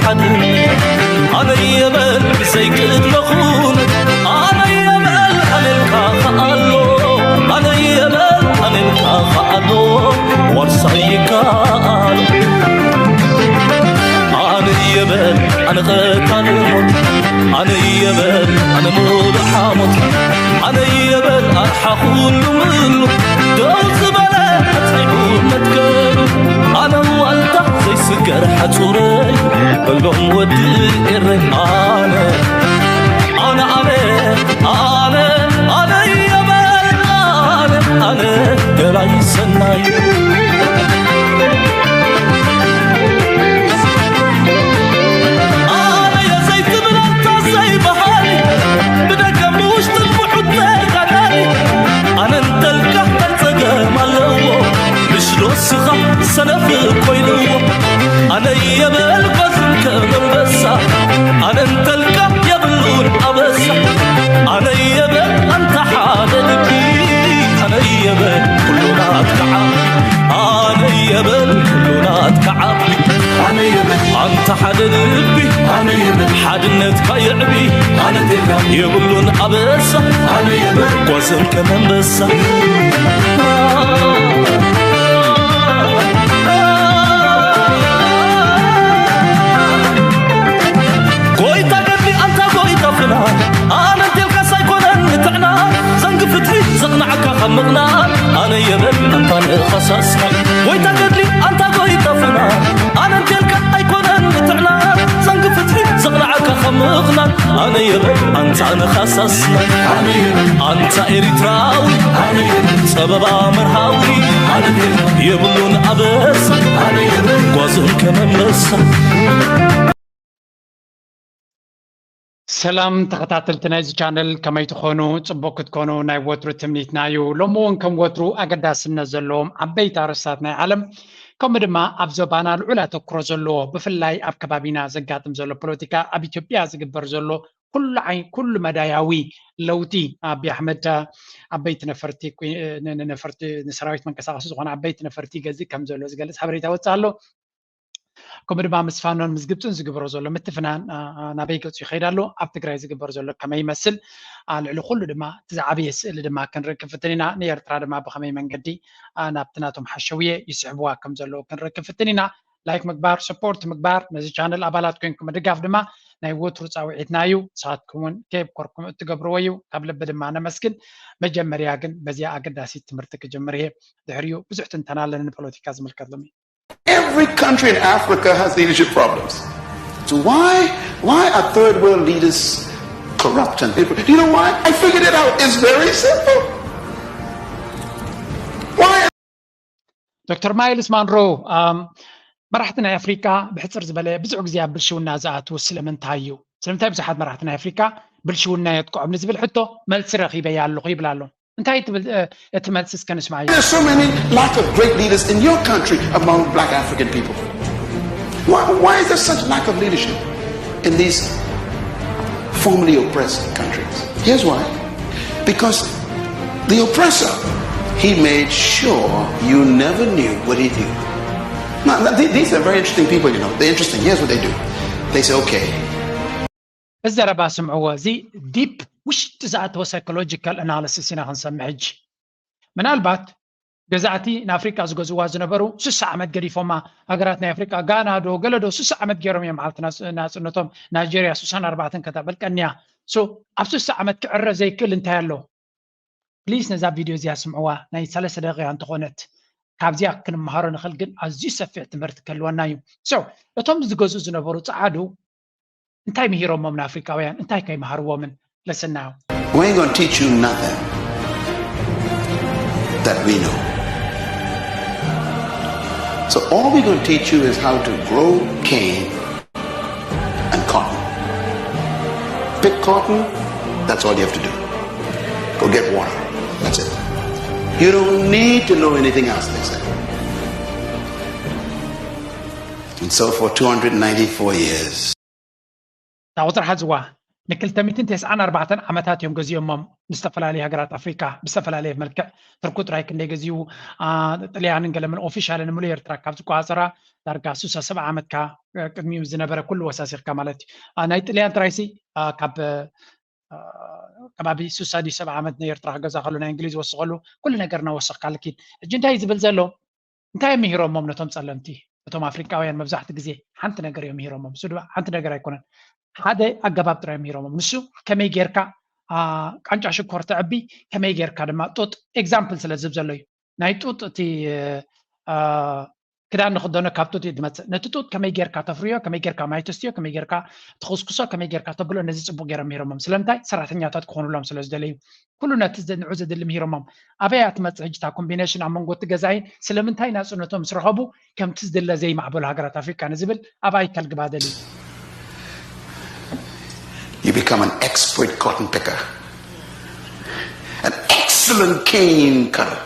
ኣነ የበል ብዘይ ቅድመ ኩነት፣ ኣነ የበል ኣነልካ ከኣሎ፣ ኣነ የበል ኣነልካ ከኣሎ፣ ዋርሳይ ይከኣሎ። ኣነ የበል ኣነ ቀታሊ ሞት፣ ኣነ የበል ኣነ ሙሉእ ሓሞት፣ ኣነ የበል ኣርሓ ኩሉ ምሉ፣ ደው ዝበለ ኣጽኒዑ መትከሉ፣ ኣነ ዋልታ ዘይስገር ሓጹረይ፣ በሎም ወዲ ኤረይ። ኣነ ኣነ ኣነ ኣነ ኣነ የበል ኣነ ኣነ ገላይ ሰናይ፣ ኣነ የዘይትብል ኣንታ ዘይበሃል፣ ብደገ ብውሽጥን ብሑት ተጋዳሊ፣ ኣነ እንተልካ እንታይ ጸገም ኣለዎ? ምሽ ዶ ስኻ ሰነፍ ኮይንዎ? ኣነ የበል ጓዝን ከም ኣንበሳ፣ ኣነ እንተልካ የብሉን ኣበሳ። ኣነ የበል ኣንታ ሓደ ልቢ፣ ኣነ የበል ኩሉ ናትካ ዓቢ፣ ኣነ የበል ኩሉ ናትካ ዓቢ። ኣነ የበል ኣንታ ሓደ ልቢ፣ ኣነ የበል ሓድነትካ የዕቢ። ኣነ እንተልካ የብሉን ኣበሳ፣ ኣነ የበል ጓዝን ከም ኣንበሳ። ጎይታ ገድሊ ኣንታ ጎይታ ፍና፣ ኣነ እንተልካስ ኣይኮነን ንጥዕና፣ ዘንጊ ፍትሒ ዘቕናዓካ ካብ ምቕናእ፣ ኣነ የበል ኣንታ ንኸሳስና። ጎይታ ገድሊ ኣንታ ጎይታ ፍና፣ ኣነ እንተልካ ኣይኮነን ንጥዕና፣ ዘንጊ ፍትሒ ዘቕናዓካ ካብ ምቕናእ፣ ኣነ የበል ኣንታ ንኸሳስና። ኣንታ ኤሪትራዊ ጸበባ መርሃዊ፣ የብሉን ኣበሳ ጓዝን ከም ኣንበሳ። ሰላም ተኸታተልቲ ናይዚ ቻነል፣ ከመይ ትኾኑ? ጽቡቕ ክትኮኑ ናይ ወትሩ ትምኒትና እዩ። ሎሚ እውን ከም ወትሩ ኣገዳስነት ዘለዎም ዓበይቲ ኣርእስታት ናይ ዓለም፣ ከምኡ ድማ ኣብ ዞባና ልዑል ኣተኩሮ ዘለዎ፣ ብፍላይ ኣብ ከባቢና ዘጋጥም ዘሎ ፖለቲካ፣ ኣብ ኢትዮጵያ ዝግበር ዘሎ ኩሉ ዓይ-፣ ኩሉ መዳያዊ ለውጢ፣ ኣቢ ኣሕመድ ዓበይቲ ነፈርቲ ኩ-፣ ን-፣ ን-፣ ነፈርቲ፣ ንሰራዊት መንቀሳቐሲ ዝኾነ ዓበይቲ ነፈርቲ ይገዝእ ከም ዘሎ ዝገልጽ ሓበሬታ ወጽእ ኣሎ። ከምኡ ድማ ምስ ፋኖን ምስ ግብጽን ዝግበሮ ዘሎ ምትፍናን፣ ኣ፣ ኣ፣ ናበይ ገጹ ይኸይድ ኣሎ? ኣብ ትግራይ ዝግበር ዘሎ ከመይ ይመስል? ኣ፣ ልዕሊ ኩሉ ድማ እቲ ዝዓበየ ስእሊ ድማ ክንርኢ ክንፍትን ኢና። ንኤርትራ ድማ ብኸመይ መንገዲ፣ ኣ፣ ናብቲ ናቶም ሓሸውየ ይስሕብዋ ከም ዘለዉ ክንርኢ ክንፍትን ኢና። ላይክ ምግባር፣ ሰፖርት ምግባር፣ ነዚ ቻነል ኣባላት ኮይንኩም ምድጋፍ ድማ ናይ ወትሩ ጻውዒትና እዩ። ንስኻትኩም እውን ከየብኮርኩም እትገብርዎ እዩ። ካብ ልቢ ድማ ነመስግን። መጀመርያ ግን በዚኣ ኣገዳሲት ትምህርቲ ክጅምር እየ። ድሕሪኡ ብዙሕ ትንተና ኣለኒ ንፖለቲካ ዝምልከት ሎሚ። Every country in Africa has leadership problems. So why, why are third world leaders corrupt and hypocrite? You know why? I figured it out. It's very simple. Why? ዶክተር ማይልስ ማንሮ፣ ኣም፣ መራሕቲ ናይ ኣፍሪካ ብሕፅር ዝበለ ብዙሕ ግዜ ኣብ ብልሽውና ዝኣትዉ ስለምንታይ እዩ? ስለምንታይ ብዙሓት መራሕቲ ናይ ኣፍሪካ ብልሽውና የጥቅዖም ንዝብል ሕቶ መልሲ ረኺበ ኣለኹ ይብል ኣሎ። እንታይ ትብል፣ እ፣ እቲ መልሲ እስከ ንስማዮ። There's so many lack of great leaders in your country among black African people. Why, why is there such lack of leadership in these formerly oppressed countries? Here's why. Because the oppressor, he made sure you never knew what he knew. Now, now, the- these are very interesting people, you know. They're interesting. Here's what they do. They say, okay, እዚ ዘረባ ስምዕዎ። እዚ ዲፕ ውሽጢ ዝኣተወ ሳይኮሎጂካል ኣናሊሲስ ኢና ክንሰምዕ ሕጂ። ምናልባት ገዛእቲ ንኣፍሪቃ ዝገዝዋ ዝነበሩ ስሳ ዓመት ገዲፎማ፣ ሃገራት ናይ ኣፍሪቃ፣ ጋና ዶ ገለ ዶ ስሳ ዓመት ገይሮም እዮም ዓልቲ ናጽ-፣ ናጽነቶም። ናይጀርያ ስሳን ኣርባዕተን ከተበል ቀንያ። ሶ ኣብ ስሳ ዓመት ክዕረ ዘይክእል እንታይ ኣሎ? ፕሊስ ነዛ ቪድዮ እዚኣ ስምዕዋ፣ ናይ ሰለስተ ደቂቃ እንተኾነት። ካብዚኣ ክንመሃሮ ንኽእል ግን ኣዝዩ ሰፊሕ ትምህርቲ ክህልወና እዩ። ሶ እቶም ዝገዝኡ ዝነበሩ ጸዓዱ እንታይ ምሂሮሞም ንኣፍሪቃውያን? እንታይ ከይመሃርዎምን? ለሰናዮ። We ain't gonna teach you nothing that we know. So all we're gonna teach you is how to grow cane and cotton. Pick cotton, that's all you have to do. Go get water. That's it. You don't need to know anything else, they said. And so for two hundred ninety-four years, እታ ቁፅሪ ሓዝዋ፣ ን294 ዓመታት እዮም ገዚኦሞም ንዝተፈላለዩ ሃገራት ኣፍሪካ ብዝተፈላለየ መልክዕ። ትርኩ ጥራይ ክንደይ ገዚኡ። ጥልያንን ገለምን ኦፊሻልን ሙሉ ኤርትራ ካብ ዝቆፃፀራ ዳርጋ ሱሳ ሰብዓ ዓመትካ ቅድሚኡ ዝነበረ ኩሉ ወሳሲኽካ ማለት እዩ። ናይ ጥልያን ጥራይሲ ካብ ከባቢ ሱሳ ድዩ ሰብዓ ዓመት ንኤርትራ ክገዛ ከሎ ናይ እንግሊዝ ወስኸሉ ኩሉ ነገር እናወሰኽካ ልኪድ። ሕጂ እንታይ ዝብል ዘሎ እንታይ እዮም ምሂሮሞም ነቶም ጸለምቲ? እቶም ኣፍሪቃውያን መብዛሕትኡ ግዜ ሓንቲ ነገር እዮም ምሂሮሞም። እሱ ድማ ሓንቲ ነገር ኣይኮነን፣ ሓደ ኣገባብ ጥራይ እዮም ምሂሮሞም። ንሱ ከመይ ጌርካ ቃንጫ ሽኮር ተዕቢ፣ ከመይ ጌርካ ድማ ጡጥ፣ ኤግዛምፕል ስለ ዝህብ ዘሎ እዩ። ናይ ጡጥ እቲ ክዳን ንኽደኖ ካብ ጡጥ እዩ ዝመፅእ። ነቲ ጡጥ ከመይ ጌርካ ተፍርዮ፣ ከመይ ጌርካ ማይ ተስትዮ፣ ከመይ ጌርካ ትኹስኩሶ፣ ከመይ ጌርካ ተብሎ፣ ነዚ ፅቡቅ ገይሮም ምሂሮሞም። ስለምንታይ? ሰራሕተኛታት ክኾኑሎም ስለ ዝደለዩ። ኩሉ ነቲ ንዑ ዘድሊ ምሂሮሞም። ኣበይ እያ ትመጽእ ሕጂ እታ ኮምቢኔሽን ኣብ መንጎ እቲ ገዛኢን ስለምንታይ ናጽነቶም ምስ ረኸቡ ከምቲ ዝድለ ዘይማዕበሉ ሃገራት ኣፍሪቃ ንዝብል ኣብኣ ይከልግባ ደልዩ። You become an expert cotton picker, an excellent cane cutter.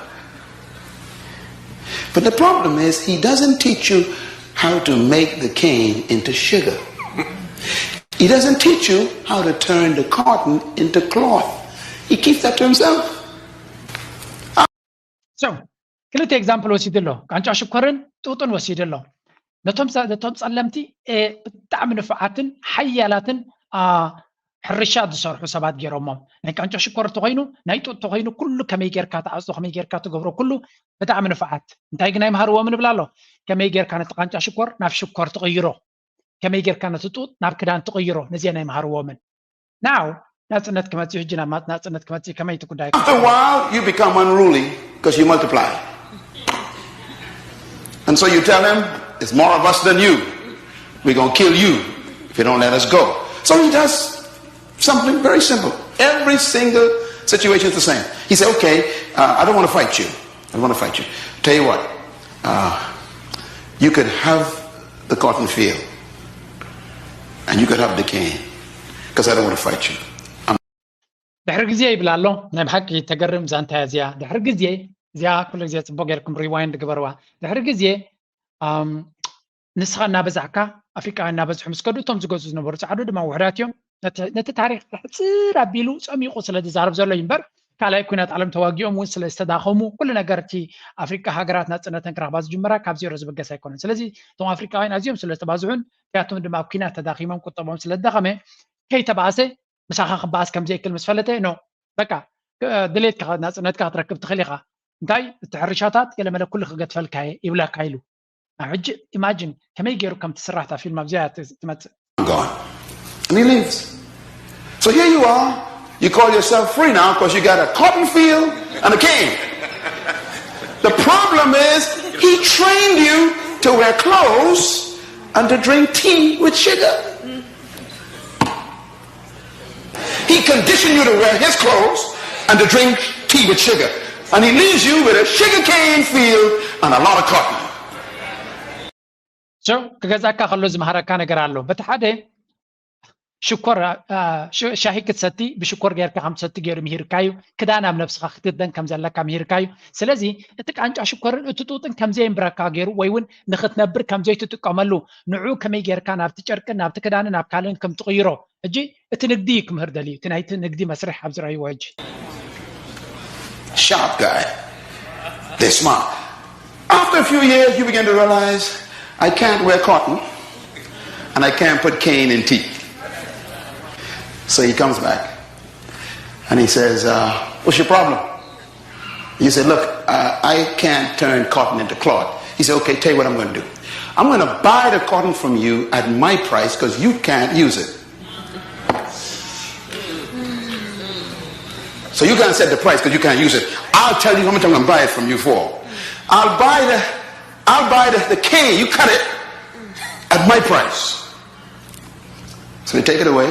But the problem is, he doesn't teach you how to make the cane into sugar. He doesn't teach you how to turn the cotton into cloth. He keeps that to himself. So ክልተ ኤግዛምፕል ወሲዱ ኣሎ። ቃንጫ ሽኮርን ጡጥን ወሲዱ ኣሎ። ነቶም ነቶም ጸለምቲ ብጣዕሚ ንፉዓትን ሓያላትን ሕርሻ ዝሰርሑ ሰባት ገይሮሞም። ናይ ቃንጫ ሽኮር ተኾይኑ ናይ ጡጥ ተኾይኑ ኩሉ ከመይ ጌርካ ትዓጽዶ ከመይ ጌርካ ትገብሮ ኩሉ ብጣዕሚ ንፉዓት። እንታይ ግን ኣይምሃርዎምን እብል ኣሎ። ከመይ ጌርካ ነቲ ቃንጫ ሽኮር ናብ ሽኮር ትቕይሮ፣ ከመይ ጌርካ ነቲ ጡጥ ናብ ክዳን ትቕይሮ፣ ነዚአን ኣይምሃርዎምን። ናው ናጽነት ክመጽእ ሕጂ ናብ ናጽነት ክመጽእ ከመይ እቲ ጉዳይ After a while, you become unruly because you multiply. And so you tell him, it's more of us than you. We're going to kill you if you don't let us go. So he does something very simple. Every single situation is the same. He said, okay, uh, I don't want to fight you. I don't want to fight you. Tell you what, uh, you could have the cotton field and you could have the cane because I don't want to fight you. ድሕሪ ግዜ ይብል ኣሎ። ናይ ብሓቂ ተገርም ዛንታ እያ እዚኣ። ድሕሪ ግዜ እዚኣ ኩሉ ግዜ ጽቡቅ ጌርኩም ሪዋይንድ ግበርዋ። ድሕሪ ግዜ ንስኻ እናበዛሕካ ኣፍሪቃውያን እናበዝሑ ምስ ከዱ እቶም ዝገዙ ዝነበሩ ጻዕዱ ድማ ውሕዳት እዮም። ነቲ ታሪክ ሕፅር ኣቢሉ ፀሚቁ ስለ ዝዛረብ ዘሎ እዩ እምበር ካልኣይ ኩናት ዓለም ተዋጊኦም እውን ስለ ዝተዳኸሙ ኩሉ ነገር እቲ ኣፍሪቃ ሃገራት ናፅነተን ክረኽባ ዝጅመራ ካብ ዜሮ ዝብገስ ኣይኮነን። ስለዚ እቶም ኣፍሪቃውያን ኣዝዮም ስለ ዝተባዝሑን እቲኣቶም ድማ ኣብ ኩናት ተዳኺሞም ቁጠቦም ስለ ዝደኸመ ከይተባእሰ ምሳኻ ክበኣስ ከም ዘይክእል ምስ ፈለጠ ኖ በቃ ድሌትካ ናፅነትካ ክትረክብ ትኽእል ኢኻ። እንታይ እቲ ሕርሻታት ገለመለ ኩሉ ክገድፈልካ እየ ይብለካ ኢሉ ሕጂ ኢማጂን ከመይ ገይሩ ከም ትስራሕ እታ ፊልም ኣብዚኣ ትመፅእ። Gone. And he leaves. So here you are. You call yourself free now because you got a cotton field and a cane. The problem is he trained you to wear clothes and to drink tea with sugar. He conditioned you to wear his clothes and to drink tea with sugar. And he leaves you with a sugarcane field and a lot of cotton. So ክገዛካ ከሎ ዝመሃረካ ነገር ኣሎ። በቲ ሓደ ሽኮር ሻሂ ክትሰቲ ብሽኮር ጌርካ ከም ትሰቲ ገይሩ ምሂርካ እዩ። ክዳን ኣብ ነብስኻ ክትክደን ከም ዘለካ ምሂርካ እዩ። ስለዚ እቲ ቃንጫ ሽኮርን እቲ ጡጥን ከም ዘየንብረካ ገይሩ ወይ እውን ንክትነብር ከም ዘይትጥቀመሉ ንዑ ከመይ ጌርካ ናብቲ ጨርቅን ናብቲ ክዳንን ናብ ካልእን ከም ትቕይሮ ሕጂ እቲ ንግዲ እዩ ክምህር ደልዩ። እቲ ናይቲ ንግዲ መስርሕ ኣብ ዝረኣይዎ ሕጂ Sharp guy. They're smart. After a few years, you begin to realize I can't wear cotton and I can't put cane in tea. So he comes back and he says, uh, what's your problem? You say, look, uh, I can't turn cotton into cloth. He said, okay, tell you what I'm going to do. I'm going to buy the cotton from you at my price because you can't use it. So you can't set the price because you can't use it. I'll tell you how much I'm going to buy it from you for. I'll buy the, I'll buy the, the cane. You cut it at my price. So they take it away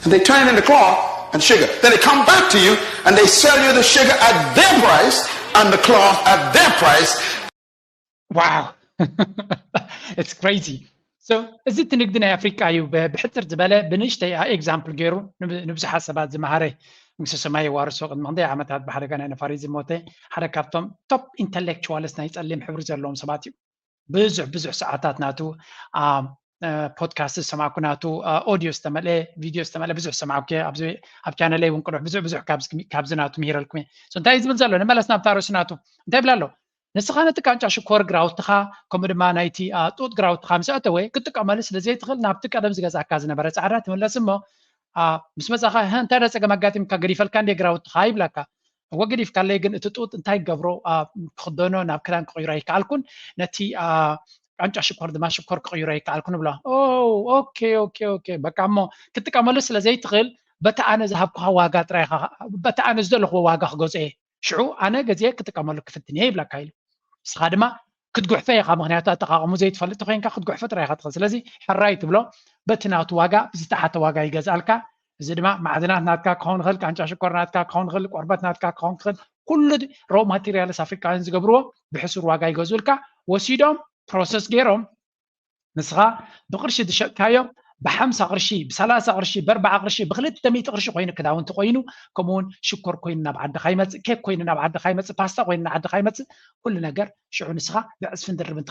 and they turn it into cloth and sugar. Then they come back to you and they sell you the sugar at their price and the cloth at their price. Wow. It's crazy. So እዚ እቲ ንግዲ ናይ ኣፍሪቃ እዩ። ብሕፅር ዝበለ ብንእሽተይ ኤግዛምፕል ገይሩ ንብዙሓት ሰባት ዝመሃረ። መንግስተ ሰማይ የዋርሶ። ቅድሚ ክንደይ ዓመታት ብሓደጋ ናይ ነፋሪት ዝሞተ ሓደ ካብቶም ቶፕ ኢንተሌክቹዋልስ ናይ ፀሊም ሕብሪ ዘለዎም ሰባት እዩ። ብዙሕ ብዙሕ ሰዓታት ናቱ ፖድካስት ዝሰማዕኩ ናቱ፣ ኦዲዮ ዝተመልአ፣ ቪድዮ ዝተመልአ ብዙሕ ዝሰማዕኩ እየ። ኣብ ቻነለይ እውን ቅኑሕ ብዙሕ ብዙሕ ካብዚ ናቱ ምሂረልኩም እየ። እንታይ ዝብል ዘሎ፣ ንመለስ ናብታ ርእሲ ናቱ። እንታይ ይብል ኣሎ? ንስኻ ነቲ ቃንጫ ሽኮር ግራውትኻ ከምኡ ድማ ናይቲ ጡጥ ግራውትኻ ምስ ኣተወ ክትጥቀመሉ ስለ ዘይትኽእል፣ ናብቲ ቀደም ዝገዛእካ ዝነበረ ፃዕዳ ትምለስ እሞ፣ ምስ መፃኻ እንታይ ደ ፀገም ኣጋጢምካ፣ ገዲፈልካ እንደ ግራውትኻ ይብለካ። እወ ገዲፍካለይ፣ ግን እቲ ጡጥ እንታይ ገብሮ፣ ክኽደኖ ናብ ክዳን ክቕይሮ ኣይከኣልኩን፣ ነቲ ቃንጫ ሽኮር ድማ ሽኮር ክቕይሮ ኣይከኣልኩን ብሎ። ኦኬ ኦኬ ኦኬ፣ በቃ እሞ ክትጥቀመሉ ስለ ዘይትኽእል፣ በቲ ኣነ ዝሃብኩኻ ዋጋ ጥራይ፣ በቲ ኣነ ዝደለኽዎ ዋጋ ክገዝኦ እየ። ሽዑ ኣነ ገዚኤ ክጥቀመሉ ክፍትን እየ ይብለካ ኢሉ። ንስኻ ድማ ክትጉሕፈ ኢኻ፣ ምክንያቱ ኣጠቃቕሙ ዘይትፈልጥ ኮይንካ ክትጉሕፈ ጥራይ ኢኻ ትኽእል። ስለዚ ሕራይ ትብሎ፣ በቲ ናቱ ዋጋ ብዝተሓተ ዋጋ ይገዝኣልካ። እዚ ድማ ማዕድናት ናትካ ክኸውን ይኽእል፣ ቃንጫ ሽኮር ናትካ ክኸውን ይኽእል፣ ቆርበት ናትካ ክኸውን ይኽእል። ኩሉ ሮ ማቴሪያልስ ኣፍሪካውያን ዝገብርዎ ብሕሱር ዋጋ ይገዝኡልካ። ወሲዶም ፕሮሰስ ገይሮም ንስኻ ብቕርሺ ዝሸጥካዮ ብሓምሳ ቅርሺ፣ ብሰላሳ ቅርሺ፣ ብኣርባዓ ቅርሺ፣ ብክልተ ሚእቲ ቅርሺ ኮይኑ ክዳውንቲ ኮይኑ፣ ከምኡውን ሽኮር ኮይኑ ናብ ዓድኻ ይመፅእ፣ ኬክ ኮይኑ ናብ ዓድኻ ይመፅእ፣ ፓስታ ኮይኑ ናብ ዓድኻ ይመፅእ። ኩሉ ነገር ሽዑ ንስኻ ብዕፅፍን ድርብን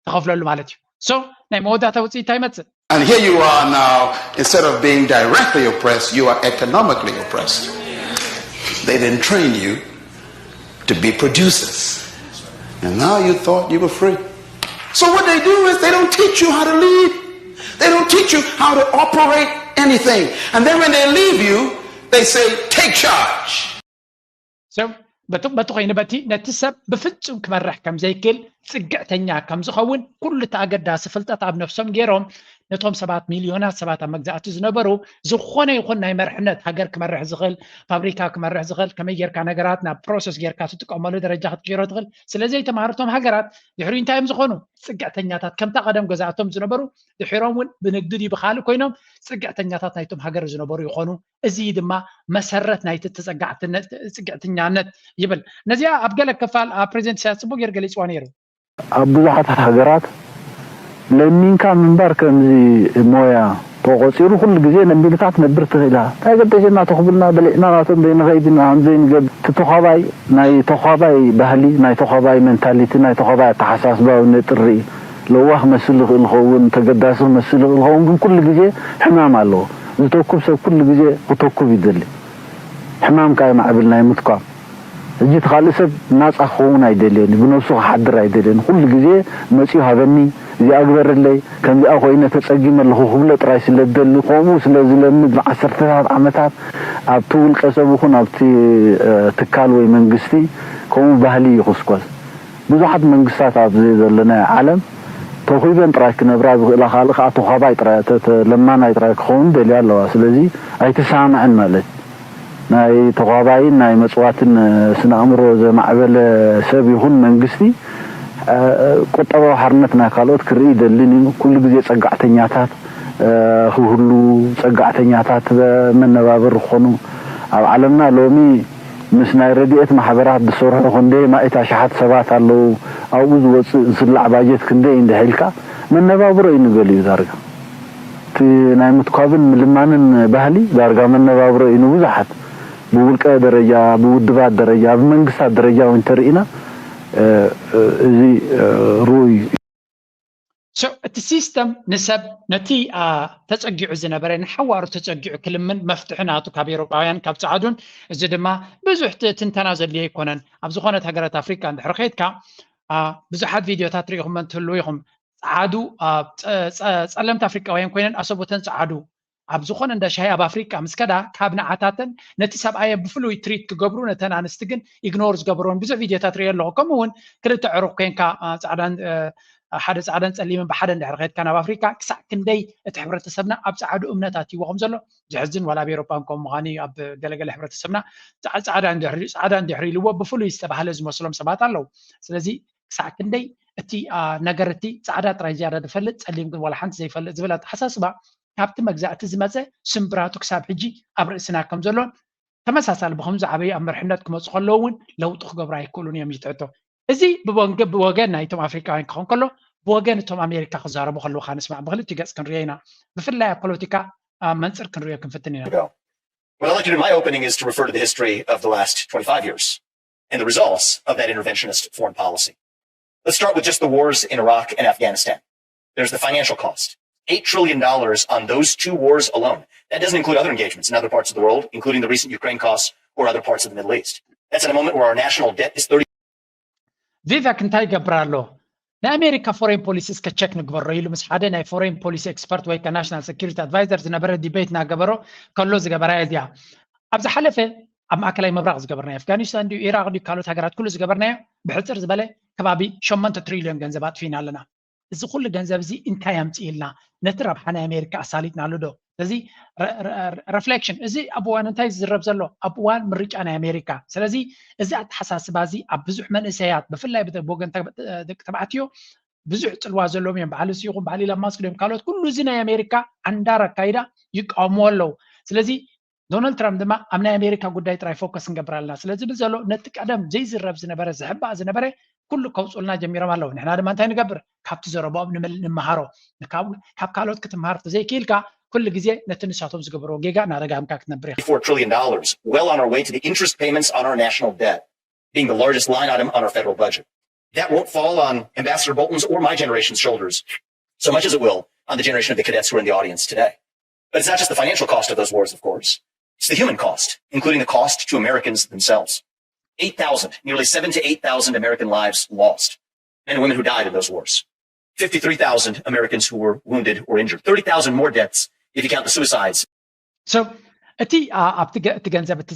ተኸፍለሉ ማለት እዩ። ሶ ናይ መወዳእታ ውፅኢት እንታይ ይመፅእ? And here you are now, instead of being directly oppressed, you are economically oppressed. They didn't train you to be producers. And now you thought you were free. So what they do is they don't teach you how to lead. They don't teach you how to operate anything. And then when they leave you, they say, take charge. So በቲ በቲ ኮይኑ በቲ ነቲ ሰብ ብፍጹም ክመርሕ ከም ዘይክእል ጽግዕተኛ ከም ዝኸውን ኩሉ እቲ ኣገዳሲ ፍልጠት ኣብ ነፍሶም ገይሮም ነቶም ሰባት ሚልዮናት ሰባት ኣብ መግዛእቲ ዝነበሩ ዝኾነ ይኹን ናይ መርሕነት ሃገር ክመርሕ ዝኽእል ፋብሪካ ክመርሕ ዝኽእል ከመይ ጌርካ ነገራት ናብ ፕሮሰስ ጌርካ ትጥቀመሉ ደረጃ ክትቀይሮ ትኽእል ስለ ዘይተማሃሩ እቶም ሃገራት ድሕሪ እንታይ እዮም ዝኾኑ ጽግዕተኛታት ከምታ ቀደም ገዛእቶም ዝነበሩ ድሒሮም እውን ብንግዲ ድዩ ብካልእ ኮይኖም ጽግዕተኛታት ናይቶም ሃገር ዝነበሩ ይኾኑ እዚ ድማ መሰረት ናይቲ ተጸጋዕትነት ጽግዕትኛነት ይብል። ነዚኣ ኣብ ገለ ክፋል ኣብ ፕሬዚደንት ኢሳያስ ጽቡቅ ገይሩ ገሊጽዋ ነይሩ። ኣብ ብዙሓት ሃገራት ለሚንካ ምንባር ከምዚ ሞያ ተቆጺሩ ኩሉ ግዜ ለሚንካ ትነብር ትኽእል ኢኻ። እንታይ ገደሸና ተኽብልና በሊዕና ናቶም ዘይንኸይድ ኢና ከምዘይንገብር እቲ ተዃባይ ናይ ተዃባይ ባህሊ ናይ ተዃባይ መንታሊቲ ናይ ተዃባይ ኣተሓሳስባ እውን ነጥሪ ለዋህ መስል ይኽእል ኸውን ተገዳሲ ክመስል ይኽእል ኸውን ግን ኩሉ ግዜ ሕማም ኣለዎ። ዝተኩብ ሰብ ኩሉ ግዜ ክተኩብ ይደሊ። ሕማም ከኣ የማዕብል ናይ ምትኳብ። ሕጂ እቲ ካልእ ሰብ ናጻ ክኸውን ኣይደልየን እዩ፣ ብነብሱ ክሓድር ኣይደልየን። ኩሉ ግዜ መጺኡ ሃበኒ፣ እዚኣ ግበርለይ፣ ከምዚኣ ኮይነ ተጸጊመ ኣለኹ ክብሎ ጥራይ ስለ ዝደሊ፣ ከምኡ ስለ ዝለምድ ንዓሰርተታት ዓመታት ኣብቲ ውልቀ ሰብ ይኹን ኣብቲ ትካል ወይ መንግስቲ ከምኡ ባህሊ ይኹስኮስ። ብዙሓት መንግስታት ኣብዚ ዘለናዮ ዓለም ተኺበን ጥራይ ክነብራ ዝኽእላ ካልእ ከዓ ተዃባይ ጥራይ ለማናይ ጥራይ ክኸውን ደልያ ኣለዋ። ስለዚ ኣይትሰማማዕን ማለት ናይ ተዃባይን ናይ መፅዋትን ስነ ኣእምሮ ዘማዕበለ ሰብ ይኹን መንግስቲ ቁጠባዊ ሓርነት ናይ ካልኦት ክርኢ ይደልን እዩ። ኩሉ ግዜ ፀጋዕተኛታት ክህሉ ፀጋዕተኛታት መነባብር ክኾኑ ኣብ ዓለምና ሎሚ ምስ ናይ ረድኤት ማሕበራት ዝሰርሑ ክንደይ ማእት ኣሽሓት ሰባት ኣለዉ ኣብኡ ዝወፅእ ዝስላዕ ባጀት ክንደይ እንድሕ ኢልካ መነባብሮ እዩ ንገሊኡ ዳርጋ እቲ ናይ ምትኳብን ምልማንን ባህሊ ዳርጋ መነባብሮ እዩ ንብዙሓት ብውልቀ ደረጃ ብውድባት ደረጃ ብመንግስታት ደረጃ እውን እንተርኢና እዚ ርኡይ እዩ። እቲ ሲስተም ንሰብ ነቲ ተፀጊዑ ዝነበረ ንሓዋሩ ተፀጊዑ ክልምን መፍትሒ ናቱ ካብ ኤሮጳውያን ካብ ፀዓዱን እዚ ድማ ብዙሕ ትንተና ዘድልዮ ኣይኮነን ኣብ ዝኾነት ሃገራት ኣፍሪካ እንድሕር ከይድካ ብዙሓት ቪድዮታት ሪኢኹም እንትህልው ኢኹም ፀዓዱ ፀለምቲ ኣፍሪቃውያን ኮይነን ኣሰቦተን ፀዓዱ ኣብ ዝኾነ እንዳ ሻሂ ኣብ ኣፍሪቃ ምስ ከዳ ካብ ንዓታተን ነቲ ሰብኣየ ብፍሉይ ትሪት ክገብሩ ነተን ኣንስቲ ግን ኢግኖር ዝገብርዎን ብዙሕ ቪድዮታት ሪኦ ኣለኹ ከምኡ እውን ክልተ ዕሩኽ ኮይንካ ፃዕዳን ሓደ ፃዕዳን ፀሊምን ብሓደ እንድሕር ከድካ ናብ ኣፍሪካ ክሳዕ ክንደይ እቲ ሕብረተሰብና ኣብ ፃዕዱ እምነት ኣትይዎ ከም ዘሎ ዘሕዝን ዋላ ኣብ ኤሮፓን ከም ምዃኑ ኣብ ገለገለ ሕብረተሰብና ፃዕዳ እንድሕር ኢልዎ ብፍሉይ ዝተባህለ ዝመስሎም ሰባት ኣለዉ ስለዚ ክሳዕ ክንደይ እቲ ነገር እቲ ፃዕዳ ጥራይ ዝያዳ ዝፈልጥ ፀሊም ግን ዋላ ሓንቲ ዘይፈልጥ ዝብል ኣተሓሳስባ ካብቲ መግዛእቲ ዝመፀ ስምብራቱ ክሳብ ሕጂ ኣብ ርእስና ከም ዘሎን ተመሳሳሊ ብከም ዝዓበዩ ኣብ መርሕነት ክመፁ ከለዉ እውን ለውጢ ክገብሩ ኣይክእሉን እዮም ዝትሕቶ እዚ ብወገን ናይቶም ኣፍሪካውያን ክኸውን ከሎ ብወገን እቶም ኣሜሪካ ክዛረቡ ከለዉ ካንስማዕ ብክልቲ ገፅ ክንሪኦ ኢና ብፍላይ ኣብ ፖለቲካ ኣብ መንፅር ክንሪኦ ክንፍትን ኢና What I'd like to do in my opening is to refer to the history of the last twenty-five years and the results of that interventionist foreign policy. Let's start with just the wars in Iraq and Afghanistan. There's the financial cost. Eight trillion dollars on those two wars alone. That doesn't include other engagements in other parts of the world, including the recent Ukraine costs or other parts of the Middle East. That's at a moment where our national debt is thirty. ቪቫክ እንታይ ይገብር ኣሎ? ናይ ኣሜሪካ ፎሬን ፖሊሲ እስከ ቸክ ንግበሮ ኢሉ ምስ ሓደ ናይ ፎሬን ፖሊሲ ኤክስፐርት ወይ ከ ናሽናል ሴኩሪቲ ኣድቫይዘር ዝነበረ ዲቤት እናገበሮ ከሎ ዝገበራዮ እዚኣ። ኣብ ዝሓለፈ ኣብ ማእከላይ ምብራቕ ዝገበርናዮ፣ ኣፍጋኒስታን ድዩ ኢራቕ ድዩ ካልኦት ሃገራት ኩሉ ዝገበርናዮ ብሕፅር ዝበለ ከባቢ ሸሞንተ ትሪልዮን ገንዘብ ኣጥፊና ኣለና። እዚ ኩሉ ገንዘብ እዚ እንታይ ኣምፅእልና? ነቲ ረብሓ ናይ ኣሜሪካ ኣሳሊጥናሉ ዶ? ስለዚ ረፍሌክሽን እዚ ኣብ እዋን እንታይ ዝዝረብ ዘሎ? ኣብ እዋን ምርጫ ናይ ኣሜሪካ። ስለዚ እዚ ኣተሓሳስባ እዚ ኣብ ብዙሕ መንእሰያት ብፍላይ ብወገን ደቂ ተባዕትዮ ብዙሕ ፅልዋ ዘለዎም እዮም። በዓል ንሱ ይኹን በዓል ኢላን ማስክ ድዮም ካልኦት ኩሉ እዚ ናይ ኣሜሪካ ዓንዳር ኣካይዳ ይቃወምዎ ኣለዉ። ስለዚ ዶናልድ ትራምፕ ድማ ኣብ ናይ ኣሜሪካ ጉዳይ ጥራይ ፎከስ ንገብር ኣለና ስለ ዝብል ዘሎ ነቲ ቀደም ዘይዝረብ ዝነበረ ዝሕባእ ዝነበረ ኩሉ ከውፅኡልና ጀሚሮም ኣለዉ። ንሕና ድማ እንታይ ንገብር? ካብቲ ዘረብኦም ንምል- ንመሃሮ። ካብ ካብ ካልኦት ክትመሃር ተዘይክኢልካ ኩሉ ግዜ ነቲ ንሳቶም ዝገብርዎ ጌጋ እናደጋምካ ክትነብር ኢኻ። Four trillion dollars, well on our way to the interest payments on our national debt, being the largest line item on our federal budget. That won't fall on Ambassador Bolton's or my generation's shoulders so much as it will on the generation of the cadets who are in the audience today. But it's not just the financial cost of those wars, of course. It's the human cost, including the cost to Americans themselves. Eight thousand, nearly seven to eight thousand American lives lost. Men and women who died in those wars. Fifty-three thousand Americans who were wounded or injured. Thirty thousand more deaths if you count the suicides. So እቲ ኣብቲ ገንዘብ እቲ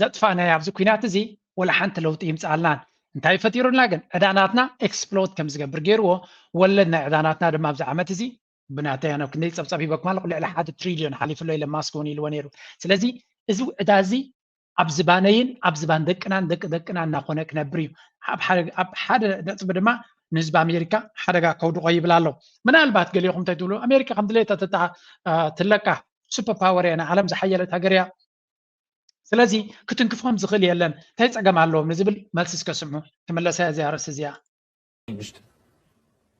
ዘጥፋእናዮ ኣብዚ ኩናት እዚ ወላ ሓንቲ ለውጢ ይምፅኣልናን እንታይ ፈጢሩልና ግን ዕዳናትና ኤክስፕሎድ ከም ዝገብር ገይርዎ። ወለድ ናይ ዕዳናትና ድማ ኣብዚ ዓመት እዚ ብናተይ ኣነ ክንደይ ፀብፀብ ሂበኩም ኣለኩ ልዕሊ ሓደ ትሪልዮን ሓሊፍሎ ኢለ ማስክ እውን ኢልዎ ነይሩ። ስለዚ እዚ ዕዳ እዚ ኣብ ዝባነይን ኣብ ዝባን ደቅናን ደቂ ደቅና እናኾነ ክነብር እዩ። ኣብ ሓደ ነጥቢ ድማ ንህዝቢ ኣሜሪካ ሓደጋ ከውድቆ ይብል ኣሎ። ምናልባት ገሊኹም እንታይ ትብሉ? ኣሜሪካ ከም ድሌታ ትለቃ ሱፐር ፓወር እያ፣ ንዓለም ዝሓየለት ሃገር እያ። ስለዚ ክትንክፎም ዝኽእል የለን፣ እንታይ ፀገም ኣለዎም ንዝብል መልሲ እስከ ስምዑ። ክምለሳ እዚኣ ርእሲ እዚኣ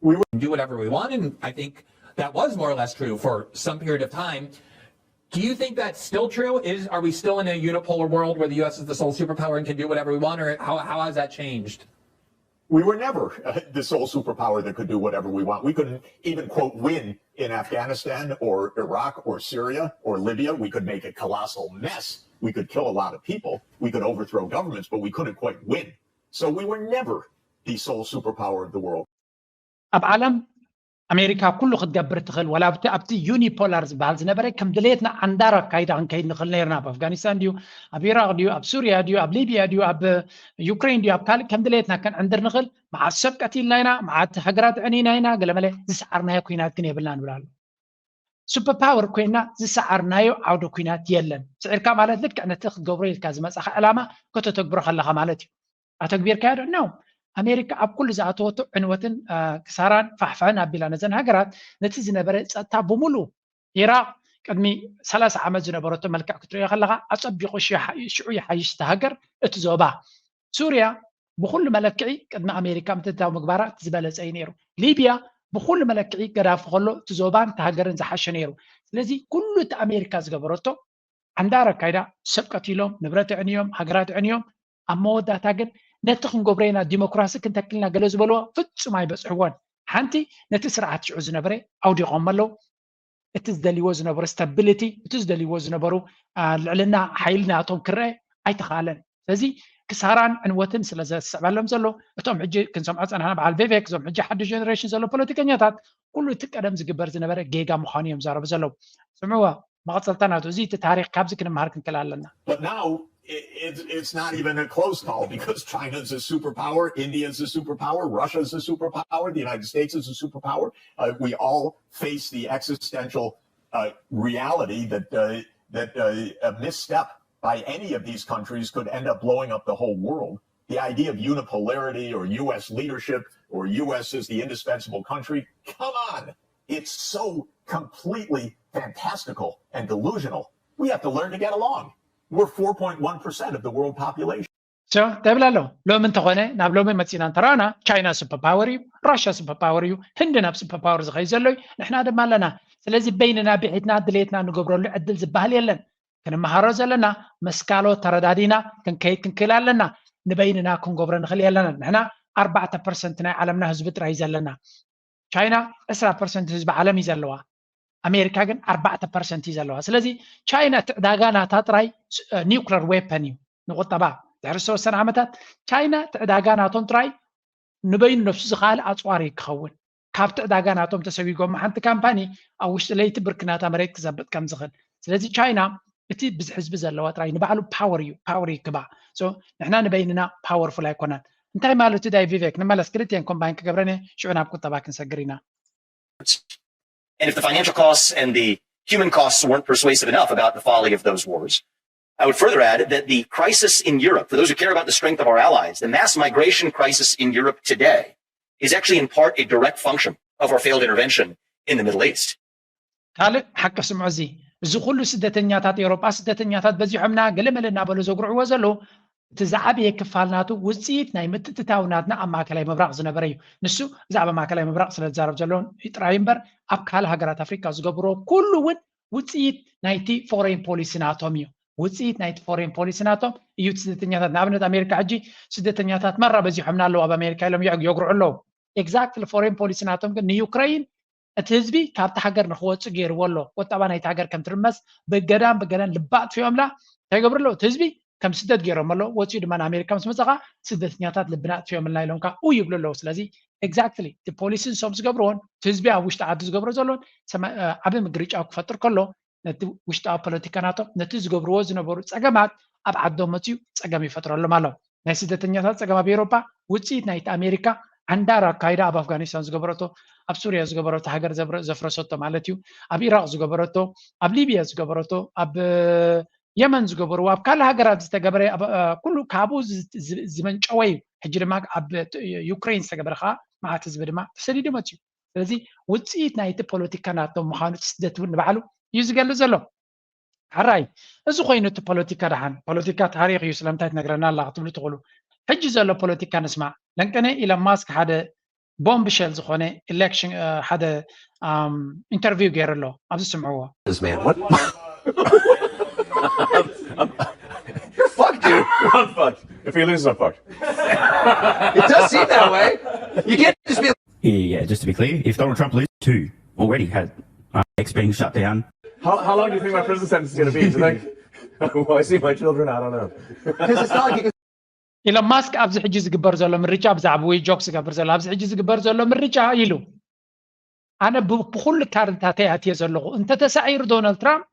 we would do whatever we want, and I think that was more or less true for some period of time. Do you think that's still true? Is are we still in a unipolar world where the U S is the sole superpower and can do whatever we want, or how, how has that changed? We were never uh, the sole superpower that could do whatever we want. We couldn't even, quote, win in Afghanistan or Iraq or Syria or Libya. We could make a colossal mess. We could kill a lot of people. We could overthrow governments, but we couldn't quite win. So we were never the sole superpower of the world. ኣብ ዓለም ኣሜሪካ ኩሉ ክትገብር ትኽእል፣ ወላ ኣብቲ ኣብቲ ዩኒፖላር ዝበሃል ዝነበረ ከም ድሌትና ዓንዳር ኣካይዳ ክንከይድ ንኽእል ነርና። ኣብ ኣፍጋኒስታን ድዩ፣ ኣብ ኢራቅ ድዩ፣ ኣብ ሱርያ ድዩ፣ ኣብ ሊብያ ድዩ፣ ኣብ ዩክሬን ድዩ፣ ኣብ ካልእ ከም ድሌትና ከንዕንድር ንኽእል። መዓት ሰብ ቀቲልና ኢና፣ መዓት ሃገራት ዕኒና ኢና፣ ገለመለ ዝሰዓርናዮ ኩናት ግን የብልና ንብል ኣሎ። ሱፐር ፓወር ኮይና ዝሰዓርናዮ ዓውደ ኩናት የለን። ስዒርካ ማለት ልክዕ ነቲ ክትገብሮ ኢልካ ዝመፃኻ ዕላማ ከተተግብሮ ከለኻ ማለት እዩ። ኣተግቢርካዮ ዶ? ኖ። ኣሜሪካ ኣብ ኩሉ ዝኣተወቶ ዕንወትን ክሳራን ፋሕፋሕን ኣቢላ ነዘን ሃገራት ነቲ ዝነበረ ፀጥታ ብምሉእ ኢራቅ ቅድሚ ሰላሳ ዓመት ዝነበረቶ መልክዕ ክትሪኦ ከለካ ኣፀቢቁ ሽዑ ይሓይሽ እቲ ሃገር እቲ ዞባ። ሱርያ ብኩሉ መለክዒ ቅድሚ ኣሜሪካ ምትእትታው ምግባራ እቲ ዝበለፀ እዩ ነይሩ። ሊብያ ብኩሉ መለክዒ ገዳፊ ከሎ እቲ ዞባን እቲ ሃገርን ዝሓሸ ነይሩ። ስለዚ ኩሉ እቲ ኣሜሪካ ዝገበረቶ ዓንዳር ኣካይዳ ሰብ ቀቲሎም፣ ንብረት ዕንዮም፣ ሃገራት ዕንዮም፣ ኣብ መወዳእታ ግን ነቲ ክንገብሮ ኢና ዲሞክራሲ ክንተክልና ገለ ዝበልዎ ፍጹም ኣይበጽሕዎን። ሓንቲ ነቲ ስርዓት ሽዑ ዝነበረ ኣውዲቖም ኣለዉ። እቲ ዝደልይዎ ዝነበሩ ስታቢሊቲ፣ እቲ ዝደልይዎ ዝነበሩ ልዕልና ሓይሊ ናቶም ክረአ ኣይተኻለን። ስለዚ ክሳራን ዕንወትን ስለ ዘስዕበሎም ዘሎ እቶም ሕጂ ክንሰምዖ ፀናሕና በዓል ቬቬክ እዞም ሕጂ ሓድሽ ጀነሬሽን ዘሎ ፖለቲከኛታት ኩሉ እቲ ቀደም ዝግበር ዝነበረ ጌጋ ምዃኑ እዮም ዛረቡ ዘለዉ። ስምዕዎ መቐፀልታ ናቱ እዚ እቲ ታሪክ ካብዚ ክንምሃር ክንክእል ኣለና። But now it's not even a close call because China is a superpower, India is a superpower, Russia is a superpower, the United States is a superpower. Uh, we all face the existential uh, reality that uh, that uh, a misstep by any of these countries could end up blowing up the whole world. The idea of unipolarity or U S leadership or U S is the indispensable country, come on. It's so completely fantastical and delusional. We have to learn to get along. We're four point one percent of the world population. እንታይ ይብል ኣሎ? ሎሚ እንተኾነ ናብ ሎሚ መፂና እንተረኣና ቻይና ሱፐር ፓወር እዩ፣ ራሽያ ሱፐር ፓወር እዩ፣ ህንዲ ናብ ሱፐር ፓወር ዝኸይ ዘሎ እዩ፣ ንሕና ድማ ኣለና። ስለዚ በይንና ብሒትና ድሌትና ንገብረሉ ዕድል ዝበሃል የለን። ክንመሃሮ ዘለና መስካሎ ተረዳዲና ክንከይድ ክንክእል ኣለና። ንበይንና ክንገብሮ ንኽእል የለና። ንሕና ኣርባዕተ ፐርሰንት ናይ ዓለምና ህዝቢ ጥራይ ዘለና። ቻይና ዕስራ ፐርሰንት ህዝቢ ዓለም እዩ ዘለዋ። ኣሜሪካ ግን ኣርባዕተ ፐርሰንት እዩ ዘለዋ። ስለዚ ቻይና እቲ ዕዳጋ ናታ ጥራይ ኒውክለር ዌፐን እዩ። ንቁጠባ ድሕሪ ዝተወሰነ ዓመታት ቻይና እቲ ዕዳጋ ናቶም ጥራይ ንበይኑ ነብሱ ዝኸኣለ ኣፅዋር እዩ ክኸውን። ካብቲ ዕዳጋ ናቶም ተሰዊጎም ሓንቲ ካምፓኒ ኣብ ውሽጢ ለይቲ ብርኪ ናታ መሬት ክዘብጥ ከም ዝኽእል። ስለዚ ቻይና እቲ ብዝሒ ህዝቢ ዘለዋ ጥራይ ንባዕሉ ፓወር እዩ፣ ፓወር ይክባ። ንሕና ንበይንና ፓወርፉል ኣይኮናን። እንታይ ማለት ዳይ ቪቬክ? ንመለስ ክልቲኤን ኮምባይን ክገብረን እየ፣ ሽዑ ናብ ቁጠባ ክንሰግር ኢና። And if the financial costs and the human costs weren't persuasive enough about the folly of those wars, I would further add that the crisis in Europe, for those who care about the strength of our allies, the mass migration crisis in Europe today is actually in part a direct function of our failed intervention in the Middle East. ካልእ ሓቂ ስምዑ፣ እዚ እዚ ኩሉ ስደተኛታት ኤውሮጳ ስደተኛታት በዚሖምና ገለመለ እናበሉ ዘጉርዕዎ ዘለዉ እቲ ዝዓበየ ክፋል ናቱ ውፅኢት ናይ ምትእትታው ናትና ኣብ ማእከላይ ምብራቕ ዝነበረ እዩ። ንሱ ብዛዕባ ማእከላይ ምብራቕ ስለ ዝዛረብ ዘለውን ጥራይ እምበር ኣብ ካልእ ሃገራት ኣፍሪካ ዝገብርዎ ኩሉ እውን ውፅኢት ናይቲ ፎሬን ፖሊሲ ናቶም እዩ። ውፅኢት ናይቲ ፎሬን ፖሊሲ ናቶም እዩ። እቲ ስደተኛታት ንኣብነት ኣሜሪካ ሕጂ ስደተኛታት መራ በዚሖምና ኣለዉ ኣብ ኣሜሪካ ኢሎም የጉርዑ ኣለዉ። ኤግዛክትሊ ፎሬን ፖሊሲ ናቶም ግን ንዩክረይን እቲ ህዝቢ ካብቲ ሃገር ንክወፅእ ገይርዎ ኣሎ። ቁጠባ ናይቲ ሃገር ከም ትርመስ ብገዳን ብገዳን ልባ ኣጥፊኦምላ እንታይ ገብሩ ኣለዉ? እቲ ህዝቢ ከም ስደት ገይሮም ኣለዉ። ወፂኡ ድማ ንኣሜሪካ ምስ መፀኻ ስደተኛታት ልብና ኣጥፊኦምልና ኢሎም ከዓ ኡ ይብሉ ኣለዉ። ስለዚ ኤግዛክትሊ እቲ ፖሊሲ ንሶም ዝገብርዎን እቲ ህዝቢ ኣብ ውሽጢ ዓዲ ዝገብሮ ዘሎን ዓቢ ምግርጫው ክፈጥር ከሎ ነቲ ውሽጣዊ ፖለቲካ ናቶም ነቲ ዝገብርዎ ዝነበሩ ፀገማት ኣብ ዓዶም መፅዩ ፀገም ይፈጥረሎም ኣሎ። ናይ ስደተኛታት ፀገም ኣብ ኤውሮፓ ውፅኢት ናይቲ ኣሜሪካ ዓንዳር ኣካይዳ ኣብ ኣፍጋኒስታን ዝገበረቶ፣ ኣብ ሱርያ ዝገበረቶ፣ ሃገር ዘፍረሰቶ ማለት እዩ፣ ኣብ ኢራቅ ዝገበረቶ፣ ኣብ ሊብያ ዝገበረቶ፣ ኣብ የመን ዝገበርዎ፣ ኣብ ካልእ ሃገራት ዝተገበረ ኩሉ ካብኡ ዝመንጨወ እዩ። ሕጂ ድማ ኣብ ዩክሬን ዝተገበረ ከዓ መዓት ህዝቢ ድማ ተሰዲዱ መፅዩ። ስለዚ ውፅኢት ናይቲ ፖለቲካ ናቶም ምዃኑ እቲ ስደት እውን ንባዕሉ እዩ ዝገልፅ ዘሎ። ሓራይ እዚ ኮይኑ እቲ ፖለቲካ ደሓን ፖለቲካ ታሪክ እዩ ስለምንታይ ትነግረና ኣላ ክትብሉ ትኽእሉ። ሕጂ ዘሎ ፖለቲካ ንስማዕ። ለንቀነ ኢለን ማስክ ሓደ ቦምብሸል ዝኾነ ኢሌክሽን ሓደ ኢንተርቪው ገይሩ ኣሎ። ኣብዚ ስምዕዎ። This man, what? You're fucked, dude. I'm fucked. If he loses, I'm fucked. It does seem that way. You can't just be Yeah, just to be clear, if Donald Trump loses, two already had uh, X being shut down. How, how long do you think my prison sentence is going to be? Do you think? Will I see my children? I don't know. Because it's not like you can ኢሎን ማስክ ኣብዚ ሕጂ ዝግበር ዘሎ ምርጫ ብዛዕባ ወይ ጆክ ዝገብር ዘሎ ኣብዚ ሕጂ ዝግበር ዘሎ ምርጫ ኢሉ ኣነ ብኩሉ ካርድታተይ ኣትየ ዘለኹ እንተተሳዒሩ ዶናልድ ትራምፕ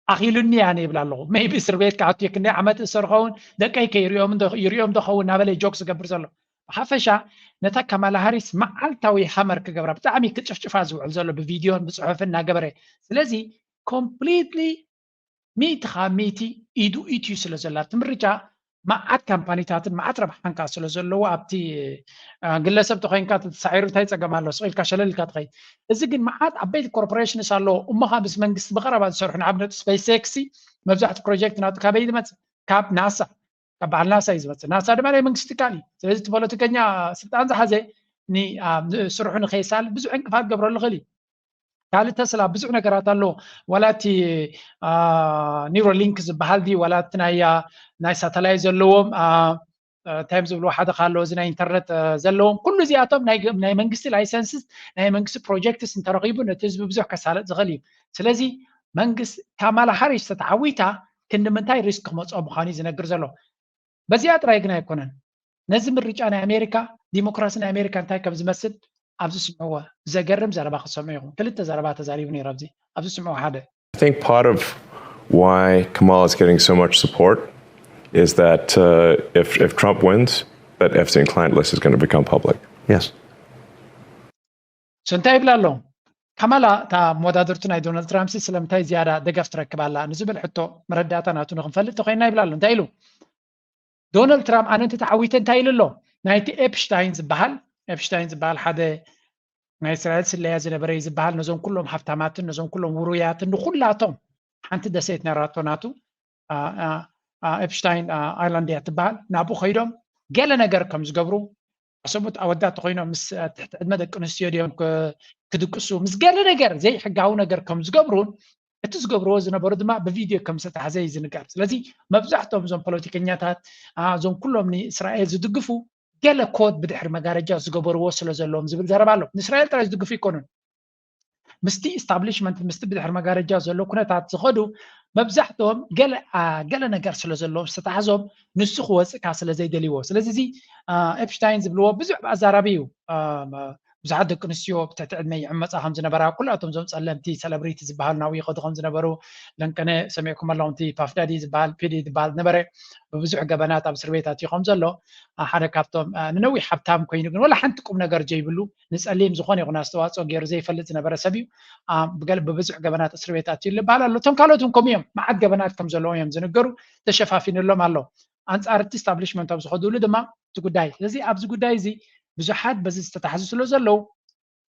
ኣኺሉኒ ኣነ ይብል ኣለኹ። ሜይቢ እስር ቤት ክኣቱ ክንደይ ዓመት እሰር ኸውን ደቀይ ከይሪኦም ይሪኦም ዶ ኸውን እናበለ ጆክ ዝገብር ዘሎ። ብሓፈሻ ነታ ካማላ ሃሪስ መዓልታዊ ሃመር ክገብራ ብጣዕሚ ክጭፍጭፋ ዝውዕል ዘሎ ብቪድዮን ብፅሑፍን እናገበረ። ስለዚ ኮምፕሊትሊ ሚእቲ ካብ ሚእቲ ኢዱ ኢትዩ ስለ ዘላ እቲ ምርጫ መዓት ካምፓኒታትን መዓት ረብሓን ከዓ ስለ ዘለዎ ኣብቲ ግለሰብ ተኮይንካ ተሳዒሩ እንታይ ፀገም ኣሎ ስቕ ኢልካ ሸለል ኢልካ ትኸይድ። እዚ ግን መዓት ዓበይቲ ኮርፖሬሽንስ ኣለዎ እሞ ከዓ ምስ መንግስቲ ብቀረባ ዝሰርሑ ንኣብነት ስፔስ ኤክስ መብዛሕቲ ፕሮጀክት ናቱ ካበይ ዝመፅእ ካብ ናሳ ካብ በዓል ናሳ እዩ ዝመፅእ። ናሳ ድማ ናይ መንግስቲ ትካል እዩ። ስለዚ እቲ ፖለቲከኛ ስልጣን ዝሓዘ ስርሑ ንከይሳል ብዙሕ ዕንቅፋት ገብረሉ ይኽእል እዩ። ካልእ ተስላ ብዙሕ ነገራት ኣለዎ። ዋላ እቲ ኒውሮሊንክ ዝበሃል ድዩ ዋላ እቲ ናይ ናይ ሳተላይት ዘለዎም እንታይ እዮም ዝብልዎ ሓደ ካሎ እዚ ናይ ኢንተርነት ዘለዎም ኩሉ እዚኣቶም ናይ መንግስቲ ላይሰንስስ ናይ መንግስቲ ፕሮጀክትስ እንተረኺቡ ነቲ ህዝቢ ብዙሕ ከሳለጥ ዝኽእል እዩ። ስለዚ መንግስቲ ካማላ ሃሪስ ተተዓዊታ ክንዲ ምንታይ ሪስክ ክመፅኦ ምዃኑ እዩ ዝነግር ዘሎ። በዚኣ ጥራይ ግን ኣይኮነን ነዚ ምርጫ ናይ ኣሜሪካ ዲሞክራሲ ናይ ኣሜሪካ እንታይ ከም ዝመስል ኣብዚ ስምዕዎ። ዘገርም ዘረባ ክትሰምዑ ኢኹም። ክልተ ዘረባ ተዛሪቡ ነይሩ ኣብዚ ኣብዚ ስምዕዎ ሓደ I think part of why Kamala is getting so much support is that uh, if, if Trump wins, that Epstein client list is going to become public. Yes. So እንታይ ይብላ ኣሎ? ካማላ እታ መወዳድርቱ ናይ ዶናልድ ትራምፕ ስለምንታይ ዝያዳ ደገፍ ትረክብ ኣላ ንዝብል ሕቶ መረዳእታ ናቱ ንክንፈልጥ ተኮይና ይብላ ኣሎ። እንታይ ኢሉ? ዶናልድ ትራምፕ ኣነ እንተተዓዊተ እንታይ ኢሉ ኣሎ? ናይቲ ኤፕሽታይን ዝበሃል ኤፕሽታይን ዝበሃል ሓደ ናይ እስራኤል ስለያ ዝነበረ እዩ ዝበሃል ነዞም ኩሎም ሃብታማትን ነዞም ኩሎም ውሩያትን ንኩላቶም ሓንቲ ደሴት ነራቶ ናቱ ኤፕሽታይን ኣይላንድ እያ ትበሃል ናብኡ ከይዶም ገለ ነገር ከም ዝገብሩ ኣሰቡት ኣወዳት ተኮይኖም ምስ ትሕቲ ዕድመ ደቂ ኣንስትዮ ድዮም ክድቅሱ ምስ ገለ ነገር ዘይሕጋዊ ነገር ከም ዝገብሩን እቲ ዝገብርዎ ዝነበሩ ድማ ብቪድዮ ከም ዝተታሕዘ እዩ ዝንገር። ስለዚ መብዛሕትኦም እዞም ፖለቲከኛታት እዞም ኩሎም ንእስራኤል ዝድግፉ ገለ ኮት ብድሕሪ መጋረጃ ዝገበርዎ ስለ ዘለዎም ዝብል ዘረባ ኣሎ። ንእስራኤል ጥራይ ዝድግፉ ይኮኑን። ምስቲ ኢስታብሊሽመንት ምስቲ ብድሕሪ መጋረጃ ዘሎ ኩነታት ዝኸዱ መብዛሕትኦም ገለ ነገር ስለ ዘለዎም ዝተታሕዞም ንሱ ክወፅእ ስለ ዘይደልይዎ። ስለዚ እዚ ኤፕሽታይን ዝብልዎ ብዙሕ ኣዛራቢ እዩ። ብዙሓት ደቂ ኣንስትዮ ብትሕቲ ዕድመ ይዕመፃ ከም ዝነበራ፣ ኩላቶም እዞም ፀለምቲ ሰለብሪቲ ዝበሃሉ ናብኡ ይኸዱ ከም ዝነበሩ፣ ለንቀነ ሰሚዕኩም ኣለኹም፣ እቲ ፓፍዳዲ ዝበሃል ፒዲ ዝበሃል ነበረ ብብዙሕ ገበናት ኣብ እስር ቤት ኣትዩ ከም ዘሎ ሓደ ካብቶም ንነዊሕ ሃብታም ኮይኑ ግን ወላ ሓንቲ ቁም ነገር ዘይብሉ ንፀሊም ዝኾነ ይኹን ኣስተዋፅኦ ገይሩ ዘይፈልጥ ዝነበረ ሰብ እዩ። ብብዙሕ ገበናት እስር ቤት ኣትዩ ዝበሃል ኣሎ። እቶም ካልኦት እውን ከምኡ እዮም፣ መዓት ገበናት ከም ዘለዎም እዮም ዝንገሩ፣ ተሸፋፊኑሎም ኣሎ። ኣንፃር እቲ ኢስታብሊሽመንት ኣብ ዝኸድሉ ድማ እቲ ጉዳይ። ስለዚ ኣብዚ ጉዳይ እዚ ብዙሓት በዚ ዝተታሕዙ ስለ ዘለዉ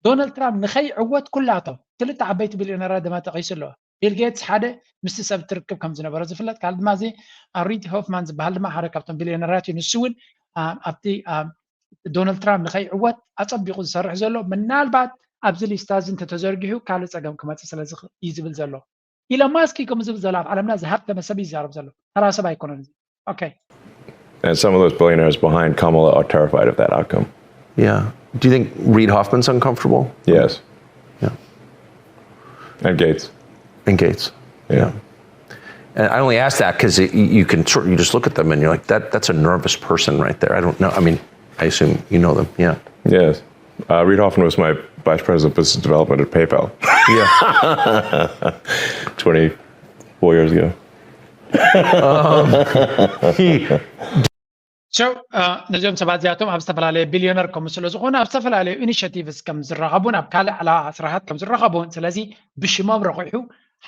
ዶናልድ ትራምፕ ንኸይዕወት ኩላቶም ክልተ ዓበይቲ ቢልዮነራት ድማ ጠቒሱ ኣሎ። ቢል ጌትስ ሓደ ምስቲ ሰብ ትርክብ ከም ዝነበሮ ዝፍለጥ፣ ካልእ ድማ እዚ ሪድ ሆፍማን ዝበሃል ድማ ሓደ ካብቶም ቢልዮነራት እዩ። ንሱ እውን ኣብቲ ዶናልድ ትራምፕ ንኸይዕወት ኣጸቢቑ ዝሰርሕ ዘሎ፣ ምናልባት ኣብዚ ሊስታ እዚ እንተተዘርጊሑ ካልእ ጸገም ክመጽእ ስለ እዩ ዝብል ዘሎ። ኢሎን ማስክ ከም ዝብል ዘሎ ኣብ ዓለምና ዝሃብተመ ሰብ ይዛረብ ዘሎ፣ ተራ ሰብ ኣይኮነን። Okay. And some of those billionaires behind Kamala are terrified of that outcome. Yeah. Do you think Reid Hoffman's uncomfortable? Yes. Yeah. And Gates. And Gates. Yeah. And I only ask that because you can sort you just look at them and you're like that that's a nervous person right there. I don't know. I mean, I assume you know them. Yeah. Yes. Uh, Reid Hoffman was my vice president of business development at PayPal. Yeah. Twenty-four years ago. So ነዚኦም ሰባት እዚኣቶም ኣብ ዝተፈላለየ ቢልዮነር ከም ስለ ዝኾኑ ኣብ ዝተፈላለዩ ኢኒሽቲቭስ ከም ዝራኸቡን ኣብ ካልእ ዕላዋ ስራሓት ከም ዝራኸቡን ስለዚ ብሽሞም ረቑሑ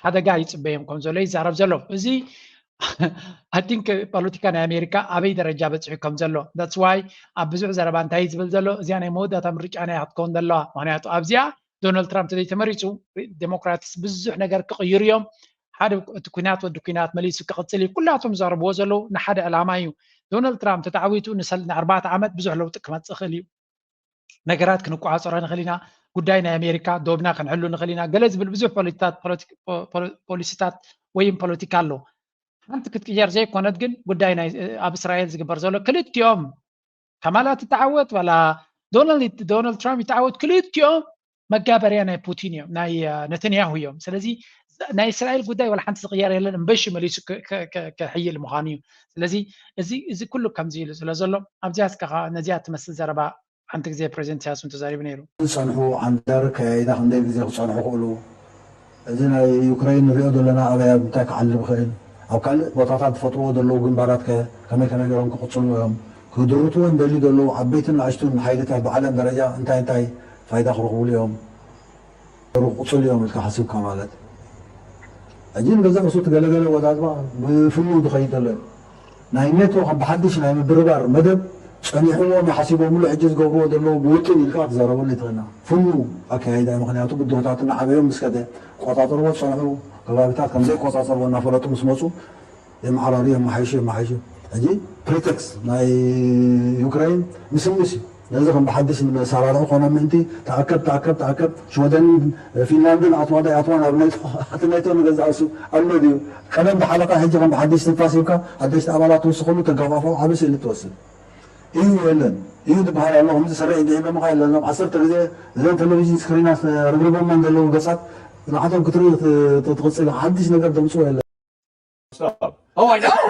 ሓደጋ ይፅበዮም ከም ዘሎ ይዛረብ ዘሎ። እዚ I think ፖለቲካ ናይ ኣሜሪካ ኣበይ ደረጃ በፂሑ ከም ዘሎ that's why ኣብ ብዙሕ ዘረባ እንታይ ዝብል ዘሎ እዚኣ ናይ መወዳእታ ምርጫ ናይ ክትከውን ዘለዋ። ምክንያቱ ኣብዚኣ ዶናልድ ትራምፕ ተዘይተመሪፁ ዴሞክራትስ ብዙሕ ነገር ክቕይሩ እዮም። ሓደ እቲ ኩናት ወዲ ኩናት መሊሱ ክቕፅል እዩ። ኩላቶም ዝዛረብዎ ዘለዉ ንሓደ ዕላማ እዩ። ዶናልድ ትራምፕ ተተዓዊቱ ንሰል ንኣርባዕተ ዓመት ብዙሕ ለውጢ ክመፅእ ይኽእል እዩ። ነገራት ክንቋፃፀሮ ንኽእል ኢና። ጉዳይ ናይ ኣሜሪካ ዶብና ክንሕሉ ንኽእል ኢና። ገለ ዝብል ብዙሕ ፖሊሲታት ፖሊሲታት ወይም ፖለቲካ ኣሎ። ሓንቲ ክትቅየር ዘይኮነት ግን ጉዳይ ኣብ እስራኤል ዝግበር ዘሎ ክልቲኦም ካማላ ትተዓወት ዋላ ዶናልድ ትራምፕ ይተዓወት ክልቲኦም መጋበርያ ናይ ፑቲን እዮም ናይ ነተንያሁ እዮም። ስለዚ ናይ እስራኤል ጉዳይ ዋላ ሓንቲ ዝቅየር የለን እምበሺ መሊሱ ክሕይል ምዃኑ እዩ። ስለዚ እዚ ኩሉ ከምዚ ኢሉ ስለ ዘሎ ኣብዚኣ እስከ ነዚኣ ትመስል ዘረባ ሓንቲ ግዜ ፕሬዚደንት ኢሳያስ እውን ተዛሪቡ ነይሩ። ዝፀንሑ ዓንዳር ከያይዳ ክንደይ ግዜ ክፀንሑ ክእሉ እዚ ናይ ዩክረይን ንሪኦ ዘለና ኣበይ ኣብ እንታይ ክዓልብ ይኽእል ኣብ ካልእ ቦታታት ዝፈጥርዎ ዘለዉ ግንባራት ከ ከመይ ከመይ ገይሮም ክቕፅልዎ እዮም ክድርትዎ እንደልዩ ዘለዉ ዓበይትን ንኣሽቱን ሓይልታት ብዓለም ደረጃ እንታይ እንታይ ፋይዳ ክረኽብሉ እዮም ክቕፅሉ እዮም ኢልካ ሓሲብካ ማለት ሕጂ ንገዛ ርእሱ ትገለገለ ወዳድባ ብፍሉ ዝኸይድ ዘሎ እዩ ናይ ኔቶ ከም ብሓድሽ ናይ ምብርባር መደብ ጸኒሕዎም ሓሲቦምሉ ሕጂ ዝገብርዎ ዘለዉ ብውጥን ኢልካ ክትዛረበሉ ይትኽእልና ፍሉ ኣካያይዳ እዩ ምክንያቱ ብድሆታት እናዓበዮም ምስ ከደ ቆጻጸርዎ ዝጸንሑ ከባቢታት ከም ዘይቆጻጸርዎ እናፈለጡ ምስ መጹ የመዓራርዩ የመሓይሹ የመሓይሹ ሕጂ ፕሪቴክስ ናይ ዩክራይን ምስምስ እዩ ነዚ ከም ብሓድሽ ንመሰራርሒ ኮነ ምእንቲ ተኣከብ ተኣከብ ተኣከብ ሽወደንን ፊንላንድን ኣትዋ ዶ ኣይኣትዋ ናብ ኔቶ ኣቲ ኔቶ ንገዛእ ርእሱ ኣሎ ድዩ ቀደም ዝሓለቐ ሕጂ ከም ብሓድሽ ትንፋስ ሂብካ ሓደሽቲ ኣባላት ትውስኸሉ ተገፋፍኦ ዓቢ ስእሊ ትወስድ እዩ የለን እዩ ዝበሃል ኣሎ ከምዚ ስርዒ እንድዒ በምኻ የለን ሎም ዓሰርተ ግዜ እዘን ቴሌቪዥን ስክሪናት ርብርቦመን ዘለዉ ገጻት ንዓቶም ክትርኢ ትቕጽል ሓድሽ ነገር ደምፅዎ የለን Stop. Oh, I know.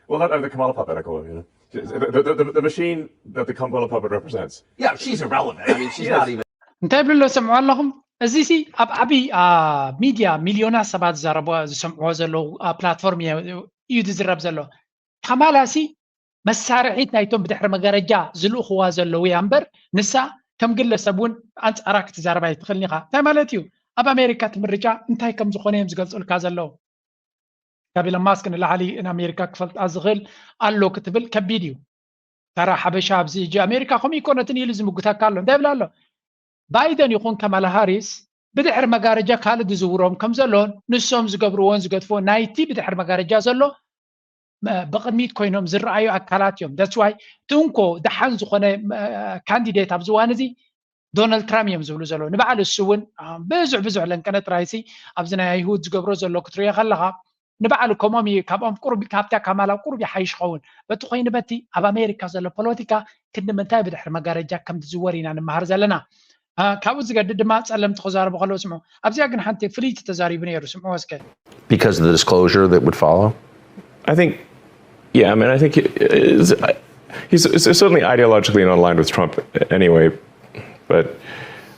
Well, not the Kamala puppet, I call it. You know? the, the, the, the machine that the Kamala puppet represents. Yeah, she's irrelevant. I mean, she's not even. እንታይ ብልሎ ሰምዑ ኣለኹም? እዚ ሲ ኣብ ዓብዪ ሚድያ ሚልዮናት ሰባት ዝዛረብዋ ዝሰምዕዎ ዘለዉ ፕላትፎርም እዩ ዝዝረብ ዘሎ። ካማላ ሲ መሳርሒት ናይቶም ብድሕሪ መጋረጃ ዝልእኽዋ ዘለዉ እያ እምበር ንሳ ከም ግለሰብ እውን ኣንፃራ ክትዛረብ ኣይትኽእልን ኢኻ። እንታይ ማለት እዩ? ኣብ ኣሜሪካ እቲ ምርጫ እንታይ ከም ዝኾነ እዮም ዝገልፁልካ ዘለዉ። ካብ ኢሎን ማስክ ንላዕሊ ንኣሜሪካ ክፈልጣ ዝኽእል ኣሎ ክትብል ከቢድ እዩ። ተራ ሓበሻ ኣብዚ ሕጂ ኣሜሪካ ከምኡ ይኮነትን ኢሉ ዝምጉተካ ኣሎ እንታይ ይብል ኣሎ? ባይደን ይኹን ከማላ ሃሪስ ብድሕሪ መጋረጃ ካልእ ዝዝውሮም ከም ዘሎን ንሶም ዝገብርዎን ዝገድፍዎን ናይቲ ብድሕሪ መጋረጃ ዘሎ ብቕድሚት ኮይኖም ዝረኣዩ ኣካላት እዮም። That's why እቲ እንኮ ደሓን ዝኾነ ካንዲዴት ኣብዚ እዋን እዚ ዶናልድ ትራምፕ እዮም ዝብሉ ዘለዉ። ንበዓል እሱ እውን ብዙሕ ብዙሕ ለንቀነ ጥራይሲ ኣብዚ ናይ ኣይሁድ ዝገብሮ ዘሎ ክትሪኦ ከለኻ ንባዕሉ ከምኦም እዩ፣ ካብኦም ቁሩብ፣ ካብታ ካማላ ቁሩብ ይሓይሽ ኸውን። በቲ ኮይኑ በቲ ኣብ ኣሜሪካ ዘሎ ፖለቲካ ክንዲ ምንታይ ብድሕሪ መጋረጃ ከም ዝዝወር ኢና ንመሃር ዘለና። አ፣ ካብኡ ዝገድድ ድማ ጸለምቲ ክዛረቡ ከለዉ ስምዑ። ኣብዚኣ ግን ሓንቲ ፍልይቲ ተዛሪቡ ነይሩ፣ ስምዑ እስከ። Because of the disclosure that would follow? I think, yeah, I mean, I think he is, I, he's, he's certainly ideologically not aligned with Trump anyway, but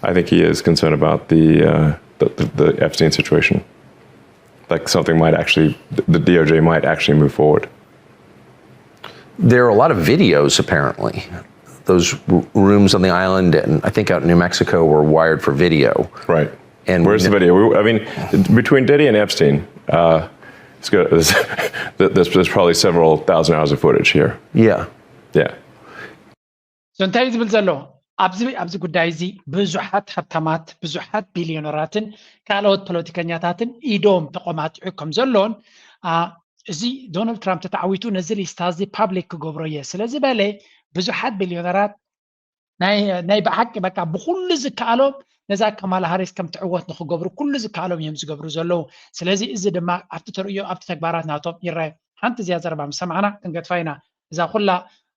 I think he is concerned about the, uh, the, the, the Epstein situation. Like something might actually, the D O J might actually move forward. There are a lot of videos, apparently. Those r- rooms on the island, and I think out in New Mexico, were wired for video. Right. And Where's we the video? We, I mean, between Diddy and Epstein, uh, it's good. There's, there's, there's probably several thousand hours of footage here. Yeah. Yeah. So እንታይ እዩ ዝብል ዘሎ ኣብዚ ኣብዚ ጉዳይ እዚ? ብዙሓት ሃብታማት፣ ብዙሓት ቢልዮነራትን ካልኦት ፖለቲከኛታትን ኢዶም ተቆማጢዑ ከም ዘሎን፣ አ፣ እዚ ዶናልድ ትራምፕ ተተዓዊቱ ነዚ ሊስታ እዚ ፓብሊክ ክገብሮ እየ ስለ ዝበለ፣ ብዙሓት ቢልዮነራት ናይ ናይ ብሓቂ በቃ ብኩሉ ዝከኣሎም ነዛ ካማላ ሃሪስ ከም ትዕወት ንክገብሩ ኩሉ ዝከኣሎም እዮም ዝገብሩ ዘለዉ። ስለዚ እዚ ድማ ኣብቲ ተርእዮ ኣብቲ ተግባራት ናቶም ይረኣዩ። ሓንቲ እዚኣ ዘረባ ምስ ሰማዕና ክንገድፋ ኢና። እዛ ኩላ፣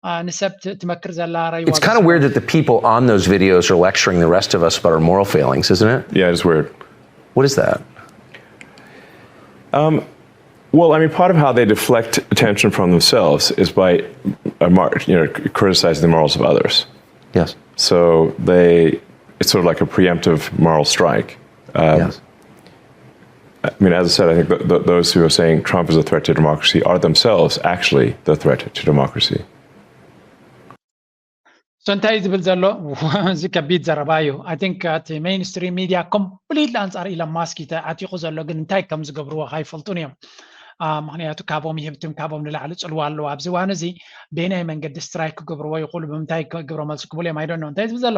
አ፣ ንሰብ ት- ትመክር ዘላ ረይዋ It's kind of weird that the people on those videos are lecturing the rest of us about our moral failings, isn't it? Yeah, it's weird. What is that? Um, well, I mean, part of how they deflect attention from themselves is by uh, mar- you know, criticizing the morals of others. Yes. So they, it's sort of like a preemptive moral strike. Um, Yes. I mean, as I said, I think th- th- those who are saying Trump is a threat to democracy are themselves actually the threat to democracy. So እንታይ እዩ ዝብል ዘሎ? እዚ ከቢድ ዘረባ እዩ። I think እቲ ሜይንስትሪም ሚድያ ኮምፕሊትሊ ኣንጻር ኢሎን ማስክ እዩ ተዓቲቑ ዘሎ፣ ግን እንታይ ከም ዝገብርዎ ኣይፈልጡን እዮም። አ፣ ምክንያቱ ካብኦም ይህብትም፣ ካብኦም ንላዕሊ ጽልዋ ኣለዎ። ኣብዚ እዋን እዚ በየናይ መንገዲ ስትራይክ ክገብርዎ ይኽእሉ፣ ብምንታይ ግብረ መልሲ ክብሉ እዮም? I don't know እንታይ ዝብል ዘሎ።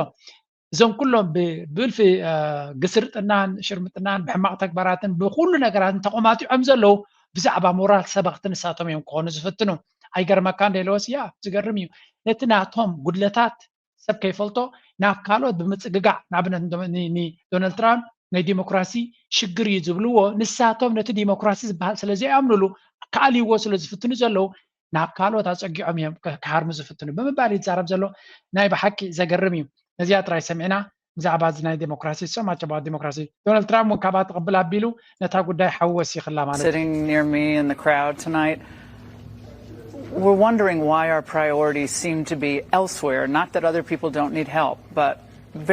እዞም ኩሎም ብ- ብእልፊ፣ አ፣ ግስርጥናን ሽርምጥናን ብሕማቕ ተግባራትን ብኩሉ ነገራትን ተቆማጢዖም ዘለዉ ብዛዕባ ሞራል ሰበኽቲ ንሳቶም እዮም ክኾኑ ዝፍትኑ። ኣይገርመካ እንደ ኢለዎስ፣ ያ፣ ዝገርም እዩ። ነቲ ናቶም ጉድለታት ሰብ ከይፈልጦ ናብ ካልኦት ብምጽግጋዕ፣ ንኣብነት ንዶ- ኒ- ኒ- ዶናልድ ትራምፕ ናይ ዲሞክራሲ ሽግር እዩ ዝብልዎ፣ ንሳቶም ነቲ ዲሞክራሲ ዝበሃል ስለ ዘይኣምኑሉ፣ ክኣልይዎ ስለ ዝፍትኑ ዘለዉ ናብ ካልኦት ኣጸጊዖም እዮም ከ- ክሃርሙ ዝፍትኑ ብምባል ይዛረብ ዘሎ። ናይ ብሓቂ ዘገርም እዩ። ነዚኣ ጥራይ ሰሚዕና ብዛዕባ እዚ ናይ ዲሞክራሲ፣ so much about democracy። ዶናልድ ትራምፕ እውን ካብኣ ትቕብል ኣቢሉ ነታ ጉዳይ ሓዊ ወሲኽላ ማለት እዩ። Sitting near me in the crowd tonight, we're wondering why our priorities seem to be elsewhere. Not that other people don't need help, but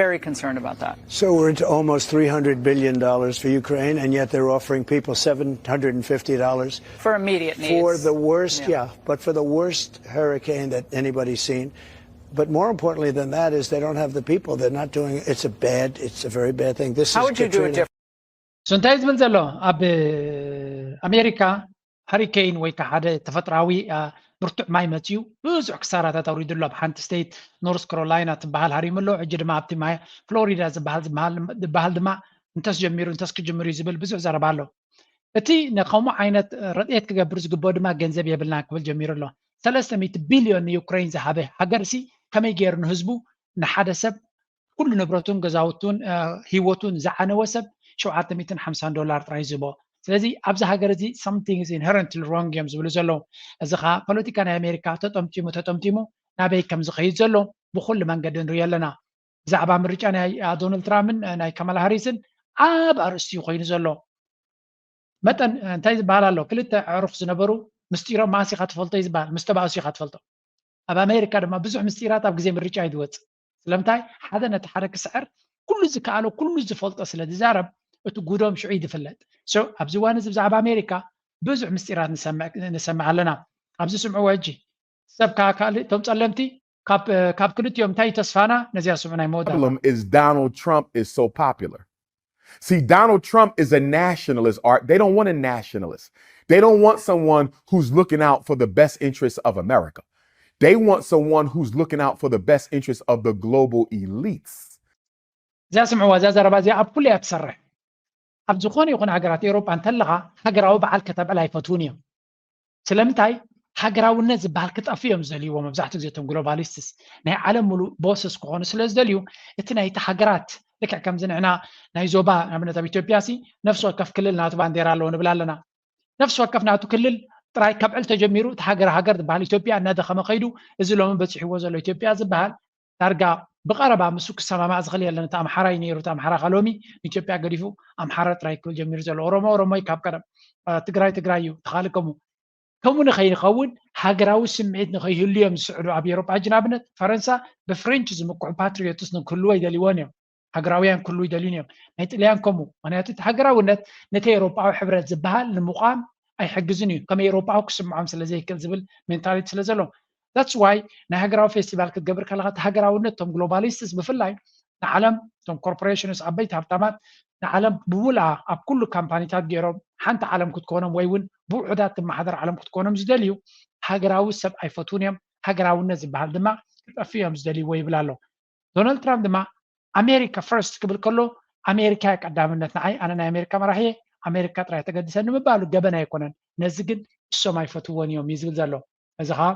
very concerned about that. So we're into almost three hundred billion dollars for Ukraine, and yet they're offering people seven hundred and fifty dollars For immediate needs. for the worst, Yeah. yeah, but for the worst hurricane that anybody's seen. But more importantly than that is they don't have the people. They're not doing. It's a bad. It's a very bad thing. This How is would you do it Katrina. differently? So እንታይ ዝብል ዘሎ? ኣብ ኣሜሪካ ሃሪኬን ወይ ከዓ ሓደ ተፈጥራዊ፣ አ፣ ብርቱዕ ማይ መፅዩ ብዙሕ ክሳራታት ኣውሪዱ ኣሎ። ኣብ ሓንቲ ስቴት ኖርስ ካሮላይና ትበሃል ሃሪሙ ኣሎ። ሕጂ ድማ ኣብቲ ማይ ፍሎሪዳ ዝበሃል ዝበሃል ዝበሃል ድማ እንተስ ጀሚሩ እንተስ ክጅምር እዩ ዝብል ብዙሕ ዘረባ ኣሎ። እቲ ንከምኡ ዓይነት ረድኤት ክገብር ዝግበኦ ድማ ገንዘብ የብልና ክብል ጀሚሩ ኣሎ። ሰለስተ ሚእቲ ቢልዮን ንዩክሬን ዝሃበ ሃገር ሲ ከመይ ገይሩ ንህዝቡ ንሓደ ሰብ ኩሉ ንብረቱን ገዛውቱን፣ አ፣ ህይወቱን ዝዓነወ ሰብ ሸውዓተ ሚእትን ሓምሳን ዶላር ጥራይ ዝህቦ? ስለዚ ኣብዚ ሃገር እዚ something is inherently wrong እዮም ዝብሉ ዘለዉ። እዚ ኸዓ ፖለቲካ ናይ ኣሜሪካ ተጠምጢሙ ተጠምጢሙ ናበይ ከም ዝኸይድ ዘሎ ብኩሉ መንገዲ ንሪኦ ኣለና። ብዛዕባ ምርጫ ናይ፣ አ፣ ዶናልድ ትራምፕን፣ አ፣ ናይ ካማላ ሃሪስን ኣብ ኣርእስቲ እዩ ኮይኑ ዘሎ። መጠን፣ አ፣ እንታይ ዝበሃል ኣሎ? ክልተ ኣዕሩኽ ዝነበሩ ምስጢሮም መዓስ ኢኻ ትፈልጦ እዩ ዝበሃል፣ ምስ ተባእሱ ኢኻ ትፈልጦ። ኣብ ኣሜሪካ ድማ ብዙሕ ምስጢራት ኣብ ግዜ ምርጫ እዩ ዝወፅእ። ስለምንታይ? ሓደ ነቲ ሓደ ክስዕር፣ ኩሉ ዝከኣሎ ኩሉ ዝፈልጦ ስለ ዝዛረብ እቲ ጉዶም ሽዑ እዩ ዝፍለጥ። So ኣብዚ እዋን እዚ ብዛዕባ ኣሜሪካ ብዙሕ ምስጢራት ንሰምዕ ንሰምዕ ኣለና። ኣብዚ ስምዕዎ ሕጂ። ሰብ ከኣ ካልእ እቶም ጸለምቲ ካብ ካብ ክልቲኦም እንታይ እዩ ተስፋና? ነዚኣ ስምዑ ናይ መወዳእታ። Problem is Donald Trump is so popular. See, Donald Trump is a nationalist, Art. They don't want a nationalist. They don't want someone who's looking out for the best interests of America. They want someone who's looking out for the best interests of the global elites. እዛ ስምዕዋ፣ እዛ ዘረባ እዚኣ ኣብ ኩሉ እያ ትሰርሕ። ኣብ ዝኾነ ይኹን ሃገራት ኤውሮጳ እንተለኻ ሃገራዊ በዓል ከተብዕል ኣይፈትዉን እዮም። ስለምንታይ? ሃገራውነት ዝበሃል ክጠፍእ እዮም ዝደልይዎ መብዛሕትኡ ግዜ እቶም ግሎባሊስትስ። ናይ ዓለም ሙሉእ ቦስስ ክኾኑ ስለ ዝደልዩ እቲ ናይቲ ሃገራት ልክዕ ከምዚ ንሕና ናይ ዞባ ንኣብነት ኣብ ኢትዮጵያ ሲ ነፍሲ ወከፍ ክልል ናቱ ባንዴራ ኣለዎ ንብል ኣለና። ነፍሲ ወከፍ ናቱ ክልል ጥራይ ከብዕል ተጀሚሩ፣ እቲ ሃገር ሃገር ዝበሃል ኢትዮጵያ እናደኸመ ከይዱ፣ እዚ ሎሚ በፂሕዎ ዘሎ ኢትዮጵያ ዝበሃል ዳርጋ ብቐረባ ምስኡ ክሰማማዕ ዝኽእል የለን። እቲ ኣምሓራይ ነይሩ፣ እቲ ኣምሓራ ኸ ሎሚ ንኢትዮጵያ ገዲፉ ኣምሓራ ጥራይ ክብል ጀሚሩ ዘሎ። ኦሮሞ ኦሮሞ እዩ ካብ ቀደም፣ እ፣ ትግራይ ትግራይ እዩ፣ ተኻሊ ከምኡ። ከምኡ ንኸይኸውን ሃገራዊ ስምዒት ንኸይህሉ እዮም ዝስዕዱ። ኣብ ኤሮጳ ሕጂ ንኣብነት ፈረንሳ ብፍሬንች ዝምክሑ ፓትሪዮትስ ንክህልዎ ይደልይዎን እዮም። ሃገራውያን ክህልዉ ይደልዩን እዮም። ናይ ጥልያን ከምኡ። ምኽንያቱ እቲ ሃገራውነት ነቲ ኤሮጳዊ ሕብረት ዝበሃል ንምቋም ኣይሕግዝን እዩ። ከም ኤሮጳዊ ክስምዖም ስለ ዘይክእል ዝብል ሜንታሊቲ ስለ ዘሎ። That's why ናይ ሃገራዊ ፌስቲቫል ክትገብር ከለኻ እቲ ሃገራውነት እቶም ግሎባሊስትስ ብፍላይ ንዓለም እቶም ኮርፖሬሽንስ ዓበይቲ ሃብታማት ንዓለም ብሙልኣ ኣብ ኩሉ ካምፓኒታት ገይሮም ሓንቲ ዓለም ክትኮኖም ወይ እውን ብውሑዳት ትመሓደር ዓለም ክትኮኖም ዝደልዩ ሃገራዊ ሰብ ኣይፈትዉን እዮም። ሃገራውነት ዝበሃል ድማ ክጠፍእ እዮም ዝደልይዎ ይብል ኣሎ። ዶናልድ ትራምፕ ድማ ኣሜሪካ ፈርስት ክብል ከሎ ኣሜሪካ እያ ቀዳምነት፣ ንዓይ ኣነ ናይ ኣሜሪካ መራሒ እየ፣ ኣሜሪካ ጥራይ ተገድሰኒ ምባሉ ገበን ኣይኮነን። ነዚ ግን እሶም ኣይፈትዎን እዮም እዩ ዝብል ዘሎ። እዚ ኸዓ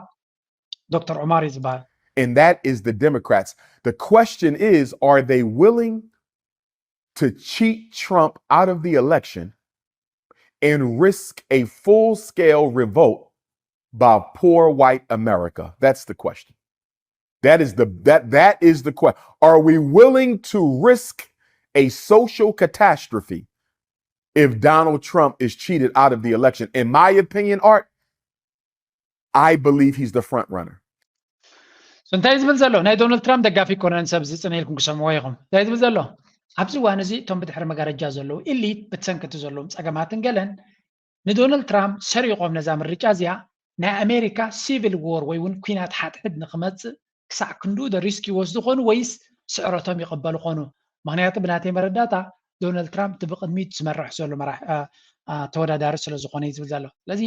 ዶክተር ዑማር እዩ ዝበሃል። And that is the Democrats. The question is, are they willing to cheat Trump out of the election and risk a full scale revolt by poor white America? That's the question. That is the that that is the question. Are we willing to risk a social catastrophe if Donald Trump is cheated out of the election? In my opinion, Art, I believe he's the front runner. So እንታይ ዝብል ዘሎ? ናይ ዶናልድ ትራምፕ ደጋፊ ኮነን ሰብ ዝፅነ ኢልኩም ክሰምዎ ኢኹም። እንታይ ዝብል ዘሎ? ኣብዚ እዋን እዚ እቶም ብድሕሪ መጋረጃ ዘለዉ ኢሊት ብትሰንክቲ ዘለዎም ፀገማትን ገለን ንዶናልድ ትራምፕ ሰሪቖም ነዛ ምርጫ እዚኣ ናይ ኣሜሪካ ሲቪል ዎር ወይ እውን ኩናት ሓድሕድ ንክመፅእ ክሳዕ ክንድኡ ዶ ሪስክ ይወስዱ ኾኑ ወይስ ስዕረቶም ይቕበሉ ኾኑ? ምኽንያቱ ብናተይ መረዳእታ ዶናልድ ትራምፕ እቲ ብቕድሚት ዝመርሕ ዘሎ መራሕ ተወዳዳሪ ስለ ዝኾነ እዩ ዝብል ዘሎ። ስለዚ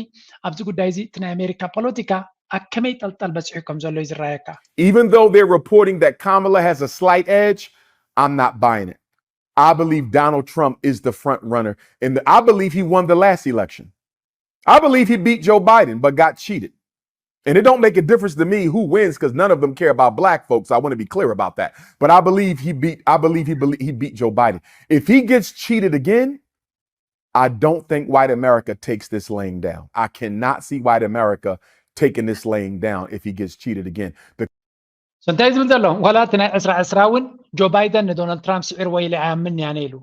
ኣብዚ ጉዳይ እዚ እቲ ናይ ኣሜሪካ ፖለቲካ ኣብ ከመይ ጠልጠል በፂሑ ከም ዘሎ እዩ ዝረኣየካ። Even though they're reporting that Kamala has a slight edge, I'm not buying it. I believe Donald Trump is the front runner, and I believe he won the last election. I believe he beat Joe Biden but got cheated. And it don't make a difference to me who wins because none of them care about black folks. I want to be clear about that. But I believe he beat I believe he beat Joe Biden. If he gets cheated again, I don't think white America takes this laying down. I cannot see white America taking this laying down if he gets cheated again. So እንታይ ዝብል ዘሎ? ዋላ እቲ ናይ ዕስራ ዕስራ እውን ጆ ባይደን ንዶናልድ ትራምፕ ስዒርዎ ኢለ ኣይኣምንን እየ ኣነ ኢሉ።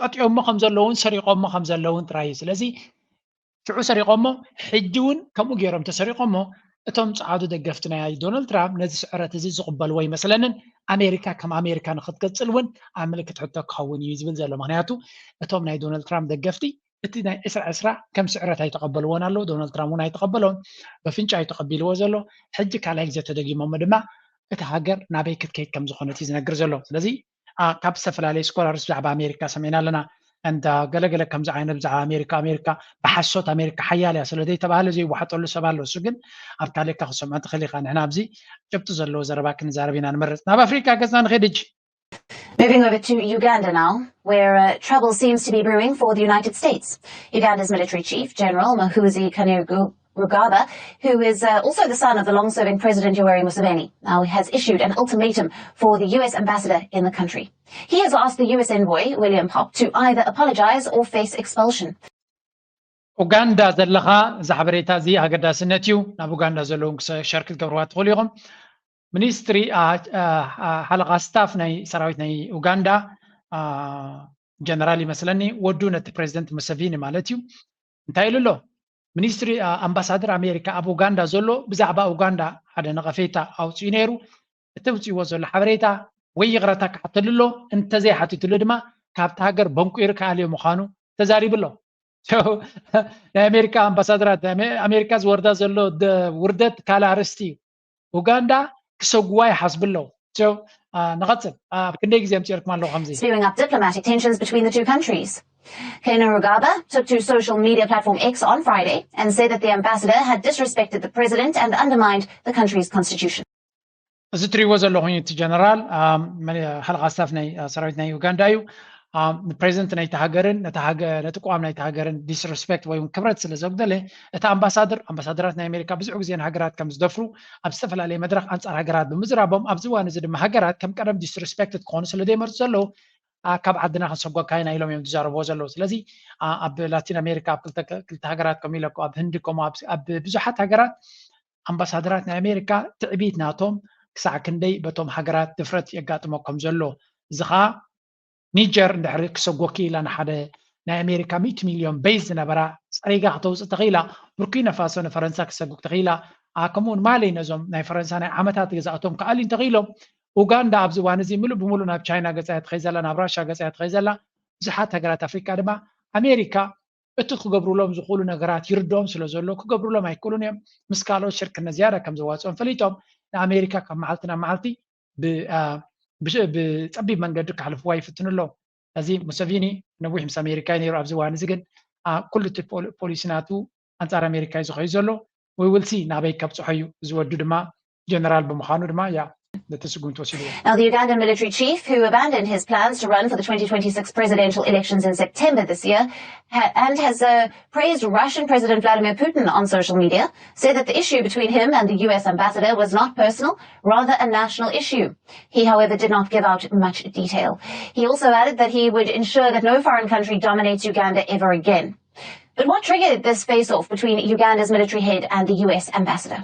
ቀጢኦሞ ከም ዘለውን ሰሪቖሞ ከም ዘለውን ጥራይ እዩ። ስለዚ ሽዑ ሰሪቖሞ ሕጂ እውን ከምኡ ገይሮም ተሰሪቖሞ እቶም ጸዓዱ ደገፍቲ ናይ ዶናልድ ትራምፕ ነዚ ስዕረት እዚ ዝቕበልዎ ኣይመስለንን። ኣሜሪካ ከም ኣሜሪካ ንክትቅጽል እውን ኣብ ምልክት ሕቶ ክኸውን እዩ ዝብል ዘሎ። ምክንያቱ እቶም ናይ ዶናልድ ትራምፕ ደገፍቲ እቲ ናይ ዕስራ ዕስራ ከም ስዕረት ኣይተቐበልዎን ኣለዉ። ዶናልድ ትራምፕ እውን ኣይተቐበሎን፣ በፍንጫ እዩ ተቐቢልዎ ዘሎ። ሕጂ ካልኣይ ግዜ ተደጊሞሞ ድማ እቲ ሃገር ናበይ ክትከይድ ከም ዝኾነት እዩ ዝነግር ዘሎ። ስለዚ ካብ ዝተፈላለዩ ስኮላርስ ብዛዕባ ኣሜሪካ ሰሚዕና ኣለና። እንዳ ገለገለ ከምዚ ዓይነት ብዛዕባ ኣሜሪካ ኣሜሪካ ብሓሶት ኣሜሪካ ሓያል እያ ስለ ዘይተባህለ ዘይወሓጠሉ ሰብ ኣሎ። እሱ ግን ኣብ ካልእካ ክሰምዖ ትኽእል ኢኻ። ንሕና ኣብዚ ጭብጢ ዘለዎ ዘረባ ክንዛረብ ኢና ንመርፅ። ናብ ኣፍሪካ ገፅና ንኸይድ ሕጂ። Moving over to Uganda now, where uh, trouble seems to be brewing for the United States. Uganda's military chief, General Muhoozi Kainerugaba, who is uh, also the son of the long-serving President Yoweri Museveni, now has issued an ultimatum for the U S ambassador in the country. He has asked the U S envoy, William Pop, to either apologize or face expulsion. ኡጋንዳ ዘለኻ እዚ ሓበሬታ እዚ ኣገዳስነት እዩ። ናብ ኡጋንዳ ዘለውን ሸር ክትገብርዋ ትኽእሉ ኢኹም። ሚኒስትሪ ሓለቓ ስታፍ ናይ ሰራዊት ናይ ኡጋንዳ ጀነራል ይመስለኒ ወዱ ነቲ ፕሬዚደንት ሙሰቪኒ ማለት እዩ እንታይ ኢሉ ኣሎ? ሚኒስትሪ ኣምባሳደር ኣሜሪካ ኣብ ኡጋንዳ ዘሎ ብዛዕባ ኡጋንዳ ሓደ ነቐፌታ ኣውፅኡ ነይሩ። እቲ ውፅእዎ ዘሎ ሓበሬታ ወይ ይቕረታ ክሓተሉ ኣሎ፣ እንተዘይሓቲትሉ ድማ ካብቲ ሃገር በንቁይሩ ክኣልዮ ምዃኑ ተዛሪቡ ኣሎ። ናይ ኣሜሪካ ኣምባሳደራት ኣሜሪካ ዝወርዳ ዘሎ ውርደት ካልእ ኣርስቲ እዩ። ኡጋንዳ ክሰጉዋ ይሓስቡ ኣለዉ። ንቐፅል። ኣብ ክንደይ ግዜ ኣምፅኦልኩም ኣለዉ ከምዚ? Spewing up diplomatic tensions between the two countries. Kainerugaba took to social media platform X on Friday and said that the ambassador had disrespected the president and undermined the country's constitution. እዚ ትሪእዎ ዘለኹም እቲ ጀነራል ሓለቓ ስታፍ ናይ ሰራዊት ናይ ኡጋንዳ እዩ። ንፕሬዚደንት ናይቲ ሃገርን ነቲ ቅዋም ናይቲ ሃገርን ዲስሪስፔክት ወይ ክብረት ስለ ዘጉደለ እቲ ኣምባሳደር ኣምባሳደራት ናይ ኣሜሪካ ብዙሕ ግዜ ንሃገራት ከም ዝደፍሩ ኣብ ዝተፈላለየ መድረክ ኣንፃር ሃገራት ብምዝራቦም ኣብዚ እዋን እዚ ድማ ሃገራት ከም ቀደም ዲስሪስፔክት ክኾኑ ስለ ዘይመርፁ ዘለዉ ካብ ዓድና ክንሰጎካ ኢና ኢሎም እዮም ዝዛረብዎ ዘለዉ። ስለዚ ኣብ ላቲን ኣሜሪካ ኣብ ክልተ ሃገራት ከምኡ ኢለ ኣብ ህንዲ ከምኡ ኣብ ብዙሓት ሃገራት ኣምባሳደራት ናይ ኣሜሪካ ትዕቢት ናቶም ክሳዕ ክንደይ በቶም ሃገራት ድፍረት የጋጥሞ ከም ዘሎ፣ እዚ ከዓ ኒጀር እንድሕሪ ክሰጎኪ ኢላ ንሓደ ናይ ኣሜሪካ ሚእቲ ሚልዮን ቤዝ ዝነበራ ፀሪጋ ክተውፅእ ተኽኢላ፣ ቡርኪና ፋሶ ንፈረንሳ ክሰጉግ ተኽኢላ፣ ከምኡውን ማሊ ነዞም ናይ ፈረንሳ ናይ ዓመታት ግዛእቶም ክኣልዩ እንተኽኢሎም፣ ኡጋንዳ ኣብዚ እዋን እዚ ምሉእ ብምሉእ ናብ ቻይና ገፃ ትኸይ ዘላ፣ ናብ ራሻ ገፃ ትኸይ ዘላ፣ ብዙሓት ሃገራት ኣፍሪካ ድማ ኣሜሪካ እቲ ክገብሩሎም ዝኽእሉ ነገራት ይርድኦም ስለ ዘሎ ክገብሩሎም ኣይክእሉን እዮም። ምስ ካልኦት ሽርክነት ዝያዳ ከም ዘዋፅኦም ፈሊጦም ንኣሜሪካ ካብ መዓልቲ ናብ መዓልቲ ብፀቢብ መንገዲ ክሓልፍዋ ይፍትኑ ኣለዉ። እዚ ሙሰቪኒ ነዊሕ ምስ ኣሜሪካ እዩ ነይሩ። ኣብዚ እዋን እዚ ግን ኩሉ እቲ ፖሊሲ ናቱ ኣንፃር ኣሜሪካ እዩ ዝኸዩ ዘሎ። We will see ናበይ ከብፅሖ እዩ። ዝወዱ ድማ ጀነራል ብምዃኑ ድማ ያ ነቲ ስጉምቲ ወሲድዎ። Now, the Ugandan military chief, who abandoned his plans to run for the twenty twenty-six presidential elections in September this year, ha- and has uh, praised Russian President Vladimir Putin on social media, said that the issue between him and the U S ambassador was not personal, rather a national issue. He, however, did not give out much detail. He also added that he would ensure that no foreign country dominates Uganda ever again. But what triggered this face off between Uganda's military head and the U S ambassador?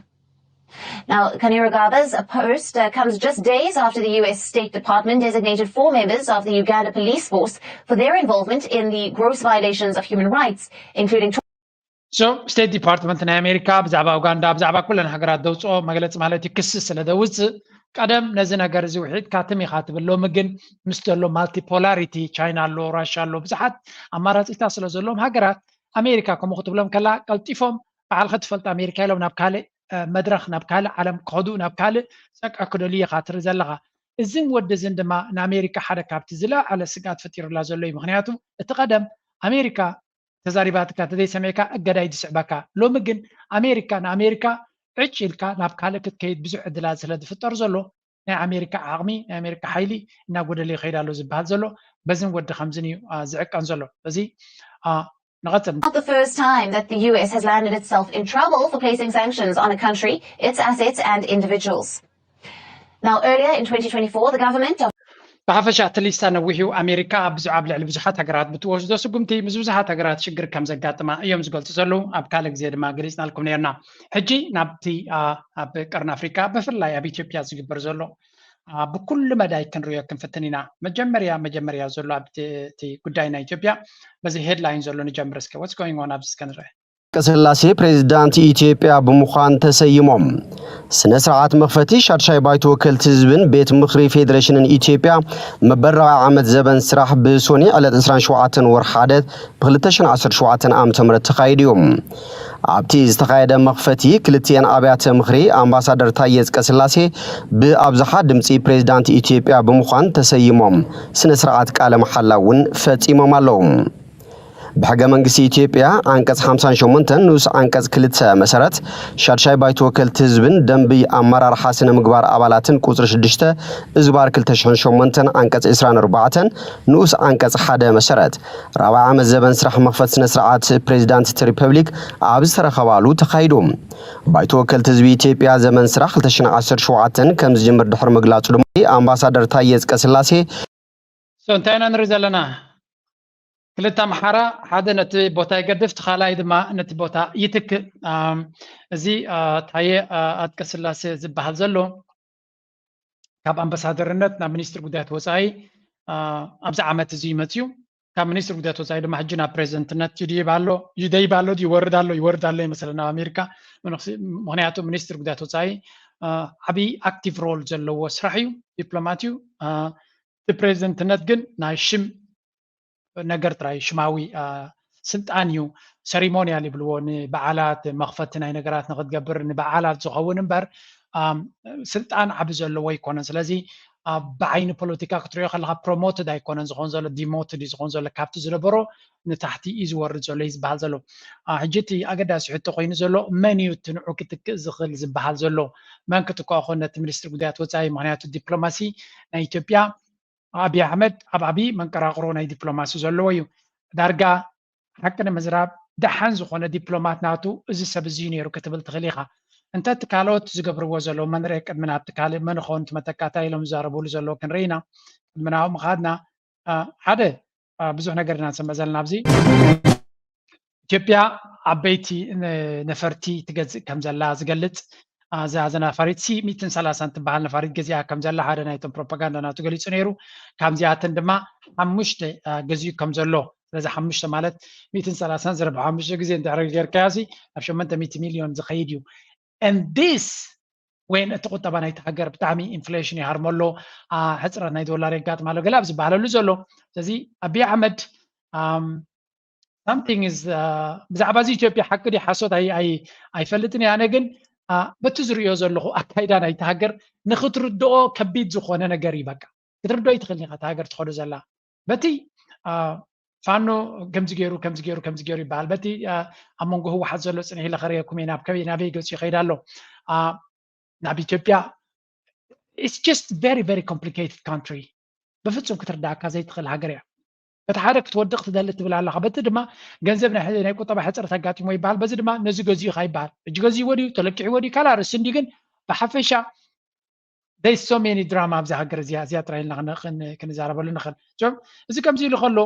Now, Kainerugaba, a post uh, comes just days after the U S State Department designated four members of the Uganda police force for their involvement in the gross violations of human rights, including So, ስቴት ዲፓርትመንት ናይ ኣሜሪካ ብዛዕባ ኡጋንዳ ብዛዕባ ኩለን ሃገራት ዘውፅኦ መግለፂ ማለት እዩ ክሲ ስለ ዘውፅእ፣ ቀደም ነዚ ነገር እዚ ውሒጥካ ትም ኢኻ ትብል። ሎሚ ግን ምስ ዘሎ ማልቲፖላሪቲ፣ ቻይና ኣሎ፣ ራሻ ኣሎ፣ ብዙሓት ኣማራፂታት ስለ ዘለዎም ሃገራት ኣሜሪካ ከምኡ ክትብሎም ከላ ቀልጢፎም ባዕልኸ ትፈልጥ ኣሜሪካ ኢሎም ናብ ካልእ መድረኽ ናብ ካልእ ዓለም ክኸዱ ናብ ካልእ ጸቃ ክደልዩ ኢኻ ትርኢ ዘለኻ። እዝን ወዲ እዝን ድማ ንኣሜሪካ ሓደ ካብቲ ዝለዓለ ስግኣት ፈጢሩላ ዘሎ እዩ። ምኽንያቱ እቲ ቀደም ኣሜሪካ ተዛሪባትካ ተዘይሰሚዕካ እገዳ እዩ ዝስዕበካ። ሎሚ ግን ኣሜሪካ ንኣሜሪካ ዕጭ ኢልካ ናብ ካልእ ክትከይድ ብዙሕ ዕድላት ስለ ዝፍጠር ዘሎ ናይ ኣሜሪካ ዓቕሚ ናይ ኣሜሪካ ሓይሊ እናጎደለ ይኸይድ ኣሎ ዝበሃል ዘሎ በዝን ወዲ ከምዝን እዩ ዝዕቀን ዘሎ። በዚ ንቐጽል። Not the first time that the U S has landed itself in trouble for placing sanctions on a country, its assets and individuals. Now, earlier in twenty twenty-four, the government of ብሓፈሻ እቲ ሊስታ ነዊሑ ኣሜሪካ ኣብ ብዙ ኣብ ልዕሊ ብዙሓት ሃገራት ብትወስዶ ስጉምቲ ምስ ብዙሓት ሃገራት ሽግር ከም ዘጋጥማ እዮም ዝገልጹ ዘለዉ። ኣብ ካልእ ግዜ ድማ ገሊጽናልኩም ነርና። ሕጂ ናብቲ ኣብ ቀርኒ ኣፍሪካ ብፍላይ ኣብ ኢትዮጵያ ዝግበር ዘሎ ብኩሉ መዳይ ክንሪኦ ክንፍትን ኢና። መጀመርያ መጀመርያ ዘሎ ኣብቲ ጉዳይ ናይ ኢትዮጵያ በዚ ሄድላይን ዘሎ ንጀምር እስከ። What's going on ኣብዚ እስከ ንርአ። ቀስላሴ ፕሬዝዳንት ኢትዮጵያ ብምዃን ተሰይሞም። ስነ ስርዓት መኽፈቲ ሻድሻይ ባይቶ ወከልቲ ህዝብን ቤት ምኽሪ ፌዴሬሽንን ኢትዮጵያ መበል ራብዓይ ዓመት ዘበን ስራሕ ብሶኒ ዕለት ዕስራን ሸውዓተን ወርሒ ሓደ ብ ክልተ ሽሕን ዓሰርተ ሸውዓተን ዓመተ ምህረት ተኻይዱ እዩ። ኣብቲ ዝተኻየደ መኽፈቲ ክልቲኤን ኣብያተ ምኽሪ ኣምባሳደር ታየ ኣፅቀስላሴ ብኣብዝሓ ድምፂ ፕሬዝዳንት ኢትዮጵያ ብምዃን ተሰይሞም ስነ ስርዓት ቃለ መሓላ እውን ፈፂሞም ኣለዉ። ብሕገ መንግስቲ ኢትዮጵያ ዓንቀፅ ሓምሳን ሸሞንተን ንኡስ ዓንቀፅ ክልተ መሰረት ሻድሻይ ባይቶ ወከልቲ ህዝብን ደንቢ ኣመራርሓ ስነ ምግባር ኣባላትን ቁፅሪ ሽዱሽተ እዝባር ክልተ ሽሕን ሸሞንተን ዓንቀፅ ዕስራን ኣርባዕተን ንኡስ ዓንቀፅ ሓደ መሰረት ራብዓይ ዓመት ዘበን ስራሕ መኽፈት ስነ ስርዓት ፕሬዚዳንት እቲ ሪፐብሊክ ኣብ ዝተረኸባሉ ተኻይዱ። ባይቶ ወከልቲ ህዝቢ ኢትዮጵያ ዘመን ስራሕ ክልተ ሽሕን ዓሰርተ ሸውዓተን ከም ዝጅምር ድሕሪ ምግላፁ ድማ ኣምባሳደር ታየ ኣፅቀስላሴ So እንታይ ኢና ንርኢ ዘለና? ክልተ ኣምሓራ፣ ሓደ ነቲ ቦታ ይገድፍ፣ እቲ ካልኣይ ድማ ነቲ ቦታ ይትክእ። ኣም፣ እዚ አ፣ ታየ አ፣ ኣትቀስላሴ ዝበሃል ዘሎ ካብ ኣምባሳደርነት ናብ ሚኒስትር ጉዳያት ወፃኢ አ፣ ኣብዚ ዓመት እዚ ይመፅዩ። ካብ ሚኒስትር ጉዳያት ወፃኢ ድማ ሕጂ ናብ ፕሬዚደንትነት ይድይብ ኣሎ። ይደይብ ኣሎ ድዩ? ይወርድ ኣሎ፣ ይወርድ ኣሎ ይመስለና ኣብ ኣሜሪካ። ምንክሲ-፣ ምክንያቱ ሚኒስትር ጉዳያት ወፃኢ አ፣ ዓብዪ ኣክቲቭ ሮል ዘለዎ ስራሕ እዩ፣ ዲፕሎማት እዩ። አ፣ እቲ ፕሬዚደንትነት ግን ናይ ሽም ነገር ጥራይ ሽማዊ አ፣ ስልጣን እዩ። ሰሪሞኒያል ይብልዎ፣ ንበዓላት መኽፈቲ ናይ ነገራት ንክትገብር ንበዓላት ዝኸውን እምበር፣ ኣም፣ ስልጣን ዓቢ ዘለዎ ኣይኮነን። ስለዚ ኣብ ብዓይኒ ፖለቲካ ክትሪኦ ከለካ ፕሮሞትድ ኣይኮነን ዝኸውን ዘሎ፣ ዲሞትድ እዩ ዝኸውን ዘሎ። ካብቲ ዝነበሮ ንታሕቲ እዩ ዝወርድ ዘሎ እዩ ዝበሃል ዘሎ። አ፣ ሕጂ እቲ ኣገዳሲ ሕቶ ኮይኑ ዘሎ መን እዩ እቲ ንዑ ክትክእ ዝኽእል ዝበሃል ዘሎ? መን ክትክኦ ኮን ነቲ ሚኒስትሪ ጉዳያት ወፃኢ? ምክንያቱ ዲፕሎማሲ ናይ ኢትዮጵያ ኣብይ ኣሕመድ ኣብ ዓብዪ መንቀራቕሮ ናይ ዲፕሎማሲ ዘለዎ እዩ። ዳርጋ ሓቂ ንምዝራብ ደሓን ዝኾነ ዲፕሎማት ናቱ እዚ ሰብ እዚ እዩ ነይሩ ክትብል ትኽእል ኢኻ። እንተ እቲ ካልኦት ዝገብርዎ ዘለዉ መንርኤ ቅድሚ ናብቲ ካልእ መን ኾን እቲ መተካእታ ኢሎም ዝዛረብሉ ዘለዉ ክንርኢ ኢና። ቅድሚ ናብኡ ምኻድና ሓደ ብዙሕ ነገር ኢና ንሰምዕ ዘለና ኣብዚ። ኢትዮጵያ ዓበይቲ ነፈርቲ ትገዝእ ከም ዘላ ዝገልጽ፣ እዛ ነፋሪት ሲ ሚእትን ሰላሳን ትበሃል ነፋሪት ገዚኣ ከም ዘላ ሓደ ናይቶም ፕሮፓጋንዳ ናቱ ገሊጹ ነይሩ። ካብዚኣተን ድማ ሓሙሽተ ገዚኡ ከም ዘሎ፣ ስለዚ ሓሙሽተ ማለት ሚእትን ሰላሳን ዝረብሐ ሓሙሽተ ግዜ እንድሕር ጌርካዮ ሲ ናብ ሸሞንተ ሚእቲ ሚልዮን ዝኸይድ እዩ። And this when እቲ ቁጠባ ናይቲ ሃገር ብጣዕሚ ኢንፍሌሽን ይሃርሞ ኣሎ፣ ሕፅረት ናይ ዶላር የጋጥም ኣሎ፣ ገለ ኣብ ዝበሃለሉ ዘሎ። ስለዚ ኣቢይ ኣሕመድ something is ብዛዕባ እዚ ኢትዮጵያ ሓቂ ድዩ ሓሶት ኣይፈልጥን እየ። ኣነ ግን በቲ ዝርእዮ ዘለኹ ኣካይዳ ናይቲ ሃገር ንክትርድኦ ከቢድ ዝኾነ ነገር እዩ። በቃ ክትርድኦ ይትኽእል ኢኻ እቲ ሃገር ትኸዶ ዘላ በቲ ፋኖ ከምዚ ገይሩ ከምዚ ገይሩ ከምዚ ገይሩ ይበሃል። በቲ ኣብ መንጎ ህወሓት ዘሎ ፅንሒ ለኸርየኩም እየ፣ ናብ ከበይ ናበይ ገፁ ይኸይድ ኣሎ። ናብ ኢትዮጵያ it's just very very complicated country። ብፍፁም ክትርዳእካ ዘይትኽእል ሃገር እያ። በቲ ሓደ ክትወድቕ ትደሊ ትብል ኣለኻ፣ በቲ ድማ ገንዘብ ናይ ቁጠባ ሕፅረት ኣጋጢሞ ይበሃል። በዚ ድማ ነዚ ገዚኡ ኢኻ ይበሃል። እጅ ገዚእዎ ድዩ ተለቂዕዎ ድዩ ካልእ ኣርእስቲ እንዲ ግን ብሓፈሻ there's so many drama ኣብዚ ሃገር እዚኣ እዚኣ ጥራይ ኢልና ክንዛረበሉ ንኽእል። ም እዚ ከምዚ ኢሉ ከሎ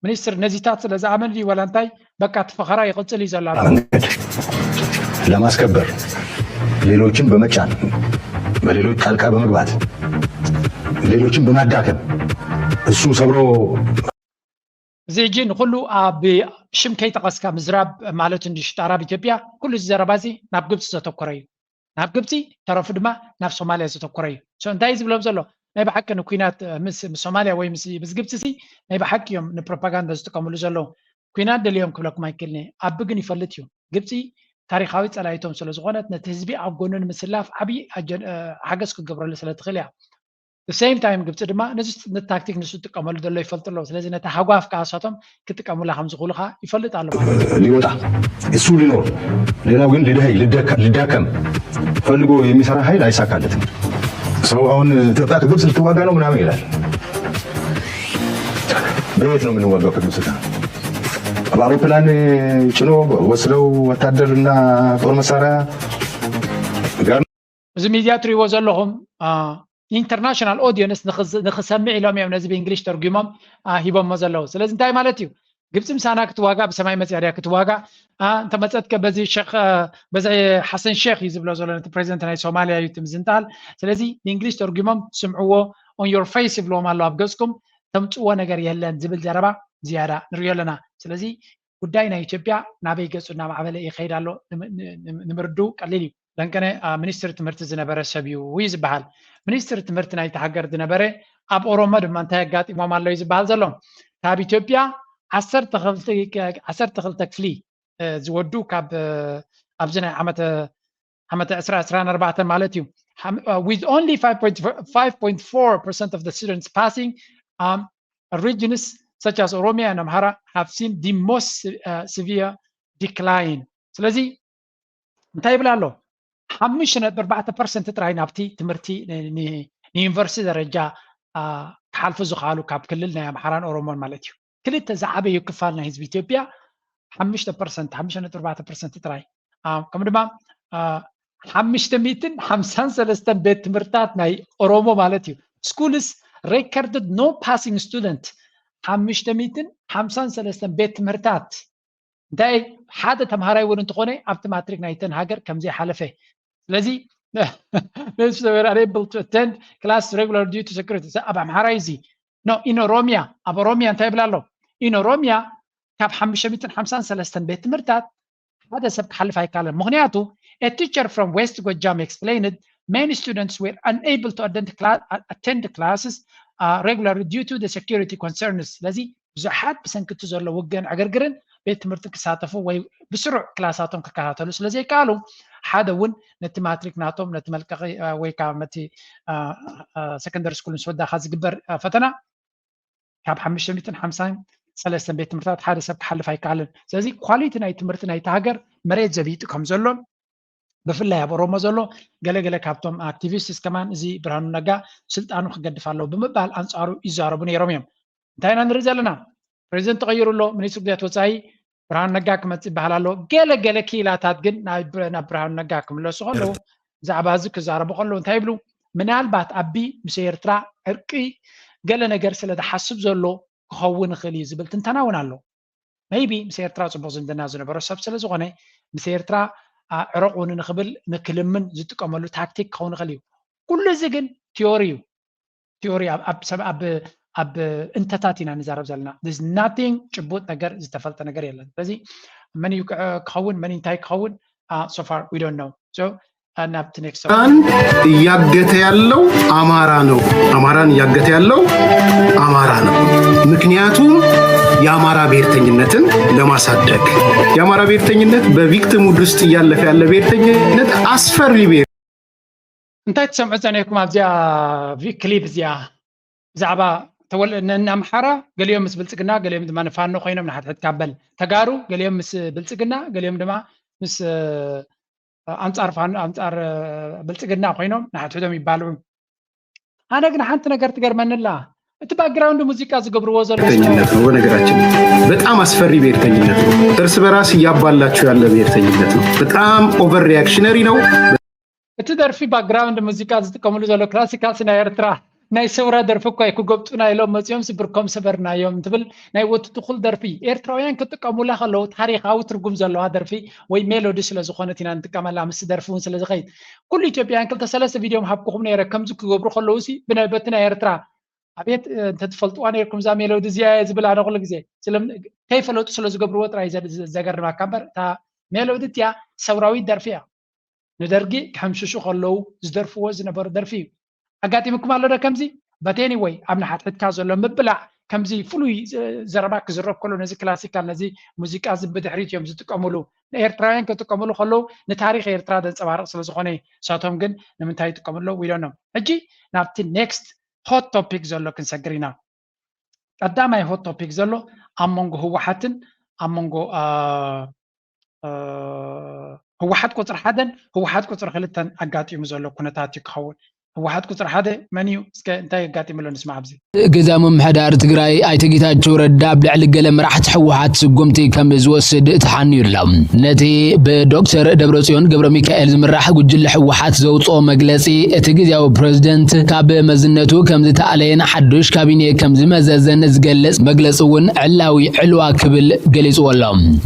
ሚኒስትር ነዚታት ስለ ዝኣመን ድዩ ዋላ እንታይ በቃ እቲ ፈኸራ ይቕፅል እዩ ዘሎ ኣብ መንገድ ለማስከበር ሌሎችን በመጫን በሌሎች ጣልቃ በመግባት ሌሎችን በማዳከም እሱ ሰብሮ እዚ ሕጂ ንኩሉ ኣብ ሽም ከይጠቐስካ ምዝራብ ማለት እንዲ ሽጣራ ኣብ ኢትዮጵያ ኩሉ እዚ ዘረባ እዚ ናብ ግብፂ ዘተኮረ እዩ። ናብ ግብፂ ተረፉ ድማ ናብ ሶማልያ ዘተኮረ እዩ። እንታይ እዩ ዝብሎም ዘሎ? ናይ ብሓቂ ንኩናት ምስ ሶማልያ ወይ ምስ ግብፂ ሲ ናይ ብሓቂ እዮም ንፕሮፓጋንዳ ዝጥቀምሉ ዘለዉ። ኩናት ደልዮም ክብለኩም ኣይክእልን እየ። ኣቢ ግን ይፈልጥ እዩ። ግብፂ ታሪካዊ ፀላኢቶም ስለ ዝኾነት ነቲ ህዝቢ ኣብ ጎኑ ንምስላፍ ዓብዪ ሓገዝ ክገብረሉ ስለ ትኽእል እያ። The same time ግብፂ ድማ ነዚ ታክቲክ ንሱ ትጥቀመሉ ዘሎ ይፈልጡ ኣለዉ። ስለዚ ነቲ ሃጓፍ ከዓ ንሳቶም ክጥቀሙላ ከም ዝኽእሉ ከዓ ይፈልጥ ኣሎ ማለት እዩ። ሊወጣ እሱ ሊኖር ሌላው ግን ሊደኸይ ሊዳከም ፈልጎ የሚሰራ ኃይል አይሳካለትም። ሰው አሁን ኢትዮጵያ ከግብፅ ልትዋጋ ነው ምናምን ይላል። በየት ነው የምንዋጋው ከግብፅ ጋር? በአውሮፕላን ጭኖ ወስደው ወታደርና ጦር መሳሪያ ጋር እዚ ሚድያ ትሪእዎ ዘለኹም ኢንተርናሽናል ኦዲየንስ ንክሰምዕ ኢሎም እዮም ነዚ ብእንግሊሽ ተርጉሞም ሂቦሞ ዘለዉ። ስለዚ እንታይ ማለት እዩ? ግብፂ ምሳና ክትዋጋ ብሰማይ መፅያ ድያ ክትዋጋ? እንተመፀትከ በዚ ሸክ በዚ ሓሰን ሼክ እዩ ዝብሎ ዘሎ ነቲ ፕሬዚደንት ናይ ሶማልያ እዩ እቲ ምዝንጣል። ስለዚ ብእንግሊሽ ተርጉሞም ስምዕዎ on your face ይብልዎም ኣሎ ኣብ ገፅኩም ተምፅዎ ነገር የለን ዝብል ዘረባ ዝያዳ ንሪኦ ኣለና። ስለዚ ጉዳይ ናይ ኢትዮጵያ ናበይ ገፁ እናማዕበለ ይኸይድ ኣሎ ንምርድኡ ቀሊል እዩ። ለንቀነ ሚኒስትሪ ትምህርቲ ዝነበረ ሰብ እዩ እዩ ዝበሃል። ሚኒስትሪ ትምህርቲ ናይቲ ሃገር ዝነበረ ኣብ ኦሮሞ ድማ እንታይ ኣጋጢሞም ኣሎ እዩ ዝበሃል ዘሎ። ካብ ኢትዮጵያ ዓሰርተ ክልተ ክፍሊ ዝወዱ ካብ ኣብዚ ናይ ዓመተ ዓመተ ዕስራ ዕስራን ኣርባዕተን ማለት እዩ with only five point four percent of the students passing regions such as Oromia and Amhara have seen the most severe decline። ስለዚ እንታይ ይብል ኣሎ? ሓሙሽተ ነጥቢ ኣርባዕተ ፐርሰንት ጥራይ ናብቲ ትምህርቲ ንዩኒቨርሲቲ ደረጃ ክሓልፉ ዝኽኣሉ ካብ ክልል ናይ ኣምሓራን ኦሮሞን ማለት እዩ። ክልተ ዝዓበዩ ክፋል ናይ ህዝቢ ኢትዮጵያ ሓሙሽተ ፐርሰንት ሓሙሽተ ነጥቢ ኣርባዕተ ፐርሰንት ጥራይ ከም ድማ ሓሙሽተ ሚእትን ሓምሳን ሰለስተን ቤት ትምህርታት ናይ ኦሮሞ ማለት እዩ። Schools recorded no passing student ሓሙሽተ ሚእትን ሓምሳን ሰለስተን ቤት ትምህርታት እንታይ ሓደ ተምሃራይ እውን እንተኾነ ኣብቲ ማትሪክ ናይተን ሃገር ከምዘይሓለፈ ስለዚ able to attend class regular due to security ኣብ ኣምሓራይ እዚ no in Oromia ኣብ ኦሮሚያ እንታይ ይብል ኣሎ? In Oromia ካብ ሓሙሽተ ሚእትን ሓምሳን ሰለስተን ቤት ትምህርታት ሓደ ሰብ ክሓልፍ ኣይካለን። ምክንያቱ a teacher from West Gojam explained many students were unable to attend classes regularly due to the security concerns። ስለዚ ብዙሓት ብሰንክቲ ዘሎ ውግእን ዕግርግርን ቤት ትምህርቲ ክሳተፉ ወይ ብስሩዕ ክላሳቶም ክከታተሉ ስለዘይከኣሉ ሓደ እውን ነቲ ማትሪክ ናቶም ነቲ መልቀቂ ወይ ከዓ ነቲ ሰከንደሪ ስኩል ምስ ወዳካ ዝግበር ፈተና ካብ ሓሙሽተ ሚእትን ሓምሳን ሰለስተን ቤት ትምህርታት ሓደ ሰብ ክሓልፍ ኣይከኣልን። ስለዚ ኳሊቲ ናይ ትምህርቲ ናይቲ ሃገር መሬት ዘቢጡ ከም ዘሎን ብፍላይ ኣብ ኦሮሞ ዘሎ ገለገለ ካብቶም ኣክቲቪስትስ ከማን እዚ ብርሃኑ ነጋ ስልጣኑ ክገድፍ ኣለዎ ብምባል ኣንፃሩ ይዛረቡ ነይሮም እዮም። እንታይ ኢና ንርኢ ዘለና? ፕሬዚደንት ተቐይሩ ኣሎ። ሚኒስትሪ ጉዳያት ወፃኢ ብርሃኑ ነጋ ክመፅእ ይበሃል ኣሎ። ገለ ገለ ክኢላታት ግን ናብ ብርሃኑ ነጋ ክምለሱ ከለዉ ብዛዕባ እዚ ክዛረቡ ከለዉ እንታይ ይብሉ? ምናልባት ኣቢ ምስ ኤርትራ ዕርቂ ገለ ነገር ስለ ዝሓስብ ዘሎ ክኸውን ይኽእል እዩ ዝብል ትንተና እውን ኣሎ። maybe ምስ ኤርትራ ፅቡቅ ዝምድና ዝነበሮ ሰብ ስለ ዝኾነ ምስ ኤርትራ ዕረቁኒ ንክብል ንክልምን ዝጥቀመሉ ታክቲክ ክኸውን ይኽእል እዩ። ኩሉ እዚ ግን ቲዮሪ እዩ። ቲዮሪ ኣብ እንተታት ኢና ንዛረብ ዘለና። ናቲንግ ጭቡጥ ነገር ዝተፈልጠ ነገር የለን። ስለዚ መን እዩ ክኸውን መን እንታይ ክኸውን so far we don't know። ናብቲ ኔክስት እያገተ ያለው አማራ ነው። አማራን እያገተ ያለው አማራ ነው። ምክንያቱም የአማራ ብሔርተኝነትን ለማሳደግ የአማራ ብሔርተኝነት በቪክቲም ውድ ውስጥ እያለፈ ያለ ብሔርተኝነት አስፈሪ ብሔር እንታይ ትሰምዑ ጸኒሕኩም ኣብዚኣ ክሊፕ እዚኣ ብዛዕባ ንኣምሓራ ገሊኦም ምስ ብልፅግና ገሊኦም ድማ ንፋኖ ኮይኖም ንሓድሕድ ካበል ተጋሩ ገሊኦም ምስ ብልፅግና ገሊኦም ድማ ምስ ኣንፃር ፋኖ ኣንፃር ብልፅግና ኮይኖም ንሓድሕዶም ይባልዑ። ኣነ ግን ሓንቲ ነገር ትገርመኒ ኣላ እቲ ባክግራውንድ ሙዚቃ ዝገብርዎ ዘሎ ብሔርተኝነት ነው። በነገራችን በጣም አስፈሪ ብሔርተኝነት ነው። እርስ በራስ እያባላችሁ ያለ ብሔርተኝነት ነው። በጣም ኦቨር ሪያክሽነሪ ነው። እቲ ደርፊ ባክግራውንድ ሙዚቃ ዝጥቀምሉ ዘሎ ክላሲካል ናይ ኤርትራ ናይ ሰውራ ደርፊ እኳ ክጎብጡና ኢሎም መፂኦም ስብርኮም ሰበርናዮም ትብል ናይ ወትትኹል ደርፊ ኤርትራውያን ክጥቀሙላ ከለዉ ታሪካዊ ትርጉም ዘለዋ ደርፊ ወይ ሜሎዲ ስለ ዝኾነት ኢና ንጥቀመላ ምስ ደርፊ እውን ስለ ዝኸይድ ኩሉ ኢትዮጵያውያን ክልተ ሰለስተ ቪድዮ ምሃብኩኹም ነይረ ከምዚ ክገብሩ ከለዉ ሲ ብነበቲ ናይ ኤርትራ ኣቤት እንተትፈልጥዋ ነርኩም እዛ ሜሎዲ እዚኣ እየ ዝብል ኣነ ኩሉ ግዜ ከይፈለጡ ስለ ዝገብርዎ ጥራይ ዘገርማካ እምበር እታ ሜሎዲ እቲያ ሰውራዊት ደርፊ እያ ንደርጊ ክሕምሽሹ ከለዉ ዝደርፍዎ ዝነበሩ ደርፊ እዩ። ኣጋጢምኩም ኣሎ ዶ ከምዚ? በቴኒ ወይ ኣብ ንሓትሕትካ ዘሎ ምብላዕ ከምዚ ፍሉይ ዘረባ ክዝረብ ከሎ ነዚ ክላሲካል ነዚ ሙዚቃ እዚ ብድሕሪት እዮም ዝጥቀምሉ። ንኤርትራውያን ክጥቀምሉ ከለዉ ንታሪክ ኤርትራ ዘንፀባርቕ ስለ ዝኾነ እዩ። ንሳቶም ግን ንምንታይ ይጥቀምሉ? We don't know። ሕጂ ናብቲ ኔክስት ሆት ቶፒክ ዘሎ ክንሰግር ኢና። ቀዳማይ ሆት ቶፒክ ዘሎ ኣብ መንጎ ህወሓትን ኣብ መንጎ ህወሓት ቁፅሪ ሓደን ህወሓት ቁፅሪ ክልተን ኣጋጢሙ ዘሎ ኩነታት እዩ ክኸውን። ህወሓት ቁፅሪ ሓደ መን እዩ? እስከ እንታይ ኣጋጢሙ ኣሎ ንስማዕ ኣብዚ። ግዝያዊ ምምሕዳር ትግራይ ኣይተ ጌታቸው ረዳ ኣብ ልዕሊ ገለ መራሕቲ ህወሓት ስጉምቲ ከም ዝወስድ ተሓንዩ ኣሎ። ነቲ ብዶክተር ደብረፅዮን ገብረ ሚካኤል ዝምራሕ ጉጅለ ህወሓት ዘውፅኦ መግለፂ እቲ ግዝያዊ ፕሬዝደንት ካብ መዝነቱ ከም ዝተኣለየን ሓዱሽ ካቢኔ ከም ዝመዘዘን ዝገልፅ መግለፂ እውን ዕላዊ ዕልዋ ክብል ገሊፅዎ ኣሎ።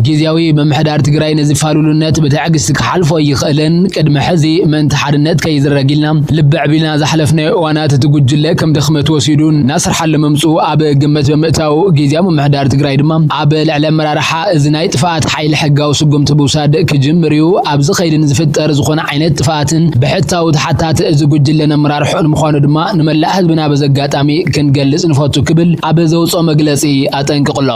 ግዝያዊ ምምሕዳር ትግራይ ነዚ ፋሉልነት ብትዕግስቲ ክሓልፎ ኣይኽእልን። ቅድሚ ሕዚ ምእንቲ ሓድነት ከይዝረግ ኢልና ልብዕ ቢልና ዝሓለፍናዮ እዋናት እቲ ጉጅለ ከም ድኽመት ወሲዱ እናሰርሓሉ ምምፅኡ ኣብ ግምት ብምእታው ግዝያዊ ምምሕዳር ትግራይ ድማ ኣብ ልዕሊ ኣመራርሓ እዚ ናይ ጥፍኣት ሓይሊ ሕጋዊ ስጉምቲ ምውሳድ ክጅምር እዩ። ኣብዚ ከይዲ ንዝፍጠር ዝኾነ ዓይነት ጥፍኣትን ብሕታዊ ተሓታቲ እዚ ጉጅለን ኣመራርሕኡን ምዃኑ ድማ ንመላእ ህዝብና በዚ ኣጋጣሚ ክንገልፅ ንፈቱ ክብል ኣብ ዘውፅኦ መግለፂ ኣጠንቂቑ ኣሎ።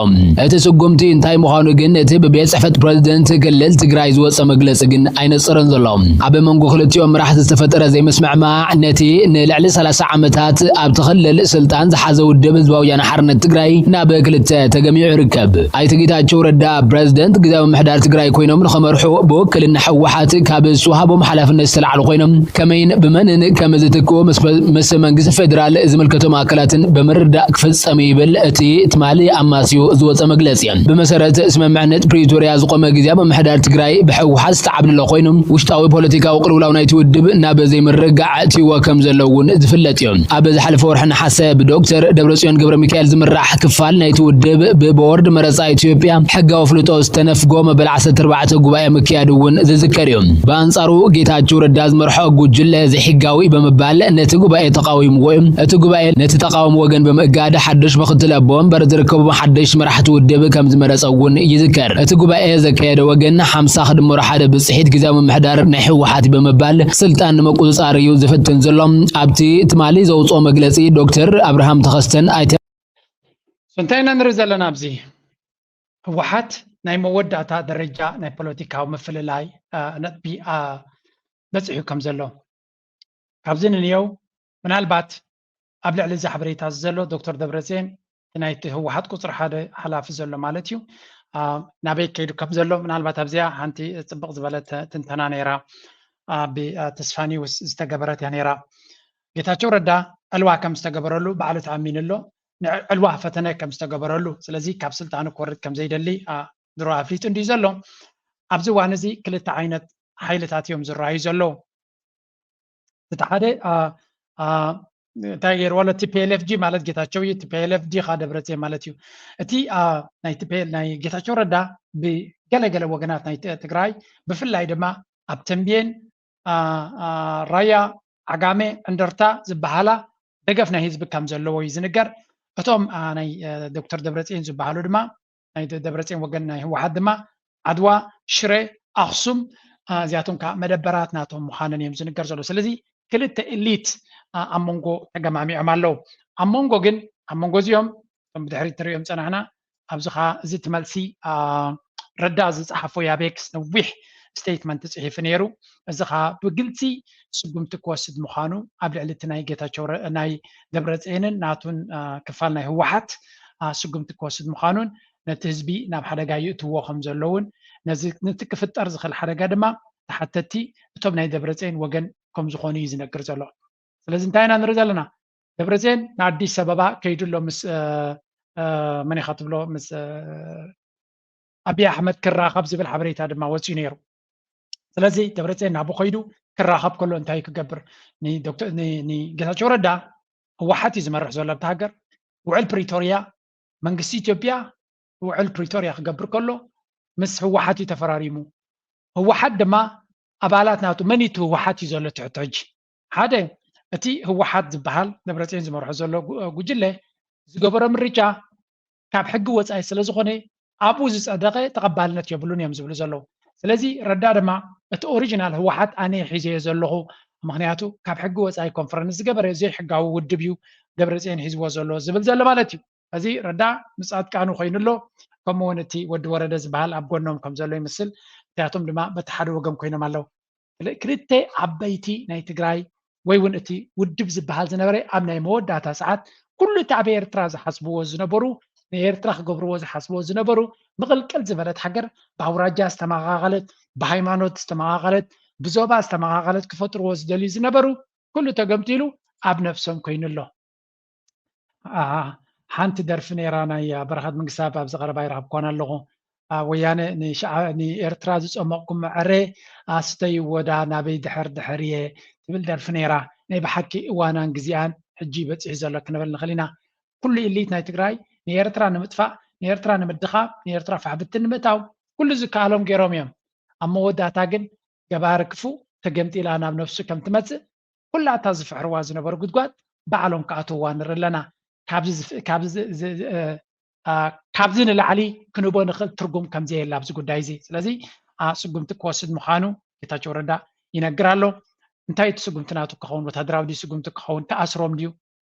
እቲ ስጉምቲ እንታይ ምዃኑ ግን እቲ ብቤት ፅሕፈት ፕሬዝደንት ክልል ትግራይ ዝወፀ መግለፂ ግን ኣይነፅርን ዘሎ። ኣብ መንጎ ክልቲኦም መራሕቲ ዝተፈጠረ ዘይምስምዕማዕ ነቲ ንልዕሊ ሰላሳ ዓመታት ኣብቲ ክልል ስልጣን ዝሓዘ ውድብ ህዝባዊ ወያነ ሓርነት ትግራይ ናብ ክልተ ተገሚዑ ይርከብ። ኣይተ ጌታቸው ረዳ ፕሬዝደንት ግዝያዊ ምምሕዳር ትግራይ ኮይኖም ንኸመርሑ ብውክልና ህወሓት ካብ ዝተውሃቦም ሓላፍነት ዝተላዕሉ ኮይኖም ከመይን ብመንን ከም ዝትክኡ ምስ መንግስቲ ፌዴራል ዝምልከቶም ኣካላትን ብምርዳእ ክፍፀም ይብል እቲ ትማሊ ኣማስዩ ዝወፀ መግለፂ። ብመሰረት ስምምዕነት ፕሪቶርያ ዝቆመ ግዝያዊ ምምሕዳር ትግራይ ብህወሓት ዝተዓብለለ ኮይኑ ውሽጣዊ ፖለቲካዊ ቅልውላው ናይቲ ውድብ ናብ ዘይምርግጋዕ ኣእትይዎ ከም ዘሎ እውን ዝፍለጥ እዩ። ኣብ ዝሓለፈ ወርሒ ነሓሰ ብዶክተር ደብረፅዮን ገብረ ሚካኤል ዝምራሕ ክፋል ናይቲ ውድብ ብቦርድ መረፃ ኢትዮጵያ ሕጋዊ ኣፍልጦ ዝተነፍጎ መበል ዓሰርተ ኣርባዕተ ጉባኤ ምክያዱ እውን ዝዝከር እዩ። ብኣንፃሩ ጌታቸው ረዳ ዝመርሖ ጉጅለ ዘይሕጋዊ ብምባል ነቲ ጉባኤ ተቃዊምዎ እዩ። እቲ ጉባኤ ነቲ ተቃዋሚ ወገን ብምእጋድ ሓዱሽ ምክትል ኣቦ ወንበር ዝርከቦም ሓደሽቲ መራሕቲ ውድብ ከም ዝመረፀ እውን ይዝከር። እቲ ጉባኤ ዘካየደ ወገን ሓምሳ ክድምሮ ሓደ ብፅሒት ግዝያዊ ምምሕዳር ናይ ህወሓት ብምባል ስልጣን ንምቁፅፃር እዩ ዝፍትን ዘሎ። ኣብቲ ትማሊ ዘውፅኦ መግለፂ ዶክተር ኣብርሃም ተኸስተን ኣይተ እንታይ ኢና ንርኢ ዘለና ኣብዚ ህወሓት ናይ መወዳእታ ደረጃ ናይ ፖለቲካዊ ምፍልላይ ነጥቢ በፂሑ ከም ዘሎ ካብዚ ንንየው ምናልባት ኣብ ልዕሊ እዚ ሓበሬታ እዚ ዘሎ ዶክተር ደብረፅዮን እቲ ናይቲ ህወሓት ቁፅሪ ሓደ ሓላፊ ዘሎ ማለት እዩ ናበይ ከይዱ ከም ዘሎ ምናልባት ኣብዚኣ ሓንቲ ፅብቕ ዝበለ ትንተና ነይራ ብተስፋኒውስ ዝተገበረት እያ ነይራ ጌታቸው ረዳ ዕልዋ ከም ዝተገበረሉ ባዕሉ ተኣሚኑ ኣሎ ዕልዋ ፈተነ ከም ዝተገበረሉ ስለዚ ካብ ስልጣኑ ክወርድ ከም ዘይደሊ ድሮ ኣፍሊጡ እንድዩ ዘሎ ኣብዚ እዋን እዚ ክልተ ዓይነት ሓይልታት እዮም ዝረኣዩ ዘለዉ እቲ ሓደ እንታይ ገይርዎ ኣሎ? ቲ ፒ ኤል ኤፍ ጂ ማለት ጌታቸው እዩ። ቲ ፒ ኤል ኤፍ ጂ ኻ ደብረጽዮን ማለት እዩ። እቲ አ፣ ናይ ቲ ፒ ኤል ናይ ጌታቸው ረዳ ብገለገለ ወገናት ናይ ት- ትግራይ፣ ብፍላይ ድማ ኣብ ተንቤን፣ አ፣ አ፣ ራያ፣ ዓጋመ፣ እንደርታ ዝበሃላ ደገፍ ናይ ህዝቢ ከም ዘለዎ እዩ ዝንገር። እቶም አ፣ ናይ አ፣ ዶክተር ደብረጽዮን ዝበሃሉ ድማ ናይ ደ- ደብረጽዮን ወገን ናይ ህወሓት ድማ ዓድዋ፣ ሽረ፣ ኣኽሱም፣ አ፣ እዚኣቶም ከዓ መደበራት ናቶም ምዃነን እዮም ዝንገር ዘሎ። ስለዚ ክልተ ኤሊት አ፣ ኣብ መንጎ ተገማሚዖም ኣለዉ። ኣብ መንጎ ግን ኣብ መንጎ እዚኦም እቶም ብድሕሪት ትሪኦም ጸናሕና ኣብዚ ከዓ እዚ ትመልሲ አ፣ ረዳ ዝጸሓፎ ያቤክስ ነዊሕ ስቴትመንት ጽሒፉ ነይሩ። እዚ ከዓ ብግልጺ ስጉምቲ ክወስድ ምዃኑ ኣብ ልዕሊ እቲ ናይ ጌታቸው ረ- ናይ ደብረጽዮንን ናቱን አ፣ ክፋል ናይ ህወሓት አ፣ ስጉምቲ ክወስድ ምዃኑን ነቲ ህዝቢ ናብ ሓደጋ ይእትዎ ከም ዘለውን ነዚ ነቲ ክፍጠር ዝኽእል ሓደጋ ድማ ተሓተቲ እቶም ናይ ደብረጽዮን ወገን ከም ዝኾኑ እዩ ዝነግር ዘሎ። ስለዚ እንታይ ኢና ንርኢ ዘለና? ደብረጽዮን ንኣዲስ ኣበባ ከይዱ ኣሎ ምስ አ፣ አ፣ መን ኢኻ ትብሎ ምስ አ፣ ኣብይ ኣሕመድ ክራኸብ ዝብል ሓበሬታ ድማ ወፂኡ ነይሩ። ስለዚ ደብረፅዮን ናብኡ ከይዱ ክራኸብ ከሎ እንታይ ክገብር? ንዶክተር- ን- ንጌታቸው ረዳ ህወሓት እዩ ዝመርሕ ዘሎ ኣብቲ ሃገር። ውዕል ፕሪቶርያ መንግስቲ ኢትዮጵያ ውዕል ፕሪቶርያ ክገብር ከሎ ምስ ህወሓት እዩ ተፈራሪሙ። ህወሓት ድማ ኣባላት ናቱ መን እዩ እቲ ህወሓት እዩ ዘሎ ትሕቲ ሕጂ? ሓደ እቲ ህወሓት ዝበሃል ደብረፅዮን ዝመርሖ ዘሎ ጉ- ጉጅለ ዝገበሮ ምርጫ ካብ ሕጊ ወፃኢ ስለ ዝኾነ ኣብኡ ዝፀደቐ ተቐባልነት የብሉን እዮም ዝብሉ ዘለዉ። ስለዚ ረዳ ድማ እቲ ኦሪጂናል ህወሓት ኣነ ሒዘዮ ዘለኹ፣ ምክንያቱ ካብ ሕጊ ወፃኢ ኮንፈረንስ ዝገበረ ዘይሕጋዊ ውድብ እዩ ደብረፅዮን ሒዝዎ ዘሎ ዝብል ዘሎ ማለት እዩ። እዚ ረዳ ምስ ፃድቃኑ ኮይኑ ኣሎ፣ ከምኡ እውን እቲ ወዲ ወረደ ዝበሃል ኣብ ጎኖም ከም ዘሎ ይመስል። እቲኣቶም ድማ በቲ ሓደ ወገን ኮይኖም ኣለዉ። ክልተ ዓበይቲ ናይ ትግራይ ወይ እውን እቲ ውድብ ዝበሃል ዝነበረ ኣብ ናይ መወዳእታ ሰዓት ኩሉ እቲ ኣብ ኤርትራ ዝሓስብዎ ዝነበሩ ንኤርትራ ክገብርዎ ዝሓስብዎ ዝነበሩ ምቕልቅል ዝበለት ሃገር ብኣውራጃ ዝተመቓቐለት፣ ብሃይማኖት ዝተመቓቐለት፣ ብዞባ ዝተመቓቐለት ክፈጥርዎ ዝደልዩ ዝነበሩ ኩሉ ተገምጢሉ ኣብ ነብሶም ኮይኑ ኣሎ። ሓንቲ ደርፊ ነይራ ናይ በረኸት መንግስታብ ኣብዚ ቀረባ ይረኸብኳን ኣለኹ። ወያነ ንኤርትራ ዝፀመቕኩም መዐረ ኣስተይዎ ዳ ናበይ ድሕር ድሕር እየ ትብል ደርፊ ነይራ። ናይ ብሓቂ እዋናን ግዜኣን ሕጂ በፂሑ ዘሎ ክንብል ንኽእል ኢና። ኩሉ ኢሊት ናይ ትግራይ ንኤርትራ ንምጥፋእ፣ ንኤርትራ ንምድኻም፣ ንኤርትራ ፋሕብትን ንምእታው ኩሉ ዝከኣሎም ገይሮም እዮም። ኣብ መወዳእታ ግን ገባሪ ክፉእ ተገምጢላ ናብ ነብሱ ከም ትመፅእ ኩላታ ዝፍሕርዋ ዝነበሩ ጉድጓድ ባዕሎም ክኣትውዋ ንርኢ ኣለና። ካብዚ ንላዕሊ ክንቦ ንኽእል ትርጉም ከምዘየለ ኣብዚ ጉዳይ እዚ። ስለዚ ስጉምቲ ክወስድ ምዃኑ ጌታቸው ረዳ ይነግር ኣሎ። እንታይ እቲ ስጉምቲ ናቱ ክኸውን? ወታደራዊ ድዩ ስጉምቲ ክኸውን? ክኣስሮም ድዩ?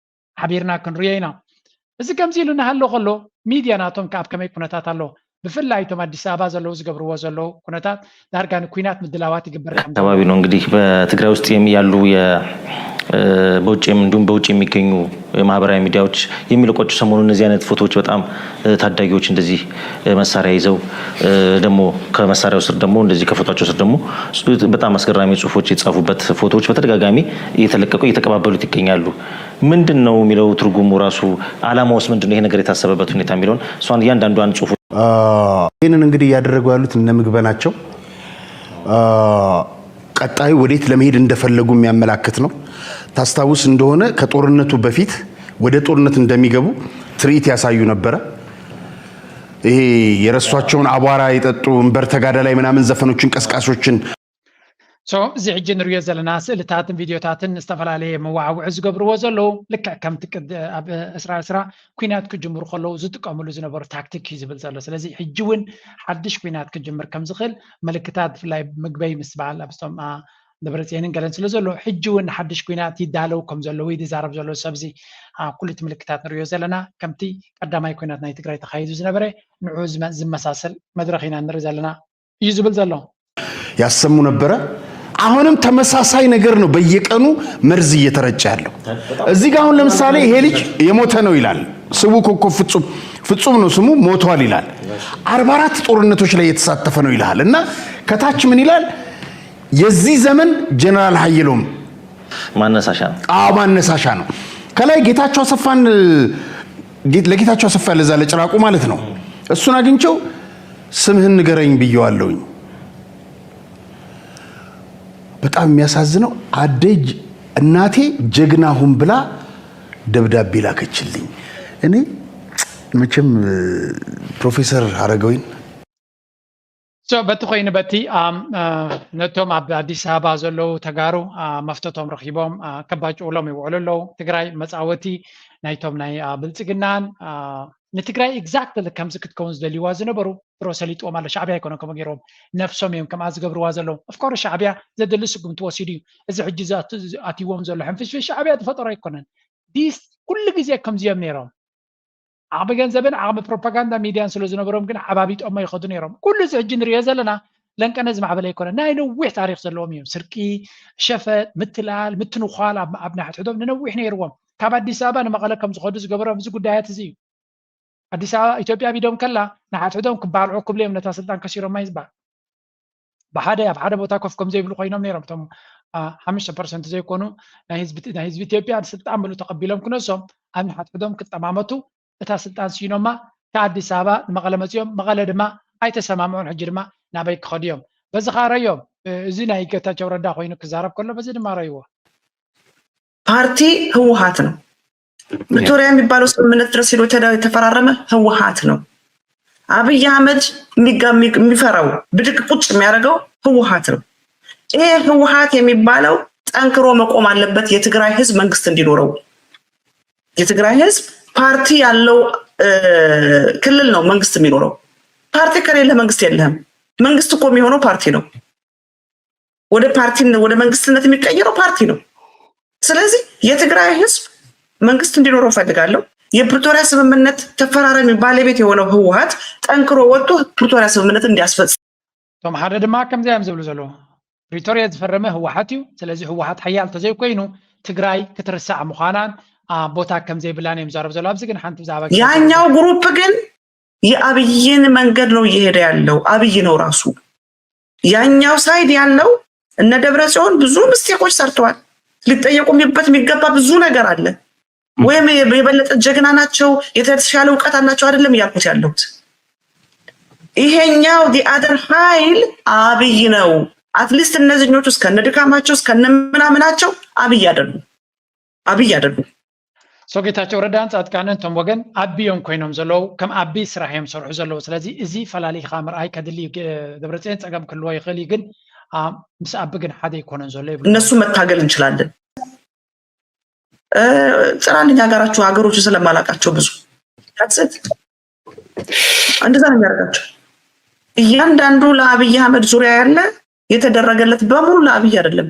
ሓቢርና ክንሪኦ ኢና። እዚ ከምዚ ኢሉ እናሃሎ ከሎ ሚድያ ናቶም ከ ኣብ ከመይ ኩነታት ኣሎ? ብፍላይ እቶም ኣዲስ ኣበባ ዘለዉ ዝገብርዎ ዘለዉ ኩነታት ዳርጋ ንኩናት ምድላዋት ይግበር ከም ዘሎ ከባቢ ነው። እንግዲህ በትግራይ ውስጥ የሚ- ያሉ የ- እ፣ በውጭ የሚ- እንዲሁም በውጭ የሚገኙ የማህበራዊ ሚዲያዎች የሚለቋቸው ሰሞኑን እነዚህ አይነት ፎቶዎች በጣም እ፣ ታዳጊዎች እንደዚህ እ፣ መሳሪያ ይዘው እ፣ ደግሞ ከመሳሪያው ስር ደግሞ እንደዚህ ከፎቷቸው ስር ደግሞ ጽ- በጣም አስገራሚ ጽሁፎች የተጻፉበት ፎቶዎች በተደጋጋሚ እየተለቀቁ እየተቀባበሉት ይገኛሉ። ምንድን ነው የሚለው ትርጉሙ ራሱ አላማውስ ምንድን ነው? ይሄ ነገር የታሰበበት ሁኔታ የሚለውን እሷን እያንዳንዷን ጽሁፍ ይህንን እንግዲህ እያደረጉ ያሉት እነ ምግበ ናቸው። ቀጣዩ ወዴት ለመሄድ እንደፈለጉ የሚያመላክት ነው። ታስታውስ እንደሆነ ከጦርነቱ በፊት ወደ ጦርነት እንደሚገቡ ትርኢት ያሳዩ ነበረ። ይሄ የረሷቸውን አቧራ የጠጡ እምበር ተጋዳላይ ምናምን ዘፈኖችን ቀስቃሾችን So እዚ ሕጂ ንሪኦ ዘለና ስእልታትን ቪድዮታትን ዝተፈላለየ መዋዕውዒ ዝገብርዎ ዘለዉ ልክዕ ከምቲ ቅድ- ኣብ እስራ እስራ ኩናት ክጅምሩ ከለዉ ዝጥቀምሉ ዝነበሩ ታክቲክ እዩ ዝብል ዘሎ። ስለዚ ሕጂ እውን ሓድሽ ኩናት ክጅምር ከም ዝኽእል ምልክታት ብፍላይ ምግበይ ምስ በዓል ኣብስቶም ደብረፅየንን ገለን ስለ ዘሎ ሕጂ እውን ሓድሽ ኩናት ይዳለው ከም ዘለዉ ይዛረብ ዘሎ ሰብዚ ኩሉ እቲ ምልክታት ንሪኦ ዘለና ከምቲ ቀዳማይ ኩናት ናይ ትግራይ ተኻይዱ ዝነበረ ንዑ ዝመሳሰል መድረክ ኢና ንርኢ ዘለና እዩ ዝብል ዘሎ። ያሰሙ ነበረ። አሁንም ተመሳሳይ ነገር ነው በየቀኑ መርዝ እየተረጨ ያለው። እዚህ ጋር አሁን ለምሳሌ ይሄ ልጅ የሞተ ነው ይላል። ስሙ ኮኮብ ፍጹም ፍጹም ነው ስሙ፣ ሞቷል ይላል። አርባ አራት ጦርነቶች ላይ የተሳተፈ ነው ይልሃል። እና ከታች ምን ይላል? የዚህ ዘመን ጀነራል ሀየሎም ማነሳሻ ነው። አዎ ማነሳሻ ነው። ከላይ ጌታቸው አሰፋን ለጌታቸው አሰፋ ለዛ ለጭራቁ ማለት ነው። እሱን አግኝቼው ስምህን ንገረኝ ብየዋለሁኝ። በጣም የሚያሳዝነው አደይ እናቴ ጀግና ሁን ብላ ደብዳቤ ላከችልኝ። እኔ መቼም ፕሮፌሰር ሀረገወይን So በቲ ኮይኑ በቲ ነቶም ኣብ ኣዲስ ኣበባ ዘለዉ ተጋሩ መፍተቶም ረኪቦም ከባጭውሎም ይውዕሉ ኣለዉ። ትግራይ መፃወቲ ናይቶም ናይ ብልፅግናን ንትግራይ exactly ከምዚ ክትከውን ዝደልይዋ ዝነበሩ ድሮ ሰሊጥዎም ኣሎ። ሻዕብያ ኣይኮነን ከምኡ ገይሮም ነፍሶም እዮም ከምኣ ዝገብርዋ ዘለዉ። Of course ሻዕብያ ዘድሊ ስጉምቲ ወሲዱ እዩ። እዚ ሕጂ ኣትይዎም ዘሎ ሕንፍሽፍሽ ሻዕብያ ዝፈጠሮ ኣይኮነን። ዲስ ኩሉ ግዜ ከምዚ እዮም ነይሮም። ዓቕሚ ገንዘብን ዓቕሚ ፕሮፓጋንዳ ሚድያን ስለ ዝነበሮም ግን ዓባቢጦሞ ይኸዱ ነይሮም። ኩሉ እዚ ሕጂ ንሪኦ ዘለና ለንቀነ ዝማዕበለ ኣይኮነን። ናይ ነዊሕ ታሪክ ዘለዎም እዮም። ስርቂ፣ ሸፈጥ፣ ምትላል፣ ምትንዃል ኣብ ኣብ ንሓድሕዶም ንነዊሕ ነይርዎም። ካብ ኣዲስ ኣበባ ንመቐለ ከም ዝኸዱ ዝገበሮም እዚ ጉዳያት እዚ እዩ። ኣዲስ ኣበባ ኢትዮጵያ ቢዶም ከላ ንሓድሕዶም ክባልዑ ክብሉ እዮም ነታ ስልጣን ከሲሮማ ይዝባል። ብሓደ ኣብ ሓደ ቦታ ኮፍ ከም ዘይብሉ ኮይኖም ነይሮም እቶም ሓምሽተ ፐርሰንት ዘይኮኑ ናይ ህዝቢ ኢትዮጵያ ስልጣን ብሉ ተቐቢሎም ክነሶም ኣብ ንሓድሕዶም ክጠማመቱ እታ ስልጣን ሲኖማ ካብ ኣዲስ ኣበባ ንመቐለ መፂኦም መቐለ ድማ ኣይተሰማምዑን ሕጂ ድማ ናበይ ክኸዱ እዮም በዚ ከዓ ረዮም እዚ ናይ ጌታቸው ረዳ ኮይኑ ክዛረብ ከሎ በዚ ድማ ረይዎ ፓርቲ ህወሓት ነው። ፕሪቶሪያ የሚባለው ስምምነት ድረስ ሄዶ የተፈራረመ ህወሓት ነው። አብይ አህመድ የሚፈራው ብድግ ቁጭ የሚያደርገው ህወሓት ነው። ይሄ ህወሓት የሚባለው ጠንክሮ መቆም አለበት። የትግራይ ህዝብ መንግስት እንዲኖረው የትግራይ ህዝብ ፓርቲ ያለው ክልል ነው መንግስት የሚኖረው። ፓርቲ ከሌለ መንግስት የለህም። መንግስት እኮ የሚሆነው ፓርቲ ነው። ወደ ፓርቲ ወደ መንግስትነት የሚቀየረው ፓርቲ ነው። ስለዚህ የትግራይ ህዝብ መንግስት እንዲኖረው እፈልጋለሁ። የፕሪቶሪያ ስምምነት ተፈራራሚ ባለቤት የሆነው ህወሓት ጠንክሮ ወጥቶ ፕሪቶሪያ ስምምነት እንዲያስፈጽም። እቶም ሓደ ድማ ከምዚ እዮም ዝብሉ ዘለዉ። ፕሪቶሪያ ዝፈረመ ህወሓት እዩ። ስለዚ ህወሓት ሓያል ተዘይኮይኑ ትግራይ ክትርሳዕ ምዃናን ቦታ ከም ዘይብላን እዮም ዛረብ ዘለዉ። ኣብዚ ግን ሓንቲ ብዛዕባ ያኛው ግሩፕ ግን የአብይን መንገድ ነው እየሄደ ያለው። አብይ ነው ራሱ ያኛው ሳይድ ያለው እነ ደብረ ጽዮን ብዙ ምስቴኮች ሰርተዋል። ሊጠየቁበት የሚገባ ብዙ ነገር አለ። ወይም የበለጠ ጀግና ናቸው የተሻለ እውቀት አላቸው አይደለም እያልኩት ያለሁት። ይሄኛው the other ኃይል አብይ ነው። አትሊስት እነዚህኞቹ እስከነ ድካማቸው እስከነ ምናምናቸው አብይ አይደሉም። አብይ አይደሉም። So ጌታቸው ረዳን ፃድቃንን እቶም ወገን ኣቢ እዮም ኮይኖም ዘለዉ ከም ኣቢ ስራሕ እዮም ሰርሑ ዘለዉ። ስለዚ እዚ ፈላሊኻ ምርኣይ ከድሊ እዩ። ደብረፅዮን ፀገም ክህልዎ ይኽእል እዩ፣ ግን ምስ ኣቢ ግን ሓደ ኣይኮነን ዘሎ ይብሉ። እነሱ መታገል እንችላለን። ጽናልኝ ሀገራችሁ ሀገሮች ስለማላቃቸው ብዙ that's it። እንደዛ ነው የሚያደርጋቸው። እያንዳንዱ ለአብይ አህመድ ዙሪያ ያለ የተደረገለት በሙሉ ለአብይ አይደለም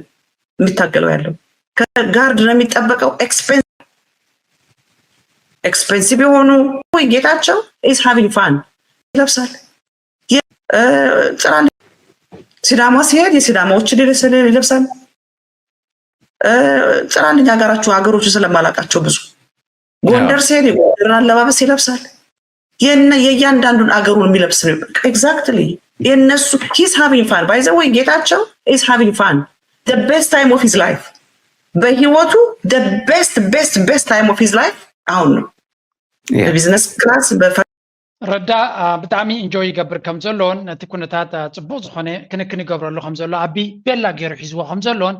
የሚታገለው ያለው ከጋርድ ነው የሚጠበቀው። ኤክስፔንሲቭ የሆኑ ጌታቸው is having fun ይለብሳል። ጽናልኝ ሲዳማ ሲሄድ የሲዳማዎች ይለብሳል። ጽናልኝ ሀገራችሁ ሀገሮች ስለማላቃቸው ብዙ ጎንደር ሲሄድ የጎንደርን አለባበስ ይለብሳል። የእያንዳንዱን አገሩን የሚለብስ ነው። Exactly የእነሱ he's having fun by the way ጌታቸው is having fun the best time of his life በህይወቱ the best best best time of his life አሁን ነው። በቢዝነስ ክላስ ረዳ ብጣዕሚ ኢንጆይ ይገብር ከም ዘሎን ነቲ ኩነታት ጽቡቅ ዝኾነ ክንክን ይገብረሉ ከም ዘሎ ኣቢ ቤላ ገይሩ ሒዝዎ ከም ዘሎን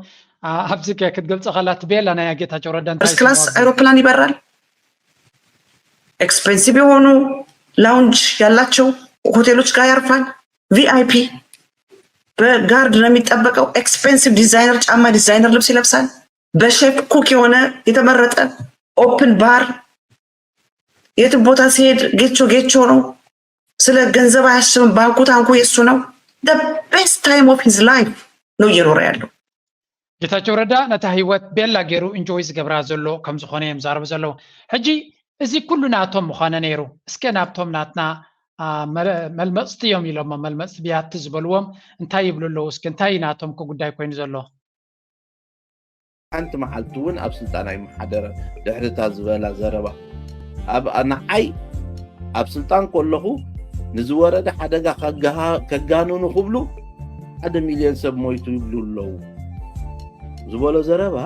ኣብዚ ክትገልጸ ከላ እቲ ቤላ ናይ ጌታቸው ረዳ ፈርስት ክላስ አይሮፕላን ይበራል። ኤክስፔንሲቭ የሆኑ ላውንጅ ያላቸው ሆቴሎች ጋር ያርፋል። ቪአይፒ በጋርድ ነው የሚጠበቀው። ኤክስፔንሲቭ ዲዛይነር ጫማ፣ ዲዛይነር ልብስ ይለብሳል። በሼፍ ኩክ የሆነ የተመረጠ ኦፕን ባር የትም ቦታ ሲሄድ ጌቾ ጌቾ ነው። ስለ ገንዘብ አያስብም። ባንኩ ታንኩ የሱ ነው። Best time of his life ነው እየኖረ ያለው። ጌታቸው ረዳ ነታ ህይወት ቤላ ገይሩ ኢንጆይ ዝገብራ ዘሎ ከም ዝኾነ እዮም ዛረቡ ዘለዉ። ሕጂ እዚ ኩሉ ናቶም ምዃነ ነይሩ። እስከ ናብቶም ናትና መልመፅቲ እዮም ኢሎሞ መልመፅቲ ብያቲ ዝበልዎም እንታይ ይብሉ ኣለዉ? እስኪ እንታይ ናቶም ከ ጉዳይ ኮይኑ ዘሎ? ሓንቲ መዓልቲ እውን ኣብ ስልጣን ኣይመሓደረን ድሕሪ እታ ዝበላ ዘረባ። ኣብ ንዓይ ኣብ ስልጣን ከለኹ ንዝወረደ ሓደጋ ከጋንኑ ክብሉ ሓደ ሚልዮን ሰብ ሞይቱ ይብሉ ኣለዉ ዝበሎ ዘረባ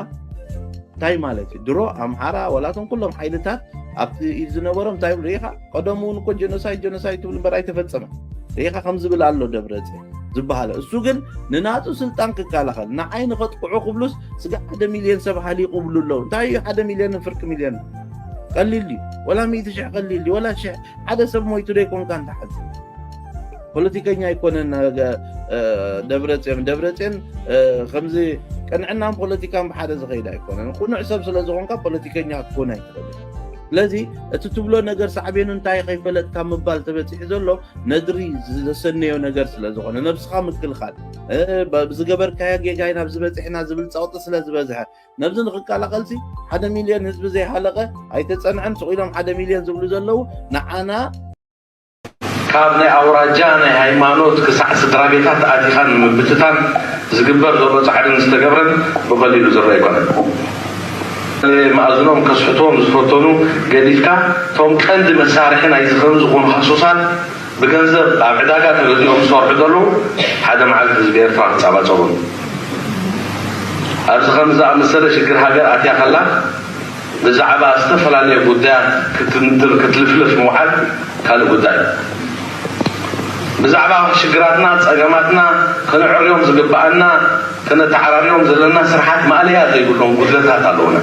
እንታይ ማለት እዩ? ድሮ ኣምሓራ ዋላቶም ኩሎም ሓይልታት ኣብቲ ኢድ ዝነበሮም እንታይ ይብሉ ርኢኻ? ቀደሙ እውን እኮ ጀኖሳይድ ጀኖሳይድ ትብሉ እምበር ኣይተፈጸመን። ርኢኻ ከም ዝብል ኣሎ ደብረጽዮን። ዝበሃለ። እሱ ግን ንናቱ ስልጣን ክከላኸል፣ ንዓይ ንኸጥቅዑ ክብሉስ ስጋ ሓደ ሚልዮን ሰብ ሃሊቑ ብሉ ኣለዉ። እንታይ እዩ ሓደ ሚልዮን ፍርቂ ሚልዮን? ቀሊል ድዩ? ወላ ሚእቲ ሽሕ ቀሊል ድዩ? ወላ ሽሕ ሓደ ሰብ ሞይቱ ዶ ይኮንካ እንተሓዚ? ፖለቲከኛ ኣይኮነን። ደብረፅዮን ደብረፅዮን ከምዚ ቅንዕናን ፖለቲካን ብሓደ ዝኸይድ ኣይኮነን። ቁኑዕ ሰብ ስለዝኾንካ ፖለቲከኛ ክትኮን ኣይትኽእል። ስለዚ እቲ ትብሎ ነገር ሳዕቤኑ እንታይ ከይፈለጥካ ምባል ተበፂሑ ዘሎ ነድሪ ዘሰነዮ ነገር ስለዝኾነ ነብስኻ ምክልኻል፣ ብዝገበርካዮ ጌጋይ ናብዚ በፂሕና ዝብል ፀቕጢ ስለዝበዝሐ፣ ነብዚ ንክከላኸልሲ ሓደ ሚልዮን ህዝቢ ዘይሃለቐ ኣይተፀንዐን። ስቕ ኢሎም ሓደ ሚልዮን ዝብሉ ዘለዉ ንዓና ካብ ናይ ኣውራጃ ናይ ሃይማኖት ክሳዕ ስድራ ቤታት ኣቲኻ ንምብትታን ዝግበር ዘሎ ፃዕሪ ዝተገብረን ብቐሊሉ ዝረአ ኣይኮነን። መኣዝኖም ከስሕትዎም ዝፈተኑ ገዲፍካ፣ እቶም ቀንዲ መሳርሒ ናይዚ ከም ዝኾኑ ሃሱሳት ብገንዘብ ኣብ ዕዳጋ ተገዚኦም ዝሰርሑ ዘለዉ ሓደ መዓልቲ ህዝቢ ኤርትራ ክጻባጸቡን ኣብዚ ከምዚ ዝኣመሰለ ሽግር ሃገር ኣትያ ከላ ብዛዕባ ዝተፈላለየ ጉዳያት ክትንትር ክትልፍልፍ ምውዓል ካልእ ጉዳይ እዩ። ብዛዕባ ሽግራትና፣ ጸገማትና፣ ከነዕርዮም ዝግብኣና፣ ከነተዓራርዮም ዘለና ስርሓት ማእለያ ዘይብሎም ጉድለታት ኣለዉና።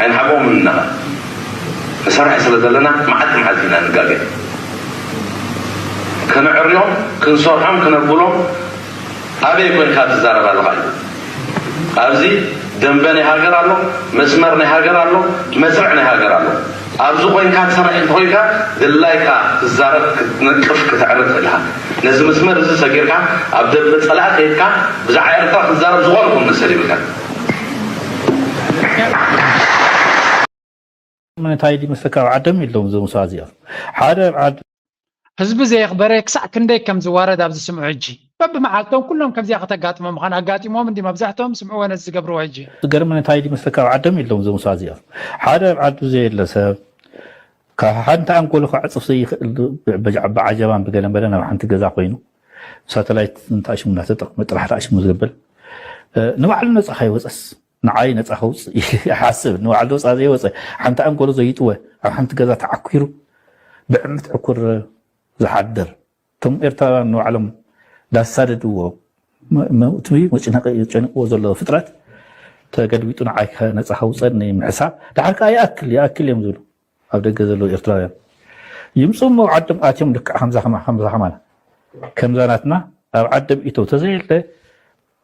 ኣይንሓብኦም ንነቐ። ንሰርሕ ስለ ዘለና መዓልቲ መዓልቲ ኢና ንጋገ። ከነዕርዮም፣ ክንሰርሖም፣ ክነብሎም ኣበይ ኮንካ ትዛረብ ኣለኻ እዩ። ኣብዚ ደንበ ናይ ሃገር ኣሎ፣ መስመር ናይ ሃገር ኣሎ፣ መስርዕ ናይ ሃገር ኣሎ። ኣብዚ ኮይንካ ትሰርሕ እንተኾይንካ ድላይካ ትዛረብ፣ ክትነቅፍ፣ ክትዕርብ ትኽእል ኢኻ። ነዚ መስመር እዚ ሰጊርካ ኣብ ደንበ ጸላኢ ከይድካ ብዛዕባ ኤርትራ ክትዛረብ ዝኾነ ቁም መሰል ይብልካ። እንታይ ድዩ መስለካ ኣብ ዓዶም የለውን እዞም ሰባት እዚኦም ሓደ ኣብ ዓዲ ህዝቢ ዘየኽበረ ክሳዕ ክንደይ ከም ዝዋረድ ኣብዚ ስምዑ ሕጂ። በብመዓልቶም ኩሎም ከምዚኣ ከተጋጥሞም ምዃን ኣጋጢምዎም እንዲ መብዛሕትኦም ስምዕዎ ነዚ ዝገብርዎ ሕጂ። ዝገርመኒ እንታይ ድዩ መስለካ ኣብ ዓዶም የለውን እዞም ሰባት እዚኦም ሓደ ኣብ ዓዱ ዘየለ ሰብ ካብ ሓንቲ ኣንጎሎ ክዕፅፍ ዘይኽእል ብዓጀባን ብገለን በለን ኣብ ሓንቲ ገዛ ኮይኑ ሳተላይት እንተኣሽሙ እናተጠቕመ ጥራሕ ተኣሽሙ ዝብል ንባዕሉ ነፃ ካይወፀስ ንዓይ ነፃ ከውፅእ ይሓስብ ንባዕሉ ነፃ ዘይወፀ ሓንቲ ኣንጎሎ ዘይጥወ ኣብ ሓንቲ ገዛ ተዓኲሩ ብዕምት ዕኩር ዝሓድር እቶም ኤርትራውያን ንባዕሎም ዳሳደድዎ መእትዊ መጭነቂ ጨኒቅዎ ዘሎ ፍጥረት ተገልቢጡ ንዓይ ነፃ ከውፀኒ ምሕሳብ ዳሕር ከዓ ይኣክል ይኣክል እዮም ዝብሉ ኣብ ደገ ዘለዉ ኤርትራውያን ይምፅኡ እሞ ዓዶም ኣትዮም ልክዕ ከምዛ ከማና ከምዛ ናትና ኣብ ዓዶም ኢተው ተዘየለ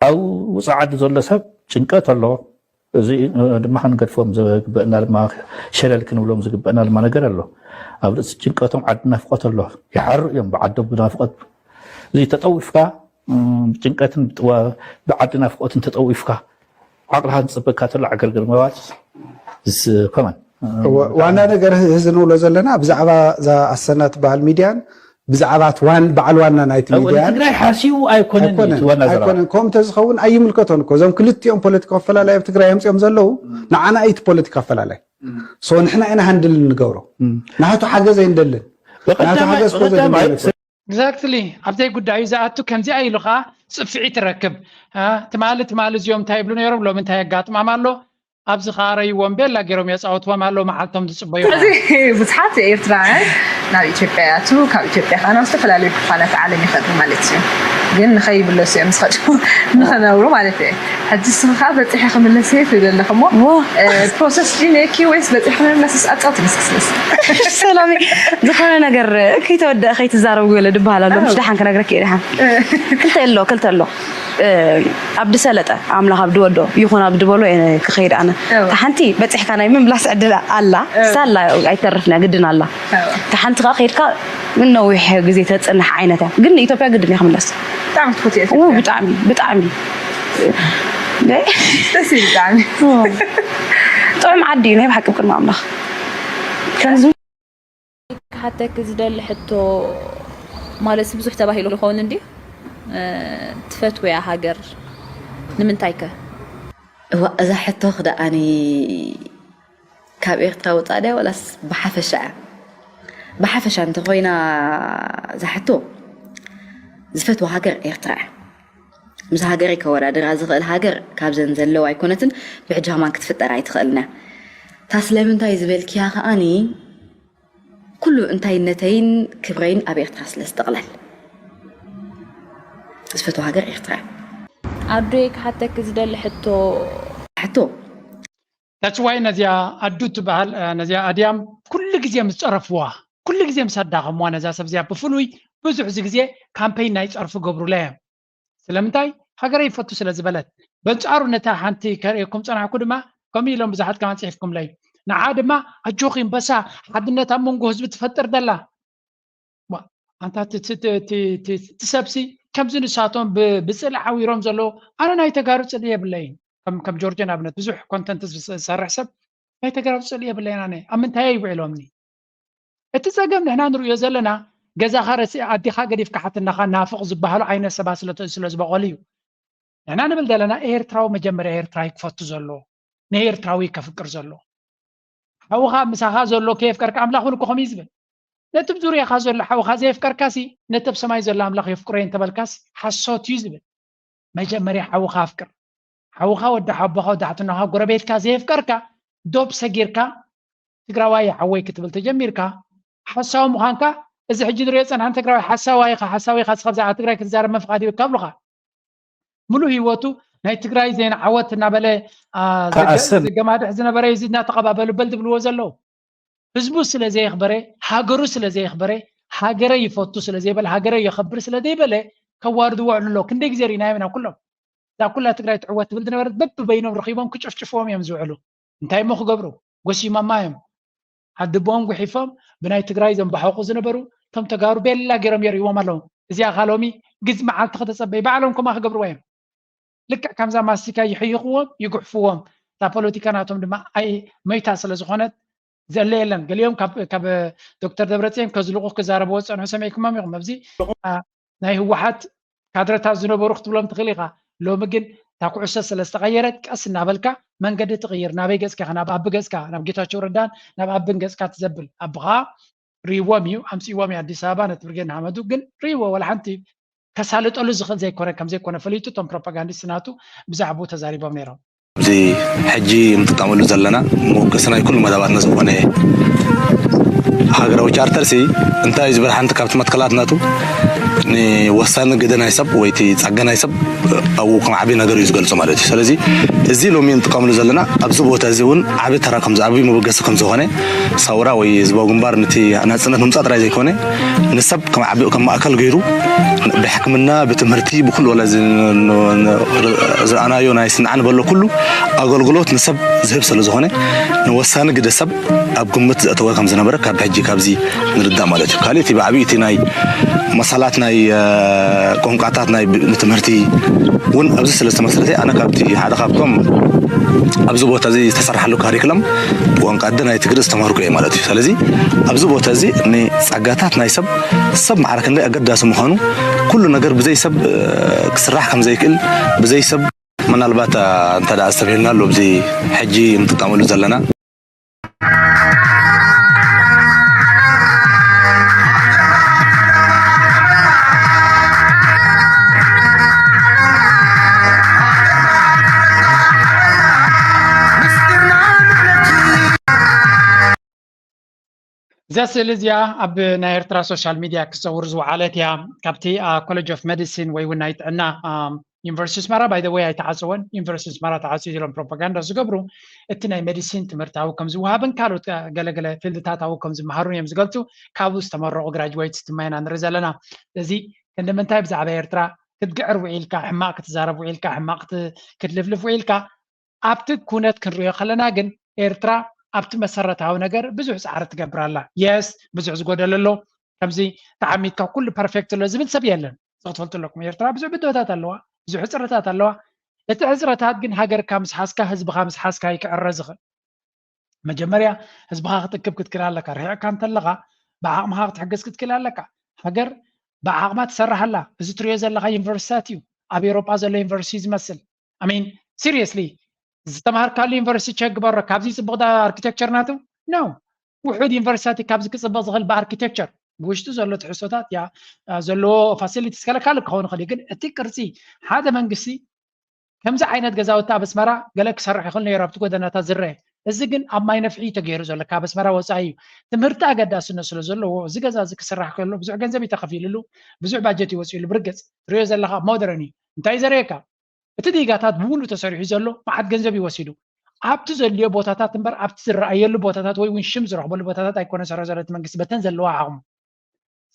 ኣብ ውፃእ ዓዲ ዘሎ ሰብ ጭንቀት ኣሎ እዚ ድማ ክንገድፎም ዝግበእና ድማ ሸለል ክንብሎም ዝግበእና ድማ ነገር ኣሎ ኣብ ርእሲ ጭንቀቶም ዓዲ ናፍቆት ኣሎ ይሓሩ እዮም ብዓዶም ብናፍቆት እዚ ተጠዊፍካ ብጭንቀትን ብዓዲ ናፍቆትን ተጠዊፍካ ዓቕልኻ ዝፅበካ ተሎ ዓገርገር ምባል ዝስ- ከማን ዋና ነገር እዚ ንብሎ ዘለና ብዛዕባ እዛ ኣሰና ትበሃል ሚድያን ብዛዕባ እቲ ዋን በዓል ዋና ናይቲ ሚድያን ትግራይ ሓሲቡ ኣይኮነን እዩ እቲ ዋና ዘረባ ኣይኮነን ከምኡ እንተዝኸውን ኣይምልከቶን እኮ እዞም ክልቲኦም ፖለቲካ ኣፈላላይ ኣብ ትግራይ ኣምፅኦም ዘለዉ ንዓና እዩ እቲ ፖለቲካ ኣፈላላይ ሶ ንሕና ኢና ሃንድል እንገብሮ ናቱ ሓገዝ ኣይንደልን ናቱ ሓገዝ ኮዘ Exactly ኣብዘይ ጉዳዩ ዝኣቱ ከምዚኣ ኢሉ ከዓ ፅፍዒ ትረክብ ትማሊ ትማሊ እዚኦም እንታይ ይብሉ ነይሮም ሎሚ እንታይ የጋጥማም ኣሎ ኣብዚ ከዓ ረይዎም ቤላ ገይሮም የፃወትዎም ኣለዉ መዓልቶም ዝፅበዩ እዚ ብዙሓት ኤርትራውያን ናብ ኢትዮጵያ ይኣትዉ ካብ ኢትዮጵያ ከዓ ናብ ዝተፈላለዩ ክፋላት ዓለም ይኸዱ ማለት እዩ ግን ንኸይምለሱ እዮም ዝኸዱ ንኸነብሩ ማለት እዩ ሕጂ ንስኺ ከዓ በፂሐ ክምለስ እየ ትብሊ ኣለኺ እሞ ፕሮሰስ ድዩ ነኪ ወይስ በፂሐ ምምላስስ ኣፃውቲ ንስክስስ ሰላሚ ዝኾነ ነገር ከይተወደአ ከይትዛረብ ገለ ድበሃል ኣሎ ምሽ ደሓን ክነግረክ እየ ደሓን ክልተ ኣሎ ክልተ ኣሎ ኣብ ድሰለጠ ኣምላኽ ኣብ ድወዶ ይኹን ኣብ ድበሎ ክኸይድ ኣነ እታ ሓንቲ በፂሕካ ናይ ምምላስ ዕድል ኣላ ሳላ ኣይተርፍና ግድን ኣላ እታ ሓንቲ ከዓ ከይድካ ንነዊሕ ግዜ ተፅንሕ ዓይነት እያ ግን ንኢትዮጵያ ግድን እያ ክምለስ ብጣዕሚ ትፈትዮ ኢትዮጵያ ብጣዕሚ ብጣዕሚ ደስ ይብል ብጣዕሚ ጥዑም ዓዲ እዩ ናይ ብሓቂ ቅድሚ ኣምላኽ ከምዚ ክሓተኪ ዝደሊ ሕቶ ማለትሲ ብዙሕ ተባሂሉ ይኸውን እንድዩ ትፈትውያ ሃገር ንምንታይ ከ እዋ እዛ ሕቶ ክደኣኒ ካብ ኤርትራ ወፃእ ድያ ወላስ ብሓፈሻ እያ ብሓፈሻ እንተኮይና እዛ ሕቶ ዝፈትዋ ሃገር ኤርትራ እያ ምስ ሃገረይ ከወዳድራ ዝኽእል ሃገር ካብዘን ዘለዋ ኣይኮነትን ብሕጂ ከማን ክትፍጠር ኣይትኽእልን እያ እታ ስለምንታይ ዝበልክያ ከኣኒ ኩሉ እንታይነተይን ክብረይን ኣብ ኤርትራ ስለ ዝጥቕለል ዝፈትዋ ሃገር ኤርትራ እያ። ኣዶይ ክሓተኪ ዝደሊ ሕቶ ሕቶ That's why ነዚኣ ኣዱ ትበሃል ነዚኣ ኣድያም ኩሉ ግዜ ምስ ጸረፍዋ ኩሉ ግዜ ምስ ኣዳኸምዋ ነዛ ሰብ እዚኣ ብፍሉይ ብዙሕ እዚ ግዜ ካምፔይን ናይ ጸርፊ ገብሩላ እዮም። ስለምንታይ ሃገረይ ይፈቱ ስለ ዝበለት። በንጻሩ ነታ ሓንቲ ከርእየኩም ጸናሕኩ ድማ ከምኡ ኢሎም ብዙሓት ከማን ጽሒፍኩምለይ። ንዓ ድማ ኣጆኺ እምበሳ ሓድነት ኣብ መንጎ ህዝቢ ትፈጥር ደላ ኣንታ ትሰብሲ ከምዚ ንሳቶም ብፅልኢ ዓዊሮም ዘለዉ ኣነ ናይ ተጋሩ ፅልኢ የብለይን። ከም ጆርጆ ንኣብነት ብዙሕ ኮንተንት ዝሰርሕ ሰብ ናይ ተጋሩ ፅልኢ የብለይን። ኣነ ኣብ ምንታይ ይውዕሎምኒ? እቲ ፀገም ንሕና ንርእዮ ዘለና ገዛኻ ረሲ ኣዲኻ ገዲፍካ ሓትናኻ ናፍቕ ዝበሃሉ ዓይነት ሰባት ስለ ዝበቐሉ እዩ። ንሕና ንብል ዘለና ኤርትራዊ መጀመርያ ኤርትራ ክፈቱ ዘሎ ንኤርትራዊ ከፍቅር ዘሎ ሓውኻ ምሳኻ ዘሎ ከየፍቀርካ ኣምላኽ እውን እኮ ከምኡ እዩ ዝብል። ነቲ ብ ዙርያኻ ዘሎ ሓውኻ ዘየፍቀርካሲ ነቲ ኣብ ሰማይ ዘሎ ኣምላኽ የፍቅሮ እየ እንተበልካስ ሓሶት እዩ ዝብል። መጀመርያ ሓውኻ ኣፍቅር። ሓውኻ ወዲ ሓቦኻ ወዲ ሓትኖኻ ጎረቤትካ ዘየፍቀርካ ዶብ ሰጊርካ ትግራዋይ ሓወይ ክትብል ተጀሚርካ ሓሳዊ ምዃንካ እዚ ሕጂ ንሪኦ ፀንሐን ትግራዋይ ሓሳዊ ኢኻ ሓሳዊ ኢኻ ስኻ ብዛዕባ ትግራይ ክትዛረብ መፍቓድ ይብካ ኣብሉኻ። ሙሉእ ህይወቱ ናይ ትግራይ ዜና ዓወት እናበለ ዘገማድሕ ዝነበረ እዚ እናተቐባበሉ በል ዝብልዎ ዘለዉ ህዝቡ ስለ ዘየኽበረ ሃገሩ ስለ ዘየኽበረ ሃገረ ይፈቱ ስለ ዘይበለ ሃገረ የኸብር ስለ ዘይበለ ከዋርድዎ ዕሉ ኣሎ። ክንደይ ግዜ ርኢናዮም ኢና ኩሎም። እዛ ኩላ ትግራይ ትዕወት ትብል ዝነበረት በብበይኖም ረኺቦም ክጭፍጭፍዎም እዮም ዝውዕሉ። እንታይ እሞ ክገብሩ? ጎሲሞማ እዮም። ኣድቦኦም ጉሒፎም ብናይ ትግራይ ዘንባሕቑ ዝነበሩ እቶም ተጋሩ ቤላ ገይሮም የርእይዎም ኣለዉ። እዚኣ ኸዓ ሎሚ ግዝ መዓልቲ ከተጸበይ ባዕሎም ከምኣ ክገብርዋ እዮም። ልክዕ ከምዛ ማስቲካ ይሕይኽዎም ይጉሕፍዎም። እታ ፖለቲካ ናቶም ድማ ኣይ መይታ ስለ ዝኾነት ዘለ የለን። ገሊኦም ካብ ዶክተር ደብረፅዮን ከዝልቑ ክዛረብዎ ዝፀንሑ ሰሚዕኩሞም ኢኹም። ኣብዚ ናይ ህወሓት ካድረታት ዝነበሩ ክትብሎም ትኽእል ኢኻ። ሎሚ ግን እታ ኩዕሶ ስለ ዝተቐየረት ቀስ እናበልካ መንገዲ ትቕይር። ናበይ ገፅካ ኢኻ? ናብ ኣቢ ገፅካ፣ ናብ ጌታቸው ረዳን ናብ ኣቢን ገፅካ ትዘብል። ኣቢ ኸዓ ርኢዎም እዩ፣ ኣምፅእዎም እዩ ኣዲስ ኣበባ ነቲ ብርጌድ ንሓመዱ ግን ርኢዎ፣ ዋላ ሓንቲ ከሳልጠሉ ዝኽእል ዘይኮነ ከም ዘይኮነ ፈሊጡ እቶም ፕሮፓጋንዲስት ናቱ ብዛዕባኡ ተዛሪቦም ነይሮም። እዚ ሕጂ እንጥቀመሉ ዘለና መወከሲ ናይ ኩሉ መደባትና ዝኾነ ሃገራዊ ቻርተር ሲ እንታይ እዩ ዝብል ሓንቲ ካብቲ መትከላት ናቱ ንወሳኒ ግደ ናይ ሰብ ወይ እቲ ጸገ ናይ ሰብ ኣብኡ ከም ዓቢ ነገር እዩ ዝገልጾ ማለት እዩ። ስለዚ እዚ ሎሚ እንጥቀመሉ ዘለና ኣብዚ ቦታ እዚ እውን ዓቢ ተራ ከም ዓቢ መበገሲ ከም ዝኾነ ሳውራ ወይ ህዝባዊ ግንባር ነቲ ናጽነት ምምጻእ ጥራይ ዘይኮነ ንሰብ ከም ዓቢ ከም ማእከል ገይሩ ብሕክምና ብትምህርቲ ብኩሉ ወላ ዝረኣናዮ ናይ ስንዓ ንበሎ ኩሉ ኣገልግሎት ንሰብ ዝህብ ስለ ዝኾነ ንወሳኒ ግደ ሰብ ኣብ ግምት ዘእተወ ከም ዝነበረ ካብ ሕጂ ካብዚ ንርዳእ ማለት እዩ። ካልእ እቲ ብዓብዩ እቲ ናይ መሳላት ናይ ቋንቋታት ናይ ንትምህርቲ እውን ኣብዚ ስለ ዝተመስረተ ኣነ ካብቲ ሓደ ካብቶም ኣብዚ ቦታ እዚ ዝተሰርሓሉ ካሪክለም ብቋንቋ ኣደ ናይ ትግሪ ዝተማርኩ እየ ማለት እዩ። ስለዚ ኣብዚ ቦታ እዚ ንፀጋታት ናይ ሰብ ሰብ ማዕረ ክንደይ ኣገዳሲ ምዃኑ ኩሉ ነገር ብዘይ ሰብ ክስራሕ ከም ዘይክእል ብዘይ ሰብ ምናልባት እንተ ኣስተብሂልና ኣሎ ኣብዚ ሕጂ እንጥቀመሉ ዘለና እዛ ስእሊ እዚኣ ኣብ ናይ ኤርትራ ሶሻል ሚድያ ክትዘውር ዝወዓለት እያ። ካብቲ ኮሌጅ ኦፍ ሜዲሲን ወይ እውን ናይ ጥዕና ዩኒቨርሲቲ ኣስመራ ባይ ወይ ኣይተዓፀወን። ዩኒቨርሲቲ ኣስመራ ተዓፅዩ ኢሎም ፕሮፓጋንዳ ዝገብሩ እቲ ናይ ሜዲሲን ትምህርቲ ኣብኡ ከም ዝወሃብን ካልኦት ገለገለ ፊልድታት ኣብኡ ከም ዝመሃሩን እዮም ዝገልፁ። ካብኡ ዝተመረቑ ግራጅዌትስ ድማ ኢና ንርኢ ዘለና። ስለዚ ክንዲ ምንታይ ብዛዕባ ኤርትራ ክትግዕር ውዒልካ፣ ሕማቕ ክትዛረብ ውዒልካ፣ ሕማቕ ክትልፍልፍ ውዒልካ ኣብቲ ኩነት ክንሪኦ ከለና ግን ኤርትራ ኣብቲ መሰረታዊ ነገር ብዙሕ ፃዕሪ ትገብር ኣላ። የስ ብዙሕ ዝጎደለ ኣሎ። ከምዚ ተዓሚትካ ኩሉ ፐርፌክት ኣሎ ዝብል ሰብ የለን። እዚ ክትፈልጡ ኣለኩም። ኤርትራ ብዙሕ ብድሆታት ኣለዋ፣ ብዙሕ ሕፅረታት ኣለዋ። እቲ ሕፅረታት ግን ሃገርካ ምስ ሓዝካ ህዝብኻ ምስ ሓዝካ እዩ ክዕረ ዝኽእል። መጀመርያ ህዝብኻ ክትእክብ ክትክእል ኣለካ። ርሒቕካ እንተለኻ ብዓቕምኻ ክትሕግዝ ክትክእል ኣለካ። ሃገር ብዓቕማ ትሰርሕ ኣላ። እዚ ትሪኦ ዘለኻ ዩኒቨርሲታት እዩ ኣብ ኤውሮጳ ዘሎ ዩኒቨርሲቲ ዝመስል። ኣሚን ሲሪየስሊ ዝተምሃርካሉ ዩኒቨርሲቲ ቸክ ግበሮ። ካብዚ ፅቡቕ ዳ ኣርኪቴክቸር ናቱ ነው። ውሑድ ዩኒቨርሲቲ ካብዚ ክፅብቕ ዝኽእል ብኣርኪቴክቸር ብውሽጡ ዘሎ ትሕዝቶታት ያ ዘለዎ ፋሲሊቲስ ከለካል ክኸውን ይኽእል እዩ። ግን እቲ ቅርፂ ሓደ መንግስቲ ከምዚ ዓይነት ገዛውቲ ኣብ ኣስመራ ገለ ክሰርሕ ይኽእል ነይሩ ኣብቲ ጎደናታት ዝረአ እዚ ግን ኣብ ማይ ነፍሒ እዩ ተገይሩ ዘሎ፣ ካብ ኣስመራ ወፃኢ እዩ። ትምህርቲ ኣገዳስነት ስለ ዘለዎ፣ እዚ ገዛ እዚ ክስራሕ ከሎ ብዙሕ ገንዘብ እዩ ተኸፊልሉ፣ ብዙሕ ባጀት እዩ ወፂኡሉ። ብርግፅ ትሪኦ ዘለኻ ሞደርን እዩ። እንታይ ዘርእየካ? እቲ ዲጋታት ብምሉእ ተሰሪሑ ዘሎ መዓት ገንዘብ እዩ ወሲዱ። ኣብቲ ዘድልዮ ቦታታት እምበር ኣብቲ ዝረኣየሉ ቦታታት ወይ እውን ሽም ዝረኽበሉ ቦታታት ኣይኮነ ሰሪሑ ዘሎ እቲ መንግስቲ በተን ዘለዋ ዓቕሙ።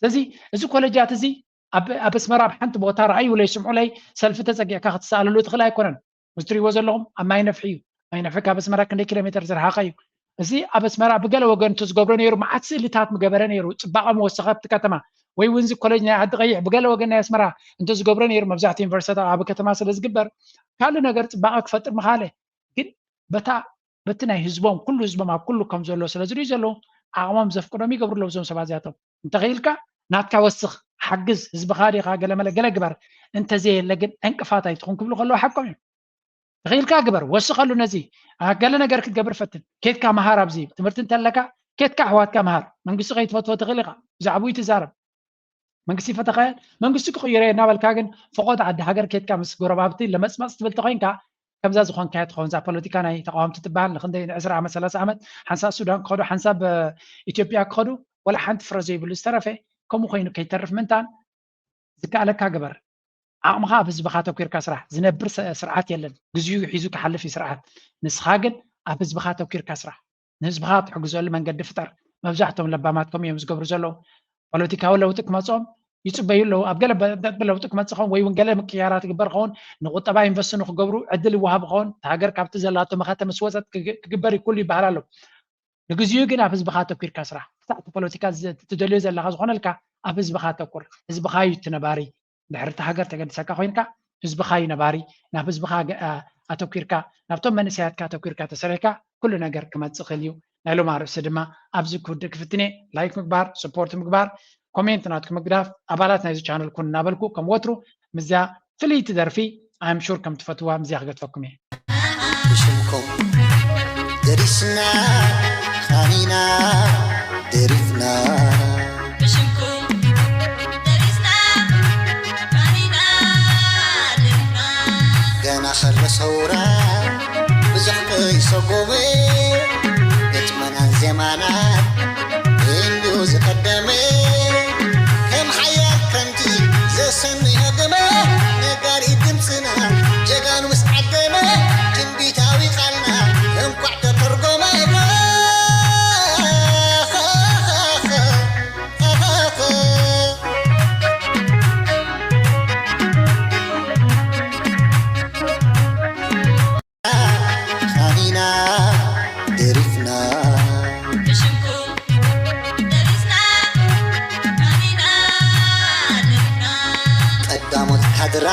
ስለዚ እዚ ኮለጃት እዚ ኣብ ኣብ ኣስመራ ኣብ ሓንቲ ቦታ ረኣዩለይ ስምዑለይ ሰልፊ ተፀጊዕካ ክትሰኣለሉ ትኽእል ኣይኮነን። እዚ ትሪእዎ ዘለኹም ኣብ ማይ ነፍሒ እዩ። ማይ ነፍሒ ካብ ኣስመራ ክንደይ ኪሎ ሜትር ዝረሓቐ እዩ? እዚ ኣብ ኣስመራ ብገለ ወገን እንተዝገብሮ ነይሩ መዓት ስእልታት ምገበረ ነይሩ፣ ፅባቐ ምወሰኸ ኣብቲ ከተማ። ወይ እውን እዚ ኮሌጅ ናይ ዓዲ ቀይሕ ብገለ ወገን ናይ ኣስመራ እንተዝገብሮ ነይሩ መብዛሕትኡ ዩኒቨርሲቲታት ኣብ ዓቢ ከተማ ስለ ዝግበር ካልእ ነገር ፅባቐ ክፈጥር ምኻለ። ግን በታ በቲ ናይ ህዝቦም ኩሉ ህዝቦም ኣብ ኩሉ ከም ዘሎ ስለ ዝርእዩ ዘለዉ ዓቕሞም ዘፍቅዶም ይገብሩ ኣለዉ እዞም ሰባት እዚኣቶም። እንተኽኢልካ ናትካ ወስኽ፣ ሓግዝ፣ ህዝብኻ ዲኻ ገለመለ ገለ ግበር፣ እንተዘየለ ግን ዕንቅፋት ኣይትኹን ክብሉ ከለዉ ሓቆም እዮም። ተኽኢልካ ግበር፣ ወስኸሉ ነዚ። ኣ፣ ገለ ነገር ክትገብር ፈትን። ኬድካ መሃር ኣብዚ ትምህርቲ እንተለካ ኬድካ ኣሕዋትካ መሃር። መንግስቲ ከይትፈትዎ ትኽእል ኢኻ። ብዛዕባኡ ይትዛረብ። መንግስቲ ይፈተኸ መንግስቲ ክቕይሮ እየ እናበልካ ግን ፈቖድ ዓዲ ሃገር ኬድካ ምስ ጎረባብቲ ለመፅመፅ ትብል ተኾይንካ ከምዛ ዝኾንካዮ ትኸውን። እዛ ፖለቲካ ናይ ተቃወምቲ ትበሃል ንክንደይ ንዕስራ ዓመት ሰላሳ ዓመት ሓንሳብ ሱዳን ክኸዱ ሓንሳብ እ፣ ኢትዮጵያ ክኸዱ ወላ ሓንቲ ፍረ ዘይብሉ ዝተረፈ ከምኡ ኮይኑ ከይተርፍ ምንታን ዝከኣለካ ግበር። ዓቕምኻ ኣብ ህዝብኻ ተኪርካ ስራሕ። ዝነብር ሰ- ስርዓት የለን። ግዚኡ ሒዙ ክሓልፍ እዩ ስርዓት። ንስኻ ግን ኣብ ህዝብኻ ተኪርካ ስራሕ። ንህዝብኻ ትሕግዘሉ መንገዲ ፍጠር። መብዛሕቶም ለባማት ከምኡ እዮም ዝገብሩ ዘለዉ። ፖለቲካዊ ለውጢ ክመፅኦም ይፅበዩ ኣለዉ። ኣብ ገለ በ- በ- ለውጢ ክመፅእ ኸውን ወይ እውን ገለ ምቅያራት ይግበር ኸውን ንቁጠባ ኢንቨስት ንክገብሩ ዕድል ይወሃብ ኸውን እቲ ሃገር ካብቲ ዘላቶ መኸተ ምስ ወፀት ክግ- ክግበር እዩ ኩሉ ይበሃል ኣሎ። ንግዚኡ ግን ኣብ ህዝብኻ ኣተኪርካ ስራሕ። ክሳዕ እቲ ፖለቲካ ዝ- ትደልዮ ዘለኻ ዝኾነልካ ኣብ ህዝብኻ ኣተኩር። ህዝብኻ እዩ እቲ ነባሪ። ድሕሪ እቲ ሃገር ተገዲሰካ ኮይንካ ህዝብኻ እዩ ነባሪ። ናብ ህዝብኻ ገ- ኣ- ኣተኪርካ ናብቶም መንእሰያትካ ኣተኪርካ ተሰሪሕካ ኩሉ ነገር ክመፅእ ክእል እዩ። ናይ ሎም ኣርእስቲ ድማ ኣብዚ ክውድእ ክፍትን እየ። ላይክ ምግባር፣ ሰፖርት ምግባር፣ ኮሜንት ናትኩም ምግዳፍ፣ ኣባላት ናይዚ ቻነል ኩን እናበልኩ ከም ወትሩ ምስዚኣ ፍልይቲ ደርፊ ኣም ሹር ከም ትፈትዋ ምስዚኣ ክገድፈኩም እየ። ብሽምኩም ደሪስና ቃኒና ደሪፍና ብሽምኩም ደሪስና ቃኒና ደሪፍና ገና ከሎ ሰውራ ብዙሕ ከይሰጎመ ግጥመናን ዜማናን እንዲሁ ዝቀደመ ከም ሓያል ክረምቲ ዘሰንዮ ግመ ነጋሪት ድምፅና ጀጋኑ ምስ ዓደመ ትንቢታዊ ቃልና እንኳዕ ተተርጎመ። ቃኒና ደሪፍና ብሽምኩም ደሪስና ቃኒና ደሪፍና ቀዳሞት ካድራ